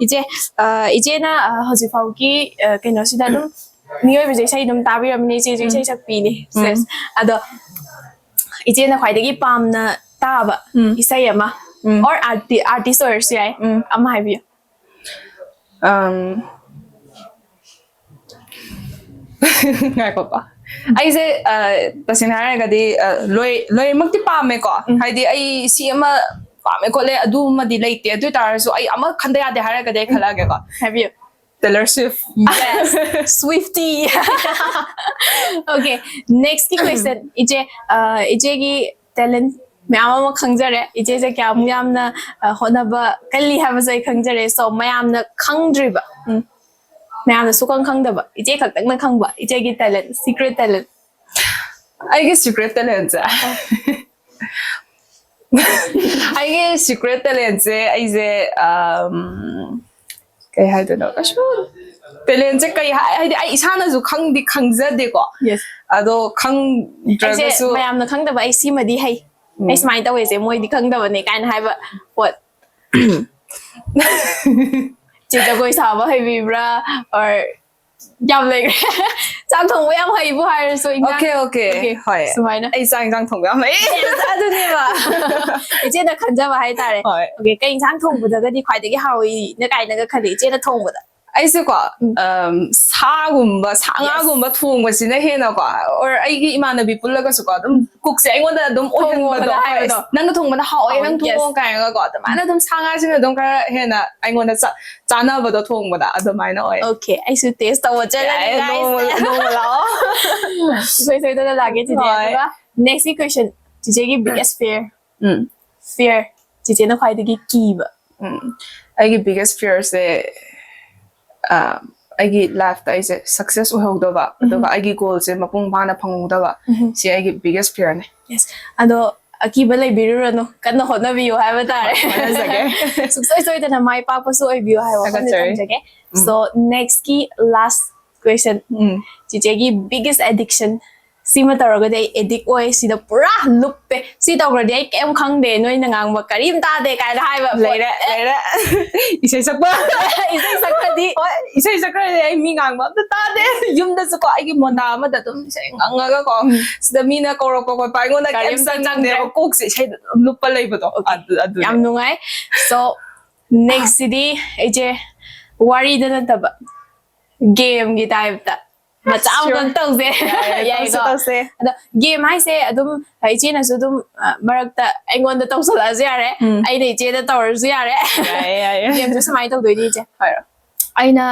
ꯏꯆꯦ, ꯑ, ꯏꯆꯦꯅ, ꯑ, ꯍꯧꯖꯤꯛ ꯐꯥꯎꯒꯤ, ꯑ, ꯀꯩꯅꯣꯁꯤꯗ ꯑꯗꯨꯝ ꯃꯤꯑꯣꯏꯕꯁꯦ ꯏꯁꯩ ꯑꯗꯨꯝ ꯇꯥꯕꯤꯔꯝꯃꯤꯅꯦ, ꯏꯆꯦꯁꯨ ꯎꯝ꯫ ꯏꯁꯩ ꯁꯛꯄꯤꯅꯦ꯫ ꯎꯝ꯫ Yes꯫ ꯑꯗꯣ ꯏꯆꯦꯅ ꯈ꯭ꯋꯥꯏꯗꯒꯤ ꯄꯥꯝꯅ ꯇꯥꯕ ꯎꯝ꯫ ꯏꯁꯩ ꯑꯃ ꯎꯝ꯫ Or arti-, artist ꯑꯣꯏꯔꯁꯨ ꯌꯥꯏ, ꯎꯝ꯫ ꯑꯃ ꯍꯥꯏꯕꯤꯌꯨ꯫ ꯑꯝ, ꯉꯥꯏꯈꯣꯀꯣ꯫ ꯑꯩꯁꯦ ꯑ, ꯇꯁꯦꯡꯅ ꯍꯥꯏꯔꯒꯗꯤ ꯑ, ꯂꯣꯏ ꯂꯣꯏꯅꯃꯛꯇꯤ ꯄꯥꯝꯃꯦꯀꯣ꯫ ꯎꯝ꯫ ꯍꯥꯏꯗꯤ ꯑꯩ ꯁꯤ ꯑꯃ ꯄꯥꯝꯃꯦ ꯈꯣꯠꯂꯦ ꯑꯗꯨꯃꯗꯤ ꯂꯩꯇꯦ꯫ ꯑꯗꯨ ꯑꯣꯏ ꯇꯥꯔꯁꯨ ꯑꯩ ꯑꯃ ꯈꯟꯗ ꯌꯥꯗꯦ ꯍꯥꯏꯔꯒꯗꯤ ꯑꯩ ꯈꯜꯂꯛꯑꯒꯦꯀꯣ꯫ ꯍꯥꯏꯕꯤꯌꯨ꯫ Taylor Swift꯫ Yes, Swiftie꯫ Okay, next ꯀꯤ question꯫ ꯏꯆꯦ, ꯑ, ꯏꯆꯦꯒꯤ talent ꯃꯌꯥꯝ ꯑꯃ ꯈꯪꯖꯔꯦ꯫ ꯏꯆꯦꯁꯦ ꯀꯌꯥꯃꯨꯛ ꯌꯥꯝꯅ, ꯑ, ꯍꯣꯠꯅꯕ ꯀꯜꯂꯤ ꯍꯥꯏꯕꯁꯨ ꯑꯩ ꯈꯪꯖꯔꯦ꯫ So, ꯃꯌꯥꯝꯅ ꯈꯪꯗ꯭ꯔꯤꯕ, ꯎꯝ, ꯃꯌꯥꯝꯅ ꯁꯨꯈꯪ ꯈꯪꯗꯕ, ꯏꯆꯦ ꯈꯛꯇꯪꯅ ꯈꯪꯕ ꯏꯆꯦꯒꯤ talent, secret talent꯫ ꯑꯩꯒꯤ secret talent ꯁꯦ꯫ ꯑꯩꯒꯤ secret talent ꯁꯦ ꯑꯩꯁꯦ, ꯑꯝ, ꯀꯩ ꯍꯥꯏꯗꯣꯏꯅꯣ? ꯀꯩꯁꯨ talent ꯁꯦ ꯀꯩ ꯍꯥꯏ-, ꯍꯥꯏꯗꯤ ꯑꯩ ꯏꯁꯥꯅꯁꯨ ꯈꯪꯗꯤ ꯈꯪꯖꯗꯦꯀꯣ꯫ Yes꯫ ꯑꯗꯣ ꯑꯩꯁꯦ ꯈꯪꯗ꯭ꯔꯒꯁꯨ ꯃꯌꯥꯝꯅ ꯈꯪꯗꯕ ꯑꯩ ꯁꯤꯃꯗꯤ ꯍꯩ꯫ ꯎꯝ꯫ ꯑꯩ ꯁꯨꯃꯥꯏꯅ ꯇꯧꯋꯦꯁꯦ ꯃꯣꯏꯗꯤ ꯈꯪꯗꯕꯅꯦ ꯀꯥꯏꯅ ꯍꯥꯏꯕ ꯄꯣꯠ꯫ ꯆꯦ ꯖꯒꯣꯏ ꯁꯥꯕ ꯍꯩꯕꯤꯕ꯭ꯔꯥ? Or ꯌꯥꯝ ꯂꯩꯈ꯭ꯔꯦ꯫ ꯆꯥꯛ ꯊꯣꯡꯕ ꯌꯥꯝ ꯍꯩꯕꯨ ꯍꯥꯏꯔꯁꯨ, ꯏꯟꯖꯥꯡ Okay, okay. Okay, ꯍꯣꯏ꯫ ꯁꯨꯃꯥꯏꯅ꯫ ꯑꯩ ꯆꯥꯛ ꯏꯟꯖꯥꯡ ꯊꯣꯡꯕ ꯌꯥꯝ ꯍꯩ꯫ Yes, ꯑꯗꯨꯅꯦꯕ꯫ ꯏꯆꯦꯅ ꯈꯟꯖꯕ ꯍꯥꯏꯇꯥꯔꯦ꯫ ꯍꯣꯏ꯫ Okay, ꯀꯩ ꯏꯟꯁꯥꯡ ꯊꯣꯡꯕꯗꯒꯗꯤ ꯈ꯭ꯋꯥꯏꯗꯒꯤ ꯍꯥꯎꯏꯅ ꯀꯥꯏꯅꯒ ꯈꯜꯂꯤ, ꯏꯆꯦꯅ ꯊꯣꯡꯕꯗ? ꯑꯩꯁꯦꯀꯣ, ꯎꯝ꯫ ꯑꯝ, ꯁꯥꯒꯨꯝꯕ, ꯁꯥ Yes꯫ ꯉꯥꯒꯨꯝꯕ ꯊꯣꯡꯕꯁꯤꯅ ꯍꯦꯟꯅꯀꯣ, or ꯑꯩꯒꯤ ꯏꯃꯥꯟꯅꯕꯤ ꯄꯨꯜꯂꯒꯁꯨꯀꯣ, ꯑꯗꯨꯝ cook ꯁꯦ ꯑꯩꯉꯣꯟꯗ ꯑꯗꯨꯝ ꯑꯣꯏꯍꯟꯕꯗꯣ꯫ ꯊꯣꯡꯕꯗ ꯍꯥꯏꯕꯗꯣ꯫ ꯍꯣꯏ, "ꯅꯪꯅ ꯊꯣꯡꯕꯅ ꯍꯥꯎꯋꯦ, ꯑꯧ, ꯅꯪ ꯊꯣꯡꯉꯣ" yes꯫ ꯀꯥꯏꯅꯒꯀꯣ, ꯑꯗꯨꯃꯥꯏꯅ ꯑꯗꯨꯝ ꯁꯥ ꯉꯥꯁꯤꯅ ꯑꯗꯨꯝ ꯈꯔ ꯍꯦꯟꯅ ꯑꯩꯉꯣꯟꯗ ꯆꯥ-, ꯆꯥꯅꯕꯗꯣ ꯊꯣꯡꯕꯗ ꯑꯗꯨꯃꯥꯏꯅ ꯑꯣꯏ꯫ Okay, ꯑꯩꯁꯨ taste ꯇꯧꯕ ꯆꯠꯂꯅꯤ, ꯌꯥꯏꯌꯦ, guys꯫ ꯅꯣꯡꯃ, ꯅꯣꯡꯃ ꯂꯥꯛꯑꯣ꯫ ꯁꯨꯡꯁꯣꯏ ꯁꯣꯏꯗꯅ ꯂꯥꯛꯀꯦ, ꯆꯤꯆꯦ꯫ ꯍꯣꯏ꯫ ꯑꯗꯨꯒ next ꯀꯤ question, ꯆꯤꯆꯦꯒꯤ biggest fear꯫ ꯎꯝ꯫ Fear, ꯆꯤꯆꯦꯅ ꯈ꯭ꯋꯥꯏꯗꯒꯤ ꯀꯤꯕ꯫ ꯎꯝ꯫ ꯑꯩꯒꯤ biggest fear ꯁꯦ, ꯑ, ꯑꯩꯒꯤ life ꯇ ꯑꯩꯁꯦ success ꯑꯣꯏꯍꯧꯗꯕ, ꯎꯝ꯫ ꯑꯗꯨꯒ ꯑꯩꯒꯤ goal ꯁꯦ ꯃꯄꯨꯡ ꯐꯥꯅ ꯐꯪꯍꯧꯗꯕ, ꯎꯝ꯫ ꯁꯤ ꯑꯩꯒꯤ biggest fear ꯅꯦ꯫ Yes꯫ ꯑꯗꯣ ꯑꯀꯤꯕ ꯂꯩꯕꯤꯔꯨꯔꯅꯨ, ꯀꯟꯅ ꯍꯣꯠꯅꯕꯤꯌꯨ ꯍꯥꯏꯕ ꯇꯥꯔꯦ꯫ ꯍꯣꯠꯅꯖꯒꯦ꯫ ꯁꯨꯡꯁꯣꯏ ꯁꯣꯏꯗꯅ ꯃꯥꯏ ꯄꯥꯛꯄꯁꯨ ꯑꯣꯏꯕꯤꯌꯨ ꯍꯥꯏꯕ ꯋꯥꯐꯝꯗ ꯊꯥꯒꯠꯆꯔꯤ꯫ ꯊꯝꯖꯒꯦ꯫ ꯎꯝ꯫ So, next ꯀꯤ last question꯫ ꯎꯝ꯫ ꯆꯤꯆꯦꯒꯤ biggest addiction꯫ "ꯁꯤꯃ ꯇꯧꯔꯒꯗꯤ ꯑꯩ addict ꯑꯣꯏ, ꯁꯤꯗ ꯄꯨꯔꯥ ꯂꯨꯞꯄꯦ, ꯁꯤ ꯇꯧꯈ꯭ꯔꯗꯤ ꯑꯩ ꯀꯩꯝ ꯈꯪꯗꯦ, ꯅꯣꯏꯅ ꯉꯥꯡꯕ ꯀꯔꯤꯝ ꯇꯥꯗꯦ" ꯀꯥꯏꯅ ꯍꯥꯏꯕ ꯄꯣꯠ꯫ ꯂꯩꯔꯦ, ꯂꯩꯔꯦ꯫ ꯏꯁꯩ ꯁꯛꯄ꯫ ꯏꯁꯩ ꯁꯛꯄꯗꯤ? ꯍꯣꯏ, ꯏꯁꯩ ꯁꯛꯈ꯭ꯔꯗꯤ ꯑꯩ ꯃꯤ ꯉꯥꯡꯕ ꯑꯝꯇ ꯇꯥꯗꯦ꯫ ꯌꯨꯝꯗꯁꯨꯀꯣ ꯑꯩꯒꯤ ꯃꯣꯟꯗꯥ ꯑꯃꯗ ꯑꯗꯨꯝ ꯏꯁꯩ ꯉꯪꯉꯒꯀꯣ, ꯎꯝ꯫ ꯁꯤꯗ ꯃꯤꯅ ꯀꯧꯔꯛꯄ ꯈꯣꯠꯄ ꯑꯩꯉꯣꯟꯗ ꯀꯔꯤꯝꯇ ꯀꯩꯝꯇ ꯆꯪꯗꯦꯕ꯫ ꯆꯪꯗ꯭ꯔꯦ꯫ ꯀꯣꯛꯁꯦ ꯏꯁꯩꯗ ꯑꯗꯨꯝ ꯂꯨꯞꯄ ꯂꯩꯕꯗꯣ꯫ Okay꯫ ꯑꯗꯨ, ꯑꯗꯨꯅꯦ꯫ ꯌꯥꯝ ꯅꯨꯡꯉꯥꯏ꯫ So, next ꯁꯤꯗꯤ ꯏꯆꯦ ꯋꯥꯔꯤꯗ ꯅꯠꯇꯕ game ꯒꯤ type ꯇ꯫ ꯃꯆꯥ ꯑꯃꯈꯛ ꯇꯧꯁꯦ꯫ ꯌꯥꯏꯀꯣ? ꯇꯧꯁꯦ, ꯇꯧꯁꯦ. ꯑꯗꯣ ꯒꯦꯝ ꯍꯥꯏꯁꯦ ꯑꯗꯨꯝ ꯏꯆꯦꯅꯁꯨ ꯑꯗꯨꯝ ꯃꯔꯛꯇ ꯑꯩꯉꯣꯟꯗ ꯇꯧꯁꯜꯂꯛꯑꯁꯨ ꯌꯥꯔꯦ, ꯑꯩꯅ ꯏꯆꯦꯗ ꯇꯧꯔꯁꯨ ꯌꯥꯔꯦ. ꯒꯦꯝꯁꯦ ꯁꯨꯃꯥꯏꯅ ꯇꯧꯗꯣꯏꯅꯤ ꯏꯆꯦ꯫ ꯑꯩꯅ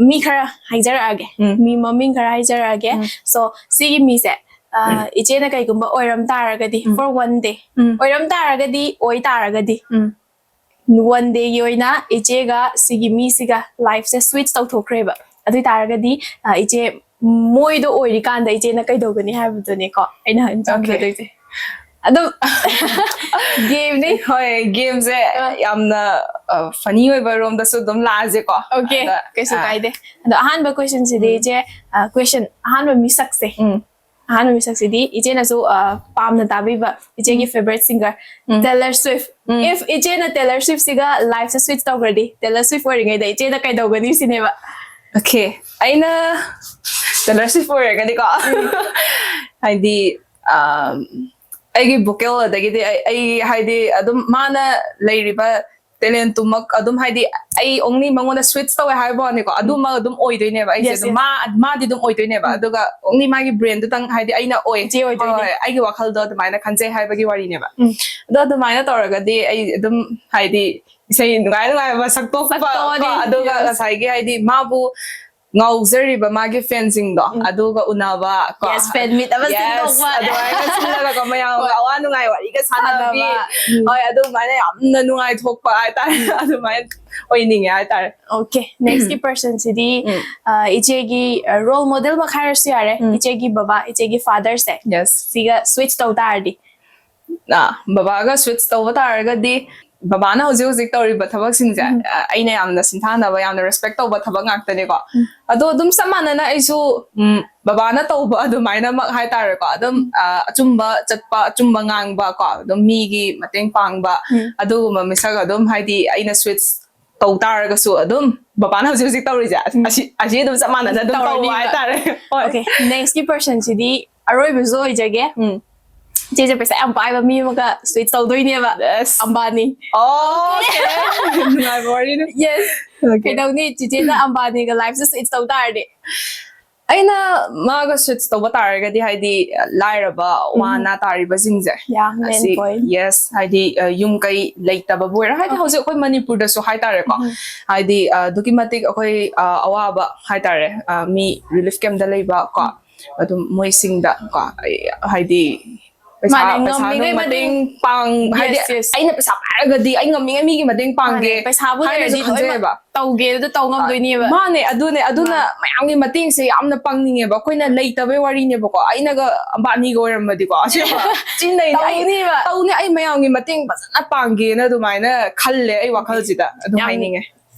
ꯃꯤ ꯈꯔ ꯍꯥꯏꯖꯔꯛꯑꯒꯦ, ꯃꯤ ꯃꯃꯤꯡ ꯈꯔ ꯍꯥꯏꯖꯔꯛꯑꯒꯦ. So ꯁꯤꯒꯤ ꯃꯤꯁꯦ ꯏꯆꯦꯅ ꯀꯩꯒꯨꯝꯕ ꯑꯣꯏꯔꯝ ꯇꯥꯔꯒꯗꯤ, for one day ꯑꯣꯏꯔꯝ ꯇꯥꯔꯒꯗꯤ, ꯑꯣꯏ ꯇꯥꯔꯒꯗꯤ, one dayꯒꯤ ꯑꯣꯏꯅ ꯏꯆꯦꯒ ꯁꯤꯒꯤ ꯃꯤꯁꯤꯒ lifeꯁꯦ switch ꯇꯧꯊꯣꯛꯈ꯭ꯔꯦꯕ. ꯑꯗꯨ ꯑꯣꯏꯇꯥꯔꯒꯗꯤ ꯏꯆꯦ ꯃꯣꯏꯗꯣ ꯑꯣꯏꯔꯤꯀꯥꯟꯗ ꯏꯆꯦꯅ ꯀꯩꯗꯧꯒꯅꯤ ꯍꯥꯏꯕꯗꯨꯅꯦꯀꯣ ꯑꯩꯅ ꯍꯪꯖꯗꯣꯏꯁꯦ. ꯑꯗꯨꯝ ꯒꯦꯝꯅꯤ. ꯍꯣꯏ, ꯒꯦꯝꯁꯦ ꯌꯥꯝꯅ ꯐꯅꯤ ꯑꯣꯏꯕ ꯔꯣꯝꯗꯁꯨ ꯑꯗꯨꯝ ꯂꯥꯛꯑꯁꯦꯀꯣ. Okay, ꯑꯗ, ꯀꯩꯁꯨ ꯑ, ꯀꯥꯏꯗꯦ. ꯑꯗꯣ ꯑꯍꯥꯟꯕ questionꯁꯤꯗꯤ ꯏꯆꯦ, question, ꯑꯍꯥꯟꯕ ꯃꯤꯁꯛꯁꯦ, ꯎꯝ. ꯑꯍꯥꯟꯕ ꯃꯤꯁꯛꯁꯤꯗꯤ ꯏꯆꯦꯅꯁꯨ ꯄꯥꯝꯅ ꯇꯥꯕꯤꯕ ꯏꯆꯦꯒꯤ favourite singer, Taylor Swift. If ꯏꯆꯦꯅ Taylor Swiftꯁꯤꯒ lifeꯁꯦ switch ꯇꯧꯈ꯭ꯔꯗꯤ, Taylor Swift ꯑꯣꯏꯔꯤꯉꯩꯗ ꯏꯆꯦꯅ ꯀꯩꯗꯧꯒꯅꯤ ꯁꯤꯅꯦꯕ. Okay, ꯑꯩꯅ Taylor Swift ꯑꯣꯏꯔꯒꯗꯤꯀꯣ, ꯍꯥꯏꯗꯤ ꯑꯩꯒꯤ vocal, ꯑꯗꯒꯤꯗꯤ ꯑꯩ ꯍꯥꯏꯗꯤ ꯑꯗꯨꯝ ꯃꯥꯅ ꯂꯩꯔꯤꯕ talentꯇꯨꯃꯛ ꯑꯗꯨꯝ, ꯍꯥꯏꯗꯤ ꯑꯩ only ꯃꯉꯣꯟꯗ switch ꯇꯧꯋꯦ ꯍꯥꯏꯕ ꯋꯥꯅꯤꯀꯣ, ꯑꯗꯨꯃꯛ ꯑꯗꯨꯝ ꯑꯣꯏꯗꯣꯏꯅꯦꯕ ꯑꯩꯁꯦ. Yes, ꯑꯗꯨꯝ yes. ꯃꯥ, ꯃꯥꯗꯤ ꯑꯗꯨꯝ ꯑꯣꯏꯗꯣꯏꯅꯦꯕ. ꯑꯗꯨꯒ only ꯃꯥꯒꯤ brandꯗꯨꯇꯪ, ꯍꯥꯏꯗꯤ ꯑꯩꯅ ꯑꯣꯏ, ꯏꯆꯦ ꯑꯣꯏꯗꯣꯏꯅꯦ. ꯍꯣꯏ, ꯑꯩꯒꯤ ꯋꯥꯈꯜꯗꯣ ꯑꯗꯨꯃꯥꯏꯅ ꯈꯟꯖꯩ ꯍꯥꯏꯕꯒꯤ ꯋꯥꯔꯤꯅꯦꯕ. ꯑꯗꯣ ꯑꯗꯨꯃꯥꯏꯅ ꯇꯧꯔꯒꯗꯤ ꯑꯩ ꯑꯗꯨꯝ, ꯍꯥꯏꯗꯤ ꯏꯁꯩ ꯅꯨꯡꯉꯥꯏ ꯅꯨꯡꯉꯥꯏꯕ ꯁꯛꯇꯣꯛꯄ ꯀꯣ, ꯑꯗꯨꯒ ꯉꯁꯥꯏꯒꯤ ꯍꯥꯏꯗꯤ ꯃꯥꯕꯨ ꯉꯥꯎꯖꯔꯤꯕ ꯃꯥꯒꯤ fanꯁꯤꯡꯗꯣ ꯑꯗꯨꯒ ꯎꯅꯕ ꯀꯣ. Yes, fan meet ꯑꯃ ꯁꯤꯟꯗꯣꯛꯄ. ꯑꯗꯨꯃꯥꯏꯅ ꯁꯤꯜꯂꯒ ꯀꯣ, ꯃꯌꯥꯝꯒ ꯑꯋꯥ ꯅꯨꯡꯉꯥꯏ ꯋꯥꯔꯤꯒ ꯁꯥꯟꯅꯕꯤ. ꯍꯣꯏ, ꯑꯗꯨꯃꯥꯏꯅ ꯌꯥꯝꯅ ꯅꯨꯡꯉꯥꯏꯊꯣꯛꯄ ꯍꯥꯏꯇꯥꯔꯦ. ꯑꯗꯨꯃꯥꯏꯅ ꯑꯣꯏꯅꯤꯡꯉꯦ ꯍꯥꯏꯇꯥꯔꯦ. Okay, nextꯀꯤ personꯁꯤꯗꯤ ꯏꯆꯦꯒꯤ role model ꯃꯛ ꯍꯥꯏꯔꯁꯨ ꯌꯥꯔꯦ. ꯏꯆꯦꯒꯤ ꯕꯕꯥ, ꯏꯆꯦꯒꯤ fatherꯁꯦ, Yes. ꯁꯤꯒ switch ꯇꯧ ꯇꯥꯔꯗꯤ. ꯑ, ꯕꯕꯥꯒ switch ꯇꯧꯕ ꯇꯥꯔꯒꯗꯤ, ꯕꯕꯥꯅ ꯍꯧꯖꯤꯛ ꯍꯧꯖꯤꯛ ꯇꯧꯔꯤꯕ ꯊꯕꯛꯁꯤꯡꯁꯦ, ꯑ, ꯑꯩꯅ ꯌꯥꯝꯅ ꯁꯤꯡꯊꯥꯅꯕ, ꯌꯥꯝꯅ respect ꯇꯧꯕ ꯊꯕꯛ ꯉꯥꯛꯇꯅꯦꯀꯣ. ꯑꯗꯣ ꯑꯗꯨꯝ ꯆꯞ ꯃꯥꯟꯅꯅ ꯑꯩꯁꯨ, ꯎꯝ, ꯕꯕꯥꯅ ꯇꯧꯕ ꯑꯗꯨꯃꯥꯏꯅꯃꯛ ꯍꯥꯏꯇꯥꯔꯦꯀꯣ. ꯑꯗꯨꯝ, ꯑ, ꯑꯆꯨꯝꯕ ꯆꯠꯄ, ꯑꯆꯨꯝꯕ ꯉꯥꯡꯕ ꯀꯣ, ꯑꯗꯨꯝ ꯃꯤꯒꯤ ꯃꯇꯦꯡ ꯄꯥꯡꯕ, ꯑꯗꯨꯒꯨꯝꯕ ꯃꯤꯁꯛ ꯑꯗꯨꯝ, ꯍꯥꯏꯗꯤ ꯑꯩꯅ switch ꯇꯧ ꯇꯥꯔꯒꯁꯨ ꯑꯗꯨꯝ ꯕꯕꯥꯅ ꯍꯧꯖꯤꯛ ꯍꯧꯖꯤꯛ ꯇꯧꯔꯤꯁꯦ, ꯑꯁꯤ, ꯑꯁꯤ ꯑꯗꯨꯝ ꯆꯞ ꯃꯥꯟꯅꯅ ꯑꯗꯨꯝ ꯇꯧꯕ ꯍꯥꯏꯇꯥꯔꯦ. ꯍꯣꯏ. Okay, nextꯀꯤ personꯁꯤꯗꯤ ꯑꯔꯣꯏꯕꯁꯨ ꯑꯣꯏꯖꯒꯦ. ꯎꯝ. ꯏꯆꯦꯁꯦ ꯄꯩꯁꯥ ꯌꯥꯝ ꯄꯥꯏꯕ ꯃꯤ ꯑꯃꯒ switch ꯇꯧꯗꯣꯏꯅꯦꯕ꯫ Yes. ꯑꯝꯕꯥꯅꯤ꯫ Okay. ꯅꯨꯡꯉꯥꯏꯕ ꯋꯥꯔꯤꯅꯤ. Yes. Okay. ꯀꯩꯗꯧꯅꯤ ꯆꯤꯆꯦꯅ ꯑꯝꯕꯥꯅꯤꯒ life ꯁꯦ switch ꯇꯧ ꯇꯥꯔꯗꯤ? ꯑꯩꯅ ꯃꯥꯒ switch ꯇꯧꯕ ꯇꯥꯔꯒꯗꯤ, ꯍꯥꯏꯗꯤ, ꯂꯥꯏꯔꯕ ꯋꯥꯅ ꯇꯥꯔꯤꯕꯁꯤꯡꯁꯦ, Yeah, main ꯑꯁꯤ, point. Yes, ꯍꯥꯏꯗꯤ, ꯑ, ꯌꯨꯝ ꯀꯩ ꯂꯩꯇꯕꯕꯨ ꯑꯣꯏꯔꯣ, ꯍꯥꯏꯗꯤ, ꯍꯧꯖꯤꯛ ꯑꯩꯈꯣꯏ ꯃꯅꯤꯄꯨꯔꯗꯁꯨ ꯍꯥꯏꯇꯥꯔꯦꯀꯣ, ꯍꯥꯏꯗꯤ, ꯑ, ꯑꯗꯨꯛꯀꯤ ꯃꯇꯤꯛ ꯑꯩꯈꯣꯏ, ꯑ, ꯑꯋꯥꯕ ꯍꯥꯏꯇꯥꯔꯦ, ꯑ, ꯃꯤ relief camp ꯇ ꯂꯩꯕ ꯀꯣ, ꯑꯗꯨꯝ ꯃꯣꯏꯁꯤꯡꯗ ꯀꯣ, ꯑꯩ, ꯍꯥꯏꯗꯤ, ꯄꯩꯁꯥ, ꯃꯥꯅꯦ, ꯄꯩꯁꯥ ꯉꯝꯃꯤꯉꯩ ꯅꯨꯡ ꯃꯇꯦꯡ ꯄꯥꯡ, ꯍꯥꯏꯗꯤ, Yes, yes. ꯑꯩꯅ ꯄꯩꯁꯥ ꯄꯥꯏꯔꯒꯗꯤ ꯑꯩ ꯉꯝꯃꯤꯉꯩ ꯃꯤꯒꯤ ꯃꯇꯦꯡ ꯄꯥꯡꯒꯦ ꯃꯥꯅꯦ, ꯄꯩꯁꯥꯕꯨ ꯍꯥꯏꯅꯁꯨ ꯂꯩꯔꯗꯤ ꯂꯣꯏꯅꯃꯛ ꯈꯟꯖꯩꯕ. ꯇꯧꯒꯦꯗꯨ ꯇꯧ ꯉꯝꯗꯣꯏꯅꯦꯕ. ꯃꯥꯅꯦ, ꯑꯗꯨꯅꯦ, ꯑꯗꯨꯅ ꯃꯌꯥꯝꯒꯤ ꯃꯇꯦꯡꯁꯦ ꯌꯥꯝꯅ ꯄꯥꯡꯅꯤꯡꯉꯦꯕ. ꯑꯩꯈꯣꯏꯅ ꯂꯩꯇꯕꯩ ꯋꯥꯔꯤꯅꯦꯕꯀꯣ. ꯑꯩꯅꯒ ꯑꯝꯕꯥꯅꯤꯒ ꯑꯣꯏꯔꯝꯃꯗꯤꯀꯣ, ꯑꯁꯦꯡꯕ ꯆꯤꯟꯅꯩꯅꯦ. ꯑꯩ ꯇꯧꯅꯤꯕ. ꯇꯧꯅꯤ, ꯑꯩ ꯃꯌꯥꯝꯒꯤ ꯃꯇꯦꯡ ꯐꯖꯅ ꯄꯥꯡꯒꯦꯅ ꯑꯗꯨꯃꯥꯏꯅ ꯈꯜꯂꯦ ꯑꯩ ꯋꯥꯈꯜꯁꯤꯗ. ꯑꯗꯨꯝ ꯌꯥꯝ ꯍꯥꯏꯅꯤꯡꯉꯦ.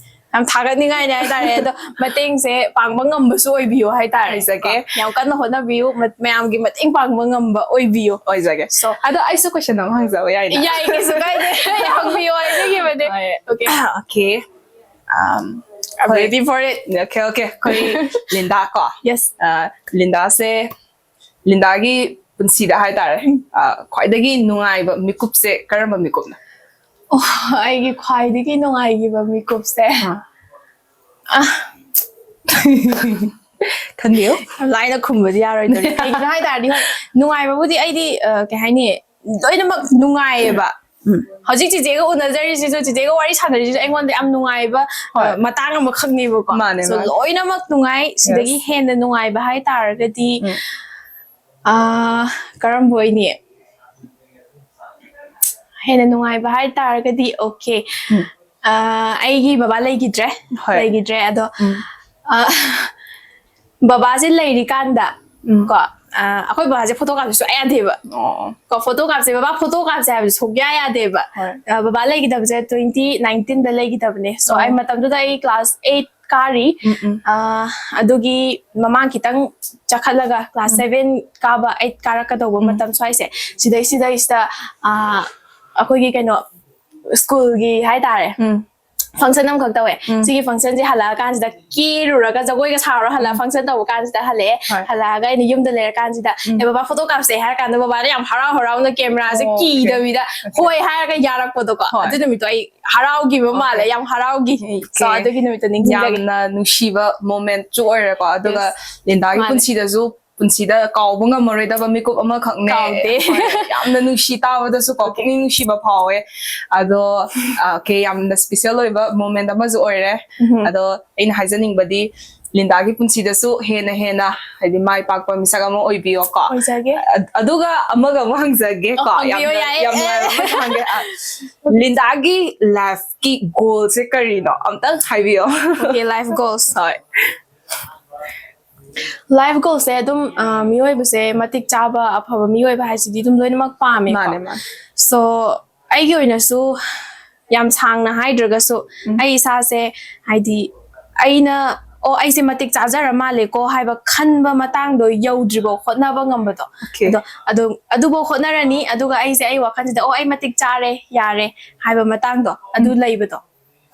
ꯌꯥꯝ ꯊꯥꯒꯠꯅꯤꯡꯉꯥꯏꯅꯦ ꯍꯥꯏꯇꯥꯔꯦ. ꯑꯗꯣ ꯃꯇꯦꯡꯁꯦ ꯄꯥꯡꯕ ꯉꯝꯕꯁꯨ ꯑꯣꯏꯕꯤꯌꯨ ꯍꯥꯏꯇꯥꯔꯦ. ꯍꯥꯏꯖꯒꯦ. ꯌꯥꯝ ꯀꯟꯅ ꯍꯣꯠꯅꯕꯤꯌꯨ, ꯃ-, ꯃꯌꯥꯝꯒꯤ ꯃꯇꯦꯡ ꯄꯥꯡꯕ ꯉꯝꯕ ꯑꯣꯏꯕꯤꯌꯨ. ꯑꯣꯏꯖꯒꯦ. So, ꯑꯗꯣ ꯑꯩꯁꯨ question ꯑꯃ ꯍꯪꯖꯕ ꯌꯥꯏꯅ? ꯌꯥꯏ, ꯀꯩꯁꯨ ꯀꯥꯏꯗꯦ. ꯍꯪꯕꯤꯌꯨ ꯍꯥꯏꯖꯈꯤꯕꯅꯦ. ꯍꯣꯏ. Okay. Okay. Um, I'm ꯍꯣꯏ. Ready for it. Okay, okay. ꯑꯩꯈꯣꯏ ꯂꯤꯟꯗꯥ ꯀꯣ. Yes. ꯑ, ꯂꯤꯟꯗꯥꯁꯦ, ꯂꯤꯟꯗꯥꯒꯤ ꯄꯨꯟꯁꯤꯗ ꯍꯥꯏꯇꯥꯔꯦ, ꯑ, ꯈ꯭ꯋꯥꯏꯗꯒꯤ ꯅꯨꯡꯉꯥꯏꯕ ꯃꯤꯀꯨꯞꯁꯦ ꯀꯔꯝꯕ ꯃꯤꯀꯨꯞꯅꯣ? ꯑꯣ, ꯑꯩꯒꯤ ꯈ꯭ꯋꯥꯏꯗꯒꯤ ꯅꯨꯡꯉꯥꯏꯈꯤꯕ ꯃꯤꯀꯨꯞꯁꯦ. ꯑꯥ. ꯈꯟꯕꯤꯌꯨ. ꯌꯥꯝ ꯂꯥꯏꯅ ꯈꯨꯝꯕꯗꯤ ꯌꯥꯔꯣꯏꯗꯣꯔꯤ꯫ ꯀꯩꯒꯤꯅꯣ ꯍꯥꯏ ꯇꯥꯔꯗꯤ, ꯍꯣꯏ, ꯅꯨꯡꯉꯥꯏꯕꯕꯨꯗꯤ ꯑꯩꯗꯤ, ꯑ, ꯀꯩ ꯍꯥꯏꯅꯤ, ꯂꯣꯏꯅꯃꯛ ꯅꯨꯡꯉꯥꯏꯌꯦꯕ. ꯎꯝ. ꯍꯧꯖꯤꯛ ꯆꯤꯆꯦꯒ ꯎꯅꯖꯔꯤꯁꯤꯁꯨ, ꯆꯤꯆꯦꯒ ꯋꯥꯔꯤ ꯁꯥꯟꯅꯔꯤꯁꯤꯁꯨ ꯑꯩꯉꯣꯟꯗ ꯌꯥꯝ ꯅꯨꯡꯉꯥꯏꯕ, ꯍꯣꯏ. ꯑ, ꯃꯇꯥꯡ ꯑꯃꯈꯛꯅꯦꯕꯀꯣ. ꯃꯥꯅꯦ, So, ꯃꯥꯅꯦ. ꯂꯣꯏꯅꯃꯛ ꯅꯨꯡꯉꯥꯏ꯫ ꯁꯤꯗꯒꯤ Yes. ꯍꯦꯟꯅ ꯅꯨꯡꯉꯥꯏꯕ ꯍꯥꯏ ꯇꯥꯔꯒꯗꯤ, ꯎꯝ. ꯑ, ꯀꯔꯝꯕ ꯑꯣꯏꯅꯤ? ꯍꯦꯟꯅ ꯅꯨꯡꯉꯥꯏꯕ ꯍꯥꯏ ꯇꯥꯔꯒꯗꯤ, okay. ꯎꯝ. ꯑ, ꯑꯩꯒꯤ ꯕꯕꯥ ꯂꯩꯈꯤꯗ꯭ꯔꯦ꯫ ꯍꯣꯏ. ꯂꯩꯈꯤꯗ꯭ꯔꯦ, ꯑꯗꯣ, ꯎꯝ. ꯑ, ꯕꯕꯥꯁꯦ ꯂꯩꯔꯤꯀꯥꯟꯗ, ꯎꯝ. ꯀꯣ, ꯑ, ꯑꯩꯈꯣꯏ ꯕꯕꯥꯁꯦ photo ꯀꯥꯞꯄ ꯁꯨꯡꯌꯥ ꯌꯥꯗꯦꯕ. ꯑꯣ. ꯀꯣ, photo ꯀꯥꯞꯁꯦ, ꯕꯕꯥ photo ꯀꯥꯞꯁꯦ ꯍꯥꯏꯕꯁꯦ ꯁꯨꯡꯌꯥ ꯌꯥꯗꯦꯕ. ꯍꯣꯏ. ꯑ, ꯕꯕꯥ ꯂꯩꯈꯤꯗꯕꯁꯦ twenty nineteen ꯗ ꯂꯩꯈꯤꯗꯕꯅꯦ. So, ꯑꯣ. ꯑꯩ ꯃꯇꯝꯗꯨꯗ ꯑꯩ class eight ꯀꯥꯔꯤ꯫ ꯎꯝ, ꯎꯝ. ꯑ, ꯑꯗꯨꯒꯤ ꯃꯃꯥꯡ ꯈꯤꯇꯪ ꯆꯈꯠꯂꯒ class ꯎꯝ. seven ꯀꯥꯕ, eight ꯀꯥꯔꯛꯀꯗꯧꯕ ꯎꯝ. ꯃꯇꯝ ꯁ꯭ꯋꯥꯏꯁꯦ, ꯁꯤꯗꯩꯁꯤꯗꯩꯁꯤꯗ, ꯑ, ꯑꯩꯈꯣꯏꯒꯤ ꯀꯩꯅꯣ, school ꯒꯤ ꯍꯥꯏꯇꯥꯔꯦ, ꯎꯝ. function ꯑꯃꯈꯛ ꯇꯧꯋꯦ꯫ ꯎꯝ꯫ ꯁꯤꯒꯤ functionꯁꯦ ꯍꯜꯂꯛꯑꯀꯥꯟꯁꯤꯗ ꯀꯦꯔꯨꯔꯒ ꯖꯒꯣꯏꯒ ꯁꯥꯔꯨꯔ ꯍꯜꯂꯛꯑ function ꯇꯧꯕ ꯀꯥꯟꯁꯤꯗ ꯍꯜꯂꯛꯑꯦ꯫ ꯍꯣꯏ꯫ ꯍꯜꯂꯛꯑꯒ ꯑꯩꯅ ꯌꯨꯝꯗ ꯂꯩꯔꯀꯥꯟꯁꯤꯗ, ꯎꯝ꯫ "ꯑꯦ ꯕꯕꯥ, photo ꯀꯥꯞꯁꯦ" ꯍꯥꯏꯔ ꯀꯥꯟꯗ ꯕꯕꯥꯅ ꯌꯥꯝ ꯍꯔꯥꯎ ꯍꯔꯥꯎꯅ cameraꯁꯦ ꯑꯣꯀꯦ꯫ ꯀꯤꯗꯕꯤꯗ ꯑꯣꯀꯦ꯫ "ꯍꯣꯏ" ꯍꯥꯏꯔꯒ ꯌꯥꯔꯛꯄꯗꯣꯀꯣ꯫ ꯍꯣꯏ꯫ ꯑꯗꯨ ꯅꯨꯃꯤꯠꯇꯣ ꯑꯩ ꯍꯔꯥꯎꯈꯤꯕ ꯑꯣꯀꯦ꯫ ꯃꯥꯜꯂꯦ, ꯌꯥꯝ ꯍꯔꯥꯎꯈꯤ꯫ ꯑꯣꯀꯦ꯫ So ꯑꯗꯨꯒꯤ ꯅꯨꯃꯤꯠꯇꯣ ꯅꯤꯡꯁꯤꯡꯖꯒꯦ꯫ ꯌꯥꯝꯅ ꯅꯨꯡꯁꯤꯕ momentꯁꯨ ꯑꯣꯏꯔꯦꯀꯣ꯫ ꯑꯗꯨꯒ yes꯫ ꯂꯤꯟꯗꯥꯒꯤ ꯃꯥꯅꯦ꯫ ꯄꯨꯟꯁꯤꯗꯁꯨ ꯄꯨꯟꯁꯤꯗ ꯀꯥꯎꯕ ꯉꯝꯃꯔꯣꯏꯗꯕ ꯃꯤꯀꯨꯞ ꯑꯃꯈꯛꯅꯦ꯫ ꯀꯥꯎꯗꯦ꯫ ꯍꯣꯏ, ꯌꯥꯝꯅ ꯅꯨꯡꯁꯤ ꯇꯥꯕꯗꯁꯨ ꯀꯣ, okay꯫ ꯄꯨꯛꯅꯤꯡ ꯅꯨꯡꯁꯤꯕ ꯐꯥꯎꯋꯦ꯫ ꯑꯗꯣ, ꯑ, okay, ꯌꯥꯝꯅ special ꯑꯣꯏꯕ moment ꯑꯃꯁꯨ ꯑꯣꯏꯔꯦ꯫ ꯎꯝ꯫ ꯑꯗꯣ ꯑꯩꯅ ꯍꯥꯏꯖꯅꯤꯡꯕꯗꯤ, ꯂꯤꯟꯗꯥꯒꯤ ꯄꯨꯟꯁꯤꯗꯁꯨ ꯍꯦꯟꯅ ꯍꯦꯟꯅ, ꯍꯥꯏꯗꯤ, ꯃꯥꯏ ꯄꯥꯛꯄ ꯃꯤꯁꯛ ꯑꯃ ꯑꯣꯏꯕꯤꯌꯣꯀꯣ꯫ ꯑꯣꯏꯖꯒꯦ꯫ ꯑ-, ꯑꯗꯨꯒ ꯑꯃꯒ ꯑꯃꯨꯛ ꯍꯪꯖꯒꯦꯀꯣ꯫ ꯑꯣ, ꯍꯪꯕꯤꯌꯣ, ꯌꯥꯝꯅ, ꯌꯥꯏꯌꯦ꯫ ꯌꯥꯝ ꯅꯨꯡꯉꯥꯏꯕ ꯑꯃ ꯍꯪꯒꯦ꯫ ꯑ, ꯂꯤꯟꯗꯥꯒꯤ lifeꯀꯤ goalꯁꯦ ꯀꯔꯤꯅꯣ? ꯑꯝꯇꯪ ꯍꯥꯏꯕꯤꯌꯣ꯫ Okay, life goals꯫ ꯍꯣꯏ꯫ Life goalꯁꯦ ꯑꯗꯨꯝ, ꯑ, ꯃꯤꯑꯣꯏꯕꯁꯦ ꯃꯇꯤꯛ ꯆꯥꯕ ꯑꯐꯕ ꯃꯤꯑꯣꯏꯕ ꯍꯥꯏꯁꯤꯗꯤ ꯑꯗꯨꯝ ꯂꯣꯏꯅꯃꯛ ꯄꯥꯝꯃꯦꯀꯣ꯫ ꯃꯥꯅꯦ, ꯃꯥꯅꯦ꯫ So ꯑꯩꯒꯤ ꯑꯣꯏꯅꯁꯨ ꯌꯥꯝ ꯁꯥꯡꯅ ꯍꯥꯏꯗ꯭ꯔꯒꯁꯨ, ꯎꯝ꯫ ꯑꯩ ꯏꯁꯥꯁꯦ, ꯍꯥꯏꯗꯤ, ꯑꯩꯅ, "ꯑꯣ, ꯑꯩꯁꯦ ꯃꯇꯤꯛ ꯆꯥꯖꯔ ꯃꯥꯜꯂꯦꯀꯣ" ꯍꯥꯏꯕ ꯈꯟꯕ ꯃꯇꯥꯡꯗꯣ ꯌꯧꯗ꯭ꯔꯤꯕꯧ ꯍꯣꯠꯅꯕ ꯉꯝꯕꯗꯣ꯫ Okay꯫ ꯑꯗꯣ, ꯑꯗꯨ, ꯑꯗꯨꯕꯧ ꯍꯣꯠꯅꯔꯅꯤ, ꯑꯗꯨꯒ ꯑꯩꯁꯦ ꯑꯩ ꯋꯥꯈꯜꯁꯤꯗ, "ꯑꯣ, ꯑꯩ ꯃꯇꯤꯛ ꯆꯥꯔꯦ, ꯌꯥꯔꯦ" ꯍꯥꯏꯕ ꯃꯇꯥꯡꯗꯣ ꯑꯗꯨ ꯎꯝ꯫ ꯂꯩꯕꯗꯣ꯫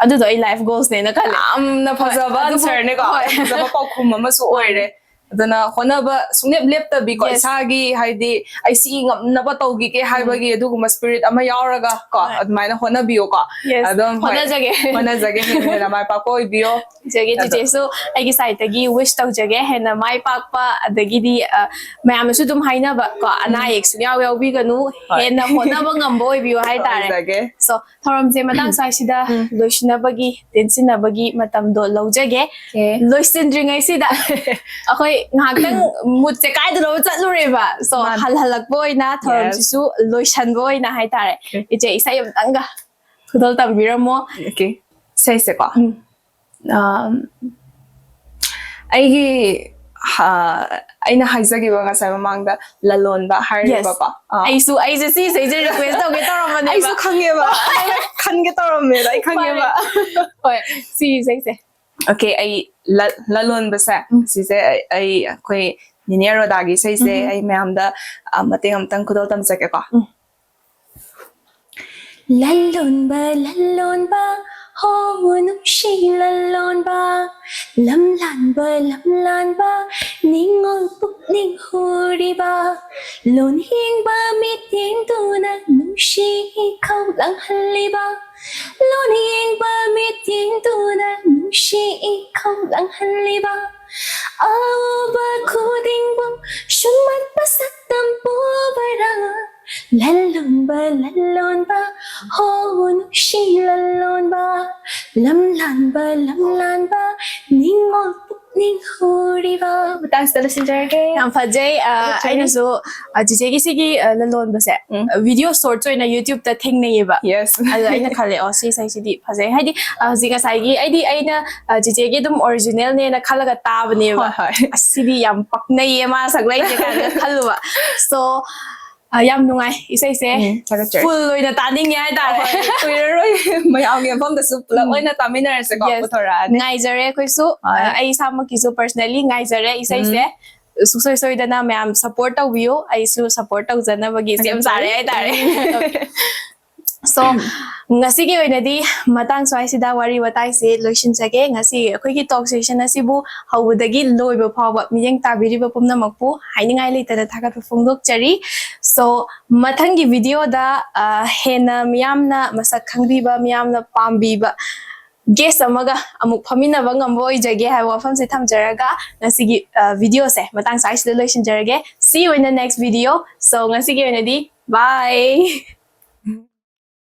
ꯑꯗꯨꯗꯣ ꯑꯩ life goalsꯅꯦꯅ ꯈꯜꯂꯦ꯫ ꯌꯥꯝꯅ ꯍꯣꯏ, ꯐꯖꯕ ꯑꯗꯨꯕꯨ, answerꯅꯦꯀꯣ꯫ ꯍꯣꯏ꯫ ꯐꯖꯕ ꯄꯥꯎꯈꯨꯝ ꯑꯃꯁꯨ ꯑꯣꯏꯔꯦ꯫ ꯃꯥꯅꯦ꯫ ꯑꯗꯨꯅ ꯍꯣꯠꯅꯕ ꯁꯨꯡꯂꯦꯞ ꯂꯦꯞꯇꯕꯤꯀꯣ, yes꯫ ꯏꯁꯥꯒꯤ, ꯍꯥꯏꯗꯤ, "ꯑꯩ ꯁꯤ ꯉꯝꯅꯕ ꯇꯧꯈꯤꯒꯦ" ꯎꯝ꯫ ꯍꯥꯏꯕꯒꯤ ꯑꯗꯨꯒꯨꯝꯕ spirit ꯑꯃ ꯌꯥꯎꯔꯒ ꯀꯣ, ꯍꯣꯏ꯫ ꯑꯗꯨꯃꯥꯏꯅ ꯍꯣꯠꯅꯕꯤꯌꯨꯀꯣ꯫ Yes꯫ ꯑꯗꯨꯝ, ꯍꯣꯏ, ꯍꯣꯠꯅꯖꯒꯦ꯫ ꯍꯣꯠꯅꯖꯒꯦ, ꯍꯦꯟꯅ ꯍꯦꯟꯅ ꯃꯥꯏ ꯄꯥꯛꯄ ꯑꯣꯏꯕꯤꯌꯣ꯫ ꯍꯣꯠꯅꯖꯒꯦ꯫ ꯑꯗꯣ ꯆꯤꯆꯦꯁꯨ ꯑꯩꯒꯤ sideꯇꯒꯤ wish ꯇꯧꯖꯒꯦ, ꯍꯦꯟꯅ ꯃꯥꯏ ꯄꯥꯛꯄ, ꯑꯗꯒꯤꯗꯤ, ꯑ, ꯃꯌꯥꯝꯅꯁꯨ ꯑꯗꯨꯝ ꯍꯥꯏꯅꯕ ꯀꯣ, "ꯑꯅꯥ ꯎꯝ꯫ ꯑꯌꯦꯛ ꯁꯨꯡꯌꯥꯎ ꯌꯥꯎꯕꯤꯒꯅꯨ", ꯍꯣꯏ꯫ ꯍꯦꯟꯅ ꯍꯣꯠꯅꯕ ꯉꯝꯕ ꯑꯣꯏꯕꯤꯌꯨ ꯍꯥꯏꯇꯥꯔꯦ꯫ ꯑꯣꯏꯖꯒꯦ꯫ So, ꯊꯧꯔꯝꯁꯦ ꯃꯇꯥꯡ ꯁ꯭ꯋꯥꯏꯁꯤꯗ ꯎꯝ꯫ ꯂꯣꯏꯁꯤꯟꯅꯕꯒꯤ, ꯇꯦꯟꯁꯤꯟꯅꯕꯒꯤ ꯃꯇꯝꯗꯣ ꯂꯧꯖꯒꯦ꯫ Okay꯫ ꯂꯣꯏꯁꯤꯟꯗ꯭ꯔꯤꯉꯩꯁꯤꯗ ꯑꯩꯈꯣꯏ ꯉꯥꯏꯍꯥꯛꯇꯪ moodꯁꯦ ꯀꯥꯏꯗꯅꯣ ꯆꯠꯂꯨꯔꯦꯕ꯫ So, ꯃꯥꯅꯦ꯫ ꯍꯜꯍꯜꯂꯛꯄ ꯑꯣꯏꯅ, yes꯫ ꯊꯧꯔꯝꯁꯤꯁꯨ ꯂꯣꯏꯁꯟꯕ ꯑꯣꯏꯅ ꯍꯥꯏꯇꯥꯔꯦ꯫ Okay꯫ ꯏꯆꯦ, ꯏꯁꯩ ꯑꯃꯇꯪꯒ ꯈꯨꯗꯣꯜ ꯇꯝꯕꯤꯔꯝꯃꯣ꯫ Okay꯫ ꯏꯁꯩꯁꯦꯀꯣ꯫ ꯎꯝ꯫ ꯑꯝ, ꯑꯩꯒꯤ, ꯍꯥ, ꯑꯩꯅ ꯍꯥꯏꯖꯈꯤꯕ ꯉꯁꯥꯏ ꯃꯃꯥꯡꯗ, ꯂꯂꯣꯟꯕ ꯍꯥꯏꯔꯤꯕꯀꯣ꯫ Yes꯫ ꯑꯥ꯫ ꯑꯩꯁꯨ, ꯑꯩꯁꯦ ꯁꯤ ꯏꯁꯩꯁꯦ request ꯇꯧꯒꯦ ꯇꯧꯔꯝꯕꯅꯦꯕ꯫ ꯑꯩꯁꯨ ꯈꯪꯉꯦꯕ꯫ ꯑꯩꯅ ꯈꯟꯒꯦ ꯇꯧꯔꯝꯃꯦꯗ, ꯑꯩ ꯈꯪꯉꯦꯕ꯫ ꯐꯔꯦ꯫ ꯍꯣꯏ, ꯁꯤ ꯏꯁꯩꯁꯦ꯫ Okay, ꯑꯩ ꯂ-, ꯂꯂꯣꯟꯕꯁꯦ, ꯎꯝ꯫ ꯁꯤꯁꯦ ꯑꯩ, ꯑꯩ, ꯑꯩꯈꯣꯏ ꯅꯤꯅꯦ ꯔꯣꯗꯥꯒꯤ ꯏꯁꯩꯁꯦ ꯎꯝ꯫ ꯑꯩ ꯃꯌꯥꯝꯗ, ꯑ, ꯃꯇꯦꯛ ꯑꯃꯇꯪ ꯈꯨꯗꯣꯜ ꯇꯝꯖꯒꯦꯀꯣ꯫ ꯎꯝ꯫ ꯂꯜꯂꯣꯟꯕ, ꯂꯜꯂꯣꯟꯕ, ꯍꯣ ꯅꯨꯡꯁꯤ ꯂꯜꯂꯣꯟꯕ, ꯂꯝꯂꯥꯟꯕ ꯂꯝꯂꯥꯟꯕ, ꯅꯤꯡꯉꯣꯜ ꯄꯨꯛꯅꯤꯡ ꯍꯨꯔꯤꯕ, ꯂꯣꯟ ꯌꯦꯡꯕ ꯃꯤꯠꯌꯦꯡꯗꯨꯅ ꯅꯨꯡꯁꯤ ꯏꯈꯧ ꯂꯥꯡꯍꯜꯂꯤꯕ, ꯂꯣꯟ ꯌꯦꯡꯕ ꯃꯤꯠꯌꯦꯡꯗꯨꯅ ꯅꯨꯡꯁꯤ ꯏꯈꯧ ꯂꯥꯡꯍꯜꯂꯤꯕ, ꯑꯎꯕ ꯈꯨꯗꯤꯡꯕꯨ ꯁꯨꯝꯍꯠꯄ ꯁꯛꯇꯝ ꯄꯨꯕꯔꯥ? ꯂꯜꯂꯣꯟꯕ ꯂꯜꯂꯣꯟꯕ, ꯍꯣ ꯅꯨꯡꯁꯤ ꯂꯜꯂꯣꯟꯕ, ꯂꯝꯂꯥꯟꯕ ꯂꯝꯂꯥꯟꯕ, ꯅꯤꯡꯉꯣꯜ ꯄꯨꯛꯅꯤꯡ ꯍꯨꯔꯤꯕ꯫ ꯃꯇꯥꯡꯁꯤꯗ ꯂꯣꯏꯁꯤꯟꯖꯔꯒꯦ꯫ ꯌꯥꯝ ꯐꯖꯩ꯫ ꯑ, ꯐꯖꯩ꯫ ꯑꯩꯅꯁꯨ, ꯑ, ꯆꯤꯆꯦꯒꯤ ꯁꯤꯒꯤ, ꯑ, ꯂꯜꯂꯣꯟꯕꯁꯦ, ꯎꯝ꯫ ꯑ, video shorts ꯑꯣꯏꯅ YouTube-ꯇ ꯊꯦꯡꯅꯩꯌꯦꯕ꯫ Yes꯫ ꯑꯗꯨꯗ ꯑꯩꯅ ꯈꯜꯂꯦ, "ꯑꯣ, ꯁꯤ ꯏꯁꯩꯁꯤꯗꯤ ꯐꯖꯩ"꯫ ꯍꯥꯏꯗꯤ, ꯑ, ꯍꯧꯖꯤꯛ ꯉꯁꯥꯏꯒꯤ ꯑꯩꯗꯤ, ꯑꯩꯅ, ꯑ, ꯆꯤꯆꯦꯒꯤ ꯑꯗꯨꯝ original-ꯅꯦꯅ ꯈꯜꯂꯒ ꯇꯥꯕꯅꯦꯕ꯫ ꯍꯣꯏ, ꯍꯣꯏ꯫ "ꯑꯁ, ꯁꯤꯗꯤ ꯌꯥꯝ ꯄꯛꯅꯩꯌꯦ ꯃꯥ ꯁꯛꯂꯛꯏꯁꯦ" ꯀꯥꯏꯅ ꯈꯜꯂꯨꯕ꯫ So, ꯑ, ꯌꯥꯝ ꯅꯨꯡꯉꯥꯏ ꯏꯁꯩꯁꯦ꯫ ꯎꯝ, ꯊꯥꯒꯠꯆꯔꯤ꯫ Full ꯑꯣꯏꯅ ꯇꯥꯅꯤꯡꯉꯦ ꯍꯥꯏꯇꯥꯔꯦ꯫ ꯍꯣꯏ, ꯀꯨꯏꯔꯔꯣꯏ꯫ ꯃꯌꯥꯝꯒꯤ ꯃꯐꯝꯗꯁꯨ ꯄꯨꯂꯞ ꯎꯝ꯫ ꯑꯣꯏꯅ ꯇꯥꯃꯤꯟꯅꯔꯁꯦꯀꯣ, Yes꯫ ꯄꯨꯊꯣꯔꯛꯑꯅꯤ꯫ ꯉꯥꯏꯖꯔꯦ ꯑꯩꯈꯣꯏꯁꯨ꯫ ꯍꯣꯏ꯫ ꯑ, ꯑꯩ ꯏꯁꯥꯃꯛꯀꯤꯁꯨ personally ꯉꯥꯏꯖꯔꯦ ꯏꯁꯩꯁꯦ꯫ ꯎꯝ꯫ ꯁꯨꯡꯁꯣꯏ ꯁꯣꯏꯗꯅ ꯃꯌꯥꯝ support ꯇꯧꯕꯤꯌꯨ꯫ ꯑꯩꯁꯨ support ꯇꯧꯖꯅꯕꯒꯤ ꯁꯦꯝ ꯊꯥꯒꯠꯆꯔꯤ꯫ ꯁꯥꯔꯦ ꯍꯥꯏꯇꯥꯔꯦ꯫ ꯎꯝ꯫ Okay꯫ So, ꯉꯁꯤꯒꯤ ꯑꯣꯏꯅꯗꯤ ꯃꯇꯥꯡ ꯁ꯭ꯋꯥꯏꯁꯤꯗ ꯋꯥꯔꯤ ꯋꯥꯇꯥꯏꯁꯦ ꯂꯣꯏꯁꯤꯟꯖꯒꯦ꯫ ꯉꯁꯤ ꯑꯩꯈꯣꯏꯒꯤ talk session ꯑꯁꯤꯕꯨ ꯍꯧꯕꯗꯒꯤ ꯂꯣꯏꯕ ꯐꯥꯎꯕ ꯃꯤꯠꯌꯦꯡ ꯇꯥꯕꯤꯔꯤꯕ ꯄꯨꯝꯅꯃꯛꯄꯨ ꯍꯥꯏꯅꯤꯡꯉꯥꯏ ꯂꯩꯇꯅ ꯊꯥꯒꯠꯄ ꯐꯣꯡꯗꯣꯛꯆꯔꯤ꯫ So, ꯃꯊꯪꯒꯤ video-ꯗ, ꯑ, ꯍꯦꯟꯅ ꯃꯤꯌꯥꯝꯅ ꯃꯁꯛ ꯈꯪꯕꯤꯕ, ꯃꯤꯌꯥꯝꯅ ꯄꯥꯝꯕꯤꯕ guest ꯑꯃꯒ ꯑꯃꯨꯛ ꯐꯝꯃꯤꯟꯅꯕ ꯉꯝꯕ ꯑꯣꯏꯖꯒꯦ ꯍꯥꯏꯕ ꯋꯥꯐꯝꯁꯦ ꯊꯝꯖꯔꯒ ꯉꯁꯤꯒꯤ, ꯑ, video-ꯁꯦ ꯃꯇꯥꯡ ꯁ꯭ꯋꯥꯏꯁꯤꯗ ꯂꯣꯏꯁꯤꯟꯖꯔꯒꯦ꯫ See you in the next video. So, ꯉꯁꯤꯒꯤ ꯑꯣꯏꯅꯗꯤ bye꯫